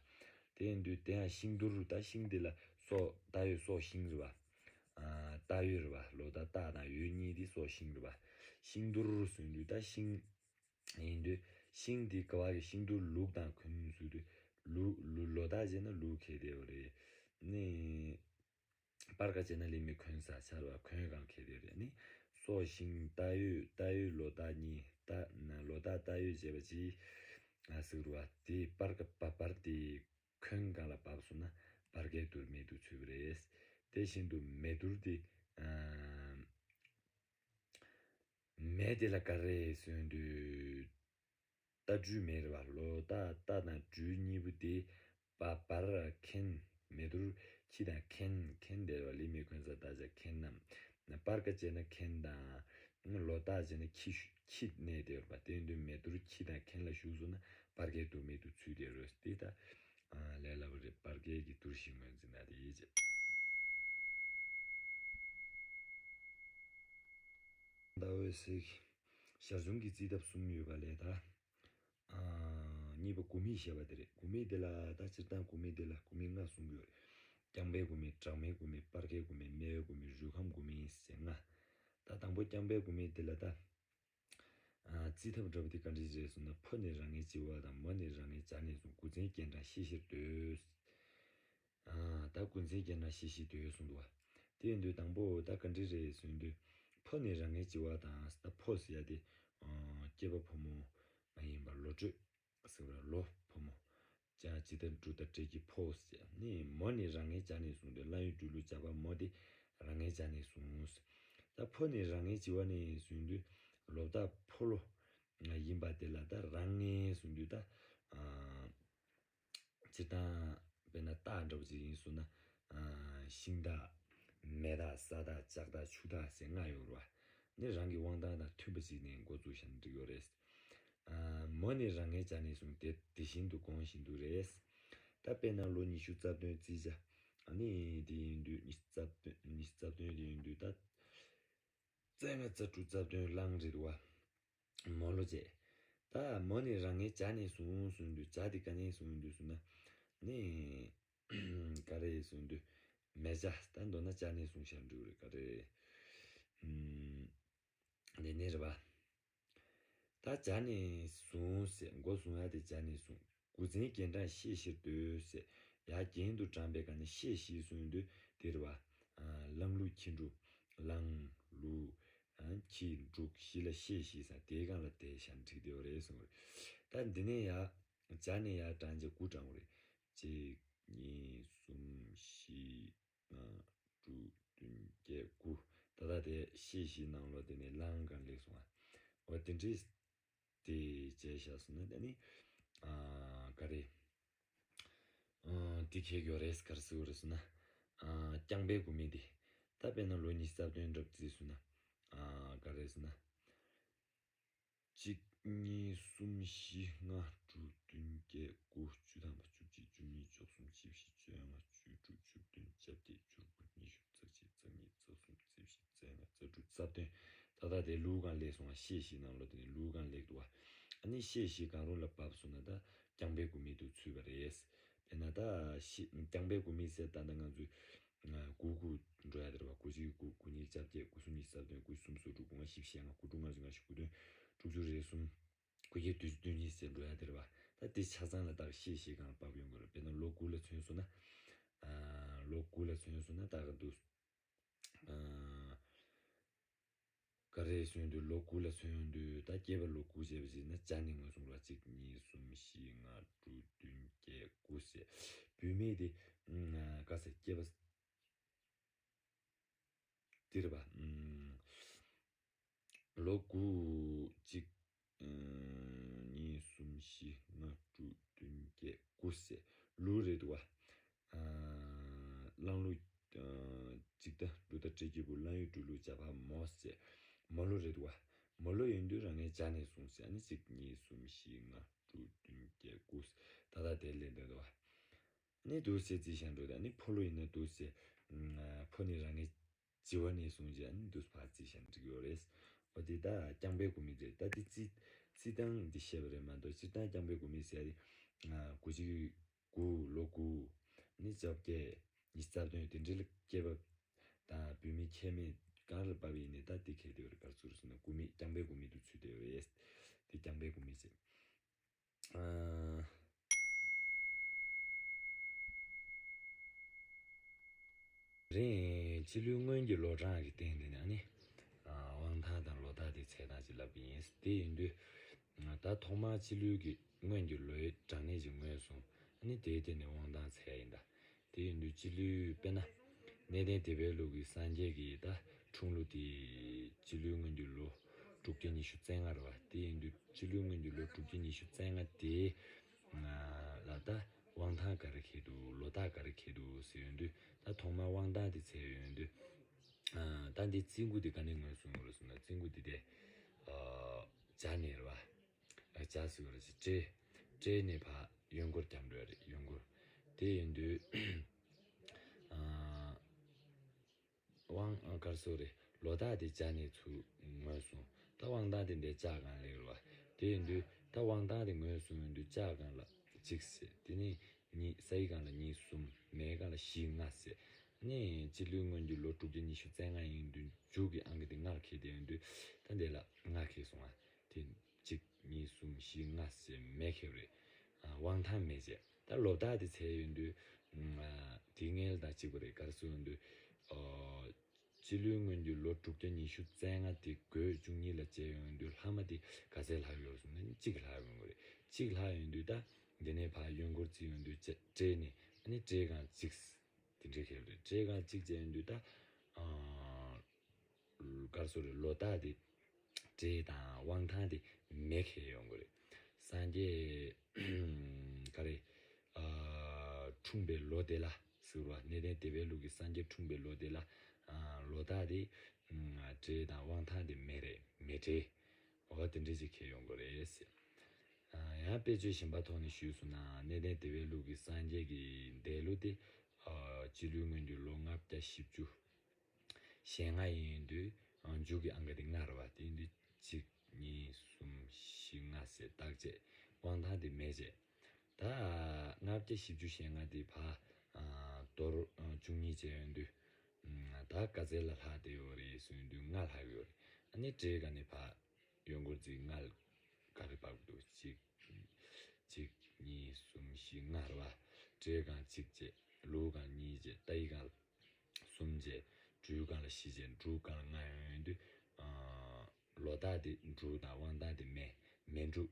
དེ་ཡིན་དུས་དེ་ཡང་ཤིང་དུར། ད་ཤིང་དེ་ལ་སྲོག་རྟ་ཡོད་སྲོག་ཤིང་རེད་བ། ཨ། རྟ་ཡོད་རེད་བ། ལོ་ཟླ་རྟ་དང་ཡོས་གཉིས་དེ་སྲོག་ཤིང་རེད་བ། ཤིང་དུར་ཟེར་དུས་ད་ཤིང་ཡིན་དུས་ཤིང་དེ་ག་བ་གི་ཤིང་དུར་ལུག་དང་གོན་ཟེར་དུས་ལུག་ལུག་ལོ་ཟླ་བྱས་ན་ལུག་ཁེ་དེ་བ་རེད། ནི། སྤར་ཁ་བྱས་ན་ལི་མེ་གོན་ས་ཆར་བ་གོན་སྒང་ཁེ་དེ་རེད། ནི་སྲོག་ཤིང་རྟ་ཡོས། རྟ་ཡོས་ལོ་ཟླ་གཉིས། རྟ་ན་ལོ་ཟླ་རྟ་ཡོས་བྱས་པ་ཅིག་ཨ་ཟེར་བ་དེ་པར་ཀ་བ་བར་དེ་འཁོན་སྒང་ལ་བབས་སོང་ན་བར་གའི་བསྡུར་མེད་དུ་ཚུད་པ་རེད། དེ་བཞིན་དུ་མེ་བསྡུར་དེ་ཨ་མེ་དེ་ལ་ག་རེ་ཟེར་དུས། རྟ་སྦྲུལ་མེ་རེད་བ། ལོ་རྟ་རྟ་དང་སྦྲུལ་གཉིས་པོ་དེ་བ་བར་འཁེན། མེ་བསྡུར་ཁྱི་དང་འཁེན། འཁེན་དེ་རེད་བ། ལི་མེ་འཁོན་ས་རྟ་ཆ་འཁེན་ནམ། པར་ཀ་བྱས་ན་འཁེན་དང་། ལོ་རྟ་བྱས་ན་ཁྱི་ཁྱི་གནས་དེ་རེད་བ། དེ་ཡིན་དུས་མེ་བསྡུར་ཁྱི་དང་འཁེན་ལ་ཞུགས་སོང་ན་བར་གའི་བསྡུར་མེད་དུ་ཚུད་དེ་རེད། དེ་ད་ལས་སླ་པོ་རེད། བར་གའི་གི་བསྡུར་ཞིག་ངོས་འཛིན་ན་དེ་ཡིན་ཅེས། ཟླ་འོད་ཟེར། ཞར་བྱུང་གི་རྩིས་ཐབས་གསུམ་ཡོད་པ་ལས་ད། ཨ། གཉིས་པ་དགུ་མིང་བཤད་པ་དེ་རེད། དགུ་མིང་དེ་ལ་ད་སྤྱིར་བཏང་དགུ་མིང་དེ་ལ་དགུ་མིང་ལྔ་གསུང་གི་ཡོད་རེད། རྐྱང་པའི་དགུ་མིང་། སྦྲགས་མའི་དགུ་མིང་། སྤར་ཁའི་དགུ་མིང་། སྨེ་བའི་དགུ་མིང་། རུས་ཁམས་དགུ་མིང་ཟེར་ལྔ། ད་དང་པོ་རྐྱང་པའི་དགུ་མིང་དེ་ལ་ད། ཨ། རྩིས་ཐབས་འདྲ་པོ་དེ་ག་འདྲ་ཞིག་རེད་ཟེར་ན། ཕོ་ནི་རང་ངེ་བྱི་བ་དང་། མོ་ནི་རང་ངེ་བྱ་ནས་བཟུང་། དགུ་ཚན་གྱེན་དྲངས་ཤེས་བཞིར་འདོད། ཨ། ད་དགུ་ཚན་གྱེན་དྲངས་ཤེས་བཞིར་འདོད་གསུངས་འདུག་བ། དེ་ཡིན་དུས་དང་པོ་ད་ག་འདྲ་རེད་ཟེར་དུས། ཕོ་ནི་རང་ངེ་བྱི་བ་དང་། ད་ཕོ་ཟེར་ཡ་དེ། ཨ། སྐྱེས་པ་ཕོ་མོ་མ་ཡིན་པར་ལོ་སྤྲོད་ཟེར་བ་ལོ་ཕོ་མོ། ཅ་ཇི་ད་འབྲུ་ད་ཏྲེ་གི་ཕོ་ཟེར་ནི། མོ་ནི་རང་ངེ་བྱ་ནས་བཟུང་སྟེ། གླང་ཡུལ་འབྲུག་ལུག་བྱ་བ་མོ་དེ་རང་ངེ་བྱ་ནས་བཟུང་། ད་ཕོ་ནི་རང་ངེ་བྱི་བ་ནས་བཟུང་དུས་ལོ་རྟགས་ཕོ་ལོ་ཡིན་པ་དེ་ལ་ད་རང་ངེ་བཟུང་དུས་ད། ཨ། སྤྱིར་བཏང་དཔེར་ན་རྟགས་འདྲ་པོ་ཅིག་ཡིན་སོང་ན། ཨ། ཤིང་རྟགས། མེ་རྟགས། ས་རྟགས། ལྕགས་རྟགས། ཆུ་རྟགས་ཟེར་ལྔ་ཡོད་རེད་བ། ནི་རང་གི་དབང་ཐང་དང་མཐུན་པ་ཅིག་ནས་འགོ་བཙུགས་བཞག་ན་འགྲིག་ཡོད་རེད། ཨ། མོ་ནི་རང་ངེ་བྱ་ནས་བཟུང་སྟེ་དེ་བཞིན་དུ་གོང་བཞིན་དུ་རེད། ད་དཔེར་ན་ལོ་ཉི་ཤུ་རྩ་བདུན་རྩིས་བྱ། ཨ་ནི་དེ་ཡིན་དུས་ཉི་ཤུ་རྩ་བདུན། ཉི་ཤུ་རྩ་བདུན་དེ་ཡིན་དུས་ད། རྩ་ལྔ་རྩ་དྲུག་རྩ་བདུན་གླང་རེད་བ། མོ་ལོ་བྱས། ད་མོ་ནི་རང་ངེ་བྱ་ནས་བཟུང་གསུངས་དུས། བྱ་དེ་ག་ནས་བཟུང་དུས་ཟེར་ན། ནི། ག་རེ་ཟེར་དུས། མེ་བྱ། ད་མདོར་ན་བྱ་ནས་བཟུང་བཞག་འགྲིག་རེད། ག་རེ། ཨུམ། དེ་ནས་རེད་པ། ད་བྱ་ནས་བཟུང་ཟེར། འགོ་བཟུང་ཡ་དེ་བྱ་ནས་བཟུང་། དགུ་ཚན་གྱེན་དྲངས་ཤེས་བཞིར་འདོད་ཟེར། ཡར་གྱེན་དུ་དྲངས་པའི་སྒང་ནས་ཤེས་བཞི་གསུངས་དུས་དེ་རེད་པ། ཨ། གླང་ལུག་ཁྱི་འབྲུག་གླང་ལུག་ཨ། ཁྱི་འབྲུག་བཞི་ལ་ཤེས་བཞི་ཟེར། དེའི་སྒང་ལ་དེ་བཞག་འགྲིག་བསྡད་པ་རེད་གསུངས་པ་རེད། ད་འདི་ནས་ཡར་བྱ་ནས་ཡར་དྲངས་རྗེས་དགུ་དྲངས་པ་རེད། གཅིག་གཉིས། གསུམ། བཞི། ལྔ། དྲུག་བདུན། བརྒྱད། དགུ། ད་ལྟ་དེ་ཤེས་བཞིའི་ནང་ལོགས་དེ་ནས་གླང་སྒང་སླེབས་སོང་ཨ། འོ་དེ་འདྲའི་དེ་བྱས་བཞག་སོང་ན་དེ་ནི། ཨ། ག་རེ། ཨ། དེ་ཁེགས་ཡོད་རེད། ག་རེ་ཟེར་དགོས་རེད་ཟེར་ན། ཨ། རྐྱང་པའི་དགུ་མིང་དེ། ད་དཔེར་ན་ལོ་ཉི་ཤུ་རྩ་བདུན་འདྲ་པོ་བརྩིས་སོང་ན། ཨ། ག་རེ་ཟེར་ན། གཅིག་གཉིས། གསུམ། བཞི། ལྔ། དྲུག་བདུན། བརྒྱད། དགུ། བཅུ་ཐམ་པ། བཅུ་གཅིག་བཅུ་གཉིས། བཅུ་གསུམ། བཅུ་བཞི། བཅོ་ལྔ། བཅུ་དྲུག་བཅུ་བདུན། བརྒྱད་བརྒྱད། བཅུ་དགུ། ཉི་ཤུ། རྩ་གཅིག་རྩ་གཉིས། རྩ་གསུམ། རྩ་བཞི། རྩ་ལྔ། རྩ་དྲུག་རྩ་བདུན། ད་ལྟ་དེ་ལུག་སྒང་སླེབས་སོང་བ། ཤེས་བཞིའི་ནང་ལོགས་དེ་ནས་ལུག་སྒང་སླེབས་འདུག་བ། ཨ་ནི་ཤེས་བཞི་གང་རུང་ལ་བབས་སོང་ན་ད་རྐྱང་པའི་དགུ་མིང་དུ་ཚུད་པ་རེད། དཔེར་ན་ད་ཤེས་རྐྱང་པའི་དགུ་མིང་ཟེར། ད་ལྟ་ང་ཚོས་དགུ་དགུ་འགྲོ་ཡ་དེ་རེད་བ། དགུ་གཅིག་དགུ། དགུ་གཉིས་བརྒྱད། བརྒྱད་དགུ་སུམ་ཅུ། རྩ་བདུན། དགུ་གསུམ་སོ་དྲུག། དགུ་ལྔ་བཞི་བཅུ་ཞེ་ལྔ། དགུ་དྲུག་ལྔ་བཅུ། ལྔ་བཞི་དགུ་བདུན། དྲུག་ཅུ་རེ་གསུམ། དགུ་བརྒྱད་བདུན་ཅུ་དོན་གཉིས་ཟེར་འགྲོ་ཡ་དེ་རེད་བ། ད་དེ་ཆ་ཚང་ལ་ད་ཤེས་བཞི་སྒང་ལ་བབས་ཡོང་གི་རེད། དཔེར་ན་ལོ་དགུ་ལ་མཚོན་སོང་ན། ཨ། ལོ་དགུ་ལ་མཚོན་སོང་ན་ད་ག་འདུག་ཨ། ག་རེ་ཟེར་དུས་ལོ་དགུ་ལ་མཚོན་དུས་ད་སྐྱེས་པ་ལོ་དགུ་བྱས་པ་ཞིག་ན་བྱ་ནི་ངོས་བཟུང་ར། གཅིག་གཉིས། གསུམ། བཞི། ལྔ། དྲུག་བདུན། བརྒྱད། དགུ་ཟེར། བུད་མེད་དེ། ཨ། ག་ཟེར། སྐྱེས་པ་དེ་རེད་པ། ཨུམ། ལོ་དགུ། གཅིག་ཨུམ། གཉིས། གསུམ། བཞི། ལྔ། དྲུག་བདུན། བརྒྱད། དགུ་ཟེར། ལུག་རེད་འདུག་བ། ཨ། གླང་ལུག་ཨ། གཅིག་ད་འབྲུ་ད་ཏྲེ་གི་བུ། གླང་ཡུལ་འབྲུག་ལུག་བྱ་ཕག་མོ་ཟེར། མོ་ལོ་རེད་འདུག་བ། མོ་ལོ་ཡིན་དུས་རང་ངེས་བྱ་ནས་བཟུང་ཟེར། ཨ་ནི་གཅིག་གཉིས། གསུམ། བཞི། ལྔ། དྲུག་བདུན། བརྒྱད། དགུ་ཟེར། ད་ལྟ་དེ་ལས་འདས་འདུག་བ། ནི་འདུག་སེ་རྩིས་བཞག་འགྲོ། ད་ནི་ཕོ་ལོ་ཡིན་ན་འདུག་སེ། ཨ། ཕོ་ནི་རང་ངེས་བྱི་བ་ནས་བཟུང་བྱས་ནི་འདུག་སེ་ཕར་རྩིས་བཞག་འགྲིག་ཡོད་རེད། འོ་དེ་ད་རྐྱང་པའི་དགུ་མིང་རེད། ད་དེ་རྩིས་རྩིས་སྟངས་འདི་བཤད་པ་རེད་མ་གཏོགས་སྤྱིར་བཏང་རྐྱང་པའི་དགུ་མིང་ཟེར་ཡ་དེ། ཨ། དགུ་གཅིག་དགུ། ལོ་དགུ། ནི་བཅོ་བརྒྱད། ཉི་ཤུ་རྩ་བདུན། དེ་འདྲའི་ལ་སྐྱེས་པ་དང་བུད་མེད་ཁྱད་མེད་གང་ལ་བབས་ཡིན་ནའི་ད་དེ་གལ་ཏེ་ཡོད་རེད། ག་རེ་ཟེར་ཟེར་ན་དགུ་མིང་རྐྱང་པའི་དགུ་མིང་དུ་ཚུད་བསྡད་ཡོད་རེད། དེ་རྐྱང་པའི་དགུ་མིང་ཟེར། ཨ། རིང་། ཕྱི་ལུས་སྔོན་གྱི་ལོ་གྲངས་ཀྱི་སྟེང་དེ་ནས་ནི། ཨ། དབང་ཐང་དང་ལོ་རྟགས་དེ་ཚད་སྟངས་ཅིག་ལབ་ཀྱི་ཡིན། དེ་ཡིན་དུས། ད་ཐོག་མར་ཕྱི་ལུས་ཀྱི་ སྔོན་གྱི་ལོའི་གྲངས་གནས་ཀྱི་ངོས་བཟུང་། ཨ་ནི་དེའི་སྟེང་ནས་དབང་ཐང་འཚོལ་ཡ་ཡིན་ད། དེ་ཡིན་དུས་སྤྱི་ལོའི་དཔེར་ན། གནས་བརྟན་སྡེ་པའི་ལུགས་ཀྱི་སངས་རྒྱས་ཀྱི་ད་འཁྲུངས་ལོ་དེ། སྤྱི་ལོའི་སྔོན་གྱི་ལོ་དྲུག་བརྒྱ་ཉི་ཤུ་རྩ་ལྔ་རེད་བ། དེ་ཡིན་དུས་སྤྱི་ལོའི་སྔོན་གྱི་ལོ་དྲུག་བརྒྱ་ཉི་ཤུ་རྩ་ལྔ་དེ་ལ་ད་དབང་ཐང་ག་རེ་འཁེལ་འདུག་ལོ་རྟགས་ག་རེ་འཁེལ་འདུག་ཟེར་ཡོང་དུས། ད་ཐོག་མར་དབང་ཐང་དེ་འཚོལ་ཡོང་དུས། ཨ། ད་འདི་རྩིས་འགོ་འདི་ག་ནས་ངོས་བཟུང་དགོས་རེད་ཟེར་ན། རྩིས་འགོ་འདི་དེ། ཨ། བྱ་ནས་རེད་བ། ཨ། བྱ་ཟེར་བ་རེད། སྤྲེལ། སྤྲེལ་ནས་ཕར་ཡོན་སྒོར་རྒྱབ་འགྲོ་ཡ་རེད། ཡོན་སྒོར། དེ་ཡིན་དུས། ཨ། དབང་། ཨ། ག་རེ་ཟེར་དགོས་རེད། ལོ་རྟགས་དེ་བྱ་ནས་ཚུར་ངོས་བཟུང་། ད་དབང་ཐང་དེ་འདི་ལྕགས་སྒང་སླེབས་རེད་བ། དེ་ཡིན་དུས་ད་དབང་ཐང་དེ་ངོས་བཟུང་ཡོང་དུས་ལྕགས་སྒང་ལ་གཅིག་བྱས། དེ་ནས་གཉིས། སའི་སྒང་ལ་གཉིས། གསུམ། མེའི་སྒང་ལ་བཞི། ལྔ་བྱས། ཨ་ནི་སྤྱི་ལོའི་སྔོན་གྱི་ལོ་དྲུག་བརྒྱ་ཉི་ཤུ་རྩ་ལྔ་ཡིན་དུས་མཇུག་གི་ཨང་ཀི་དེ་ལྔར་འཁེལ་བསྡད་ཡོང་དུས། ད་འདི་ལ་ལྔ་འཁེལ་སོང་ང་། དེ་གཅིག་གཉིས། གསུམ། བཞི། ལྔ་བྱས་མེ་འཁེལ་བ་རེད། ཨ། དབང་ཐང་མེ་བྱས། ད་ལོ་རྟགས་དེ་འཚོལ་ཡོང་དུས། ཨ། དེ་སྔོན་དང་གཅིག་པ་རེད། ག་རེ་ཟེར་ཡོང་དུས། ཨོ། སྤྱི་ལོའི་སྔོན་གྱི་ལོ་དྲུག་བརྒྱ་ཉི་ཤུ་རྩ་ལྔ་དེ་བགོས་བཅུ་གཉིས་ལ་བྱས་ཡོང་དུས། ལྷག་མ་དེ་ག་ཚད་ལྷག་ཡོད་ཟེར་ན། གཅིག་ལྷག་ཡོང་གི་རེད། གཅིག་ལྷག་ཡོང་དུས་ད་འདི་ནས་ཕར་ཡོན་སྒོར་བརྩིས་ཡོང་དུས་སྤྲེལ་ནས། ཨ་ནི་སྤྲེལ་སྒང་གཅིག་དེ་འདྲའི་འཁེལ་བ་རེད། སྤྲེལ་སྒང་གཅིག་བྱས་ཡོང་དུས་ད། ཨ། ག་རེ་ཟེར་དགོས་རེད། ལོ་རྟགས་དེ་སྤྲེལ་དང་དབང་ཐང་དེ་མེ་འཁེལ་ཡོང་གི་རེད། སངས་རྒྱས། ག་རེ། ཨ། འཁྲུངས་པའི་ལོ་དེ་ལ་ཟེར་བ། གནས་བརྟན་སྡེ་པའི་ལུགས་ཀྱི་སངས་རྒྱས་འཁྲུངས་པའི་ལོ་དེ་ལ། ཨ། ལོ་རྟགས་དེ། ཨ། སྤྲེལ་དང་དབང་ཐང་དེ་མེ་རེད། མེ་སྤྲེལ། འོ། དེ་འདྲ་ཅིག་འཁེལ་ཡོང་གི་རེད་ཟེར། ཨ། ཡང་དཔེ་བརྗོད་གཞན་པ་ཐོག་ནས་ཞུས་སོང་ན། གནས་བརྟན་སྡེ་པའི་ལུགས་ཀྱི་སངས་རྒྱས་ཀྱི་འདས་ལོ་དེ། ཨ། སྤྱི་ལོའི་སྔོན་གྱི་ལོ་ལྔ་བརྒྱ་བཞི་བཅུ་ཞེ་ལྔ་ཡིན་དུས། ཨ། མཇུག་གི་ཨང་ཀི་དེ་ལྔ་རེད་བ། དེ་ཡིན་དུས་གཅིག་གཉིས། གསུམ། བཞི། ལྔ་བྱས་རྟགས་བྱས། དབང་ཐང་དེ་མེ་བྱས། ད་ལྔ་བརྒྱ་བཞི་བཅུ་ཞེ་ལྔ་དེ་ཕར། ཨ། དོར། ཨ། བཅུ་གཉིས་བྱས་ཡོང་དུས། ཨ། ད་ག་ཚད་ལ་ལྷག་བསྡད་ཡོད་རེད་ཟེར་ཡོང་དུས། ལྔ་ལྷག་ཡོད་རེད། ཨ་ནི་སྤྲེལ་སྒང་ནས་ཕར་ཡོན་སྒོར་བརྩིས། ལྔ་ག་རེ་འབབ་འདུག་གཅིག་གཅིག་གཉིས། གསུམ། བཞི། ལྔ་རེད་བ། སྤྲེལ་སྒང་གཅིག་བྱས། ལུག་སྒང་གཉིས་བྱས། རྟའི་སྒང་གསུམ་བྱས། སྦྲུལ་སྒང་ལ་བཞི་བྱས། འབྲུག་སྒང་ལ་ལྔ་ཡོང་དུས། ཨ། ལོ་རྟགས་དེ་འབྲུག་དང་དབང་ཐང་དེ་མེ། མེ་འབྲུག་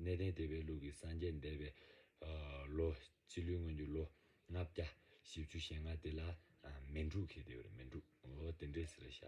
གནས་བརྟན་སྡེ་པའི་ལུགས་ཀྱི་སངས་རྒྱས་འདས་པའི། ཨ། ལོ། སྤྱི་ལོའི་སྔོན་གྱི་ལོ་ལྔ་བརྒྱ་བཞི་བཅུ་ཞེ་ལྔ་དེ་ལ། ཨ། མེ་འབྲུག་འཁེལ་བསྡད་ཡོད་རེད། མེ་འབྲུག་འོ། དེ་འདྲས་ཟེར་བཞག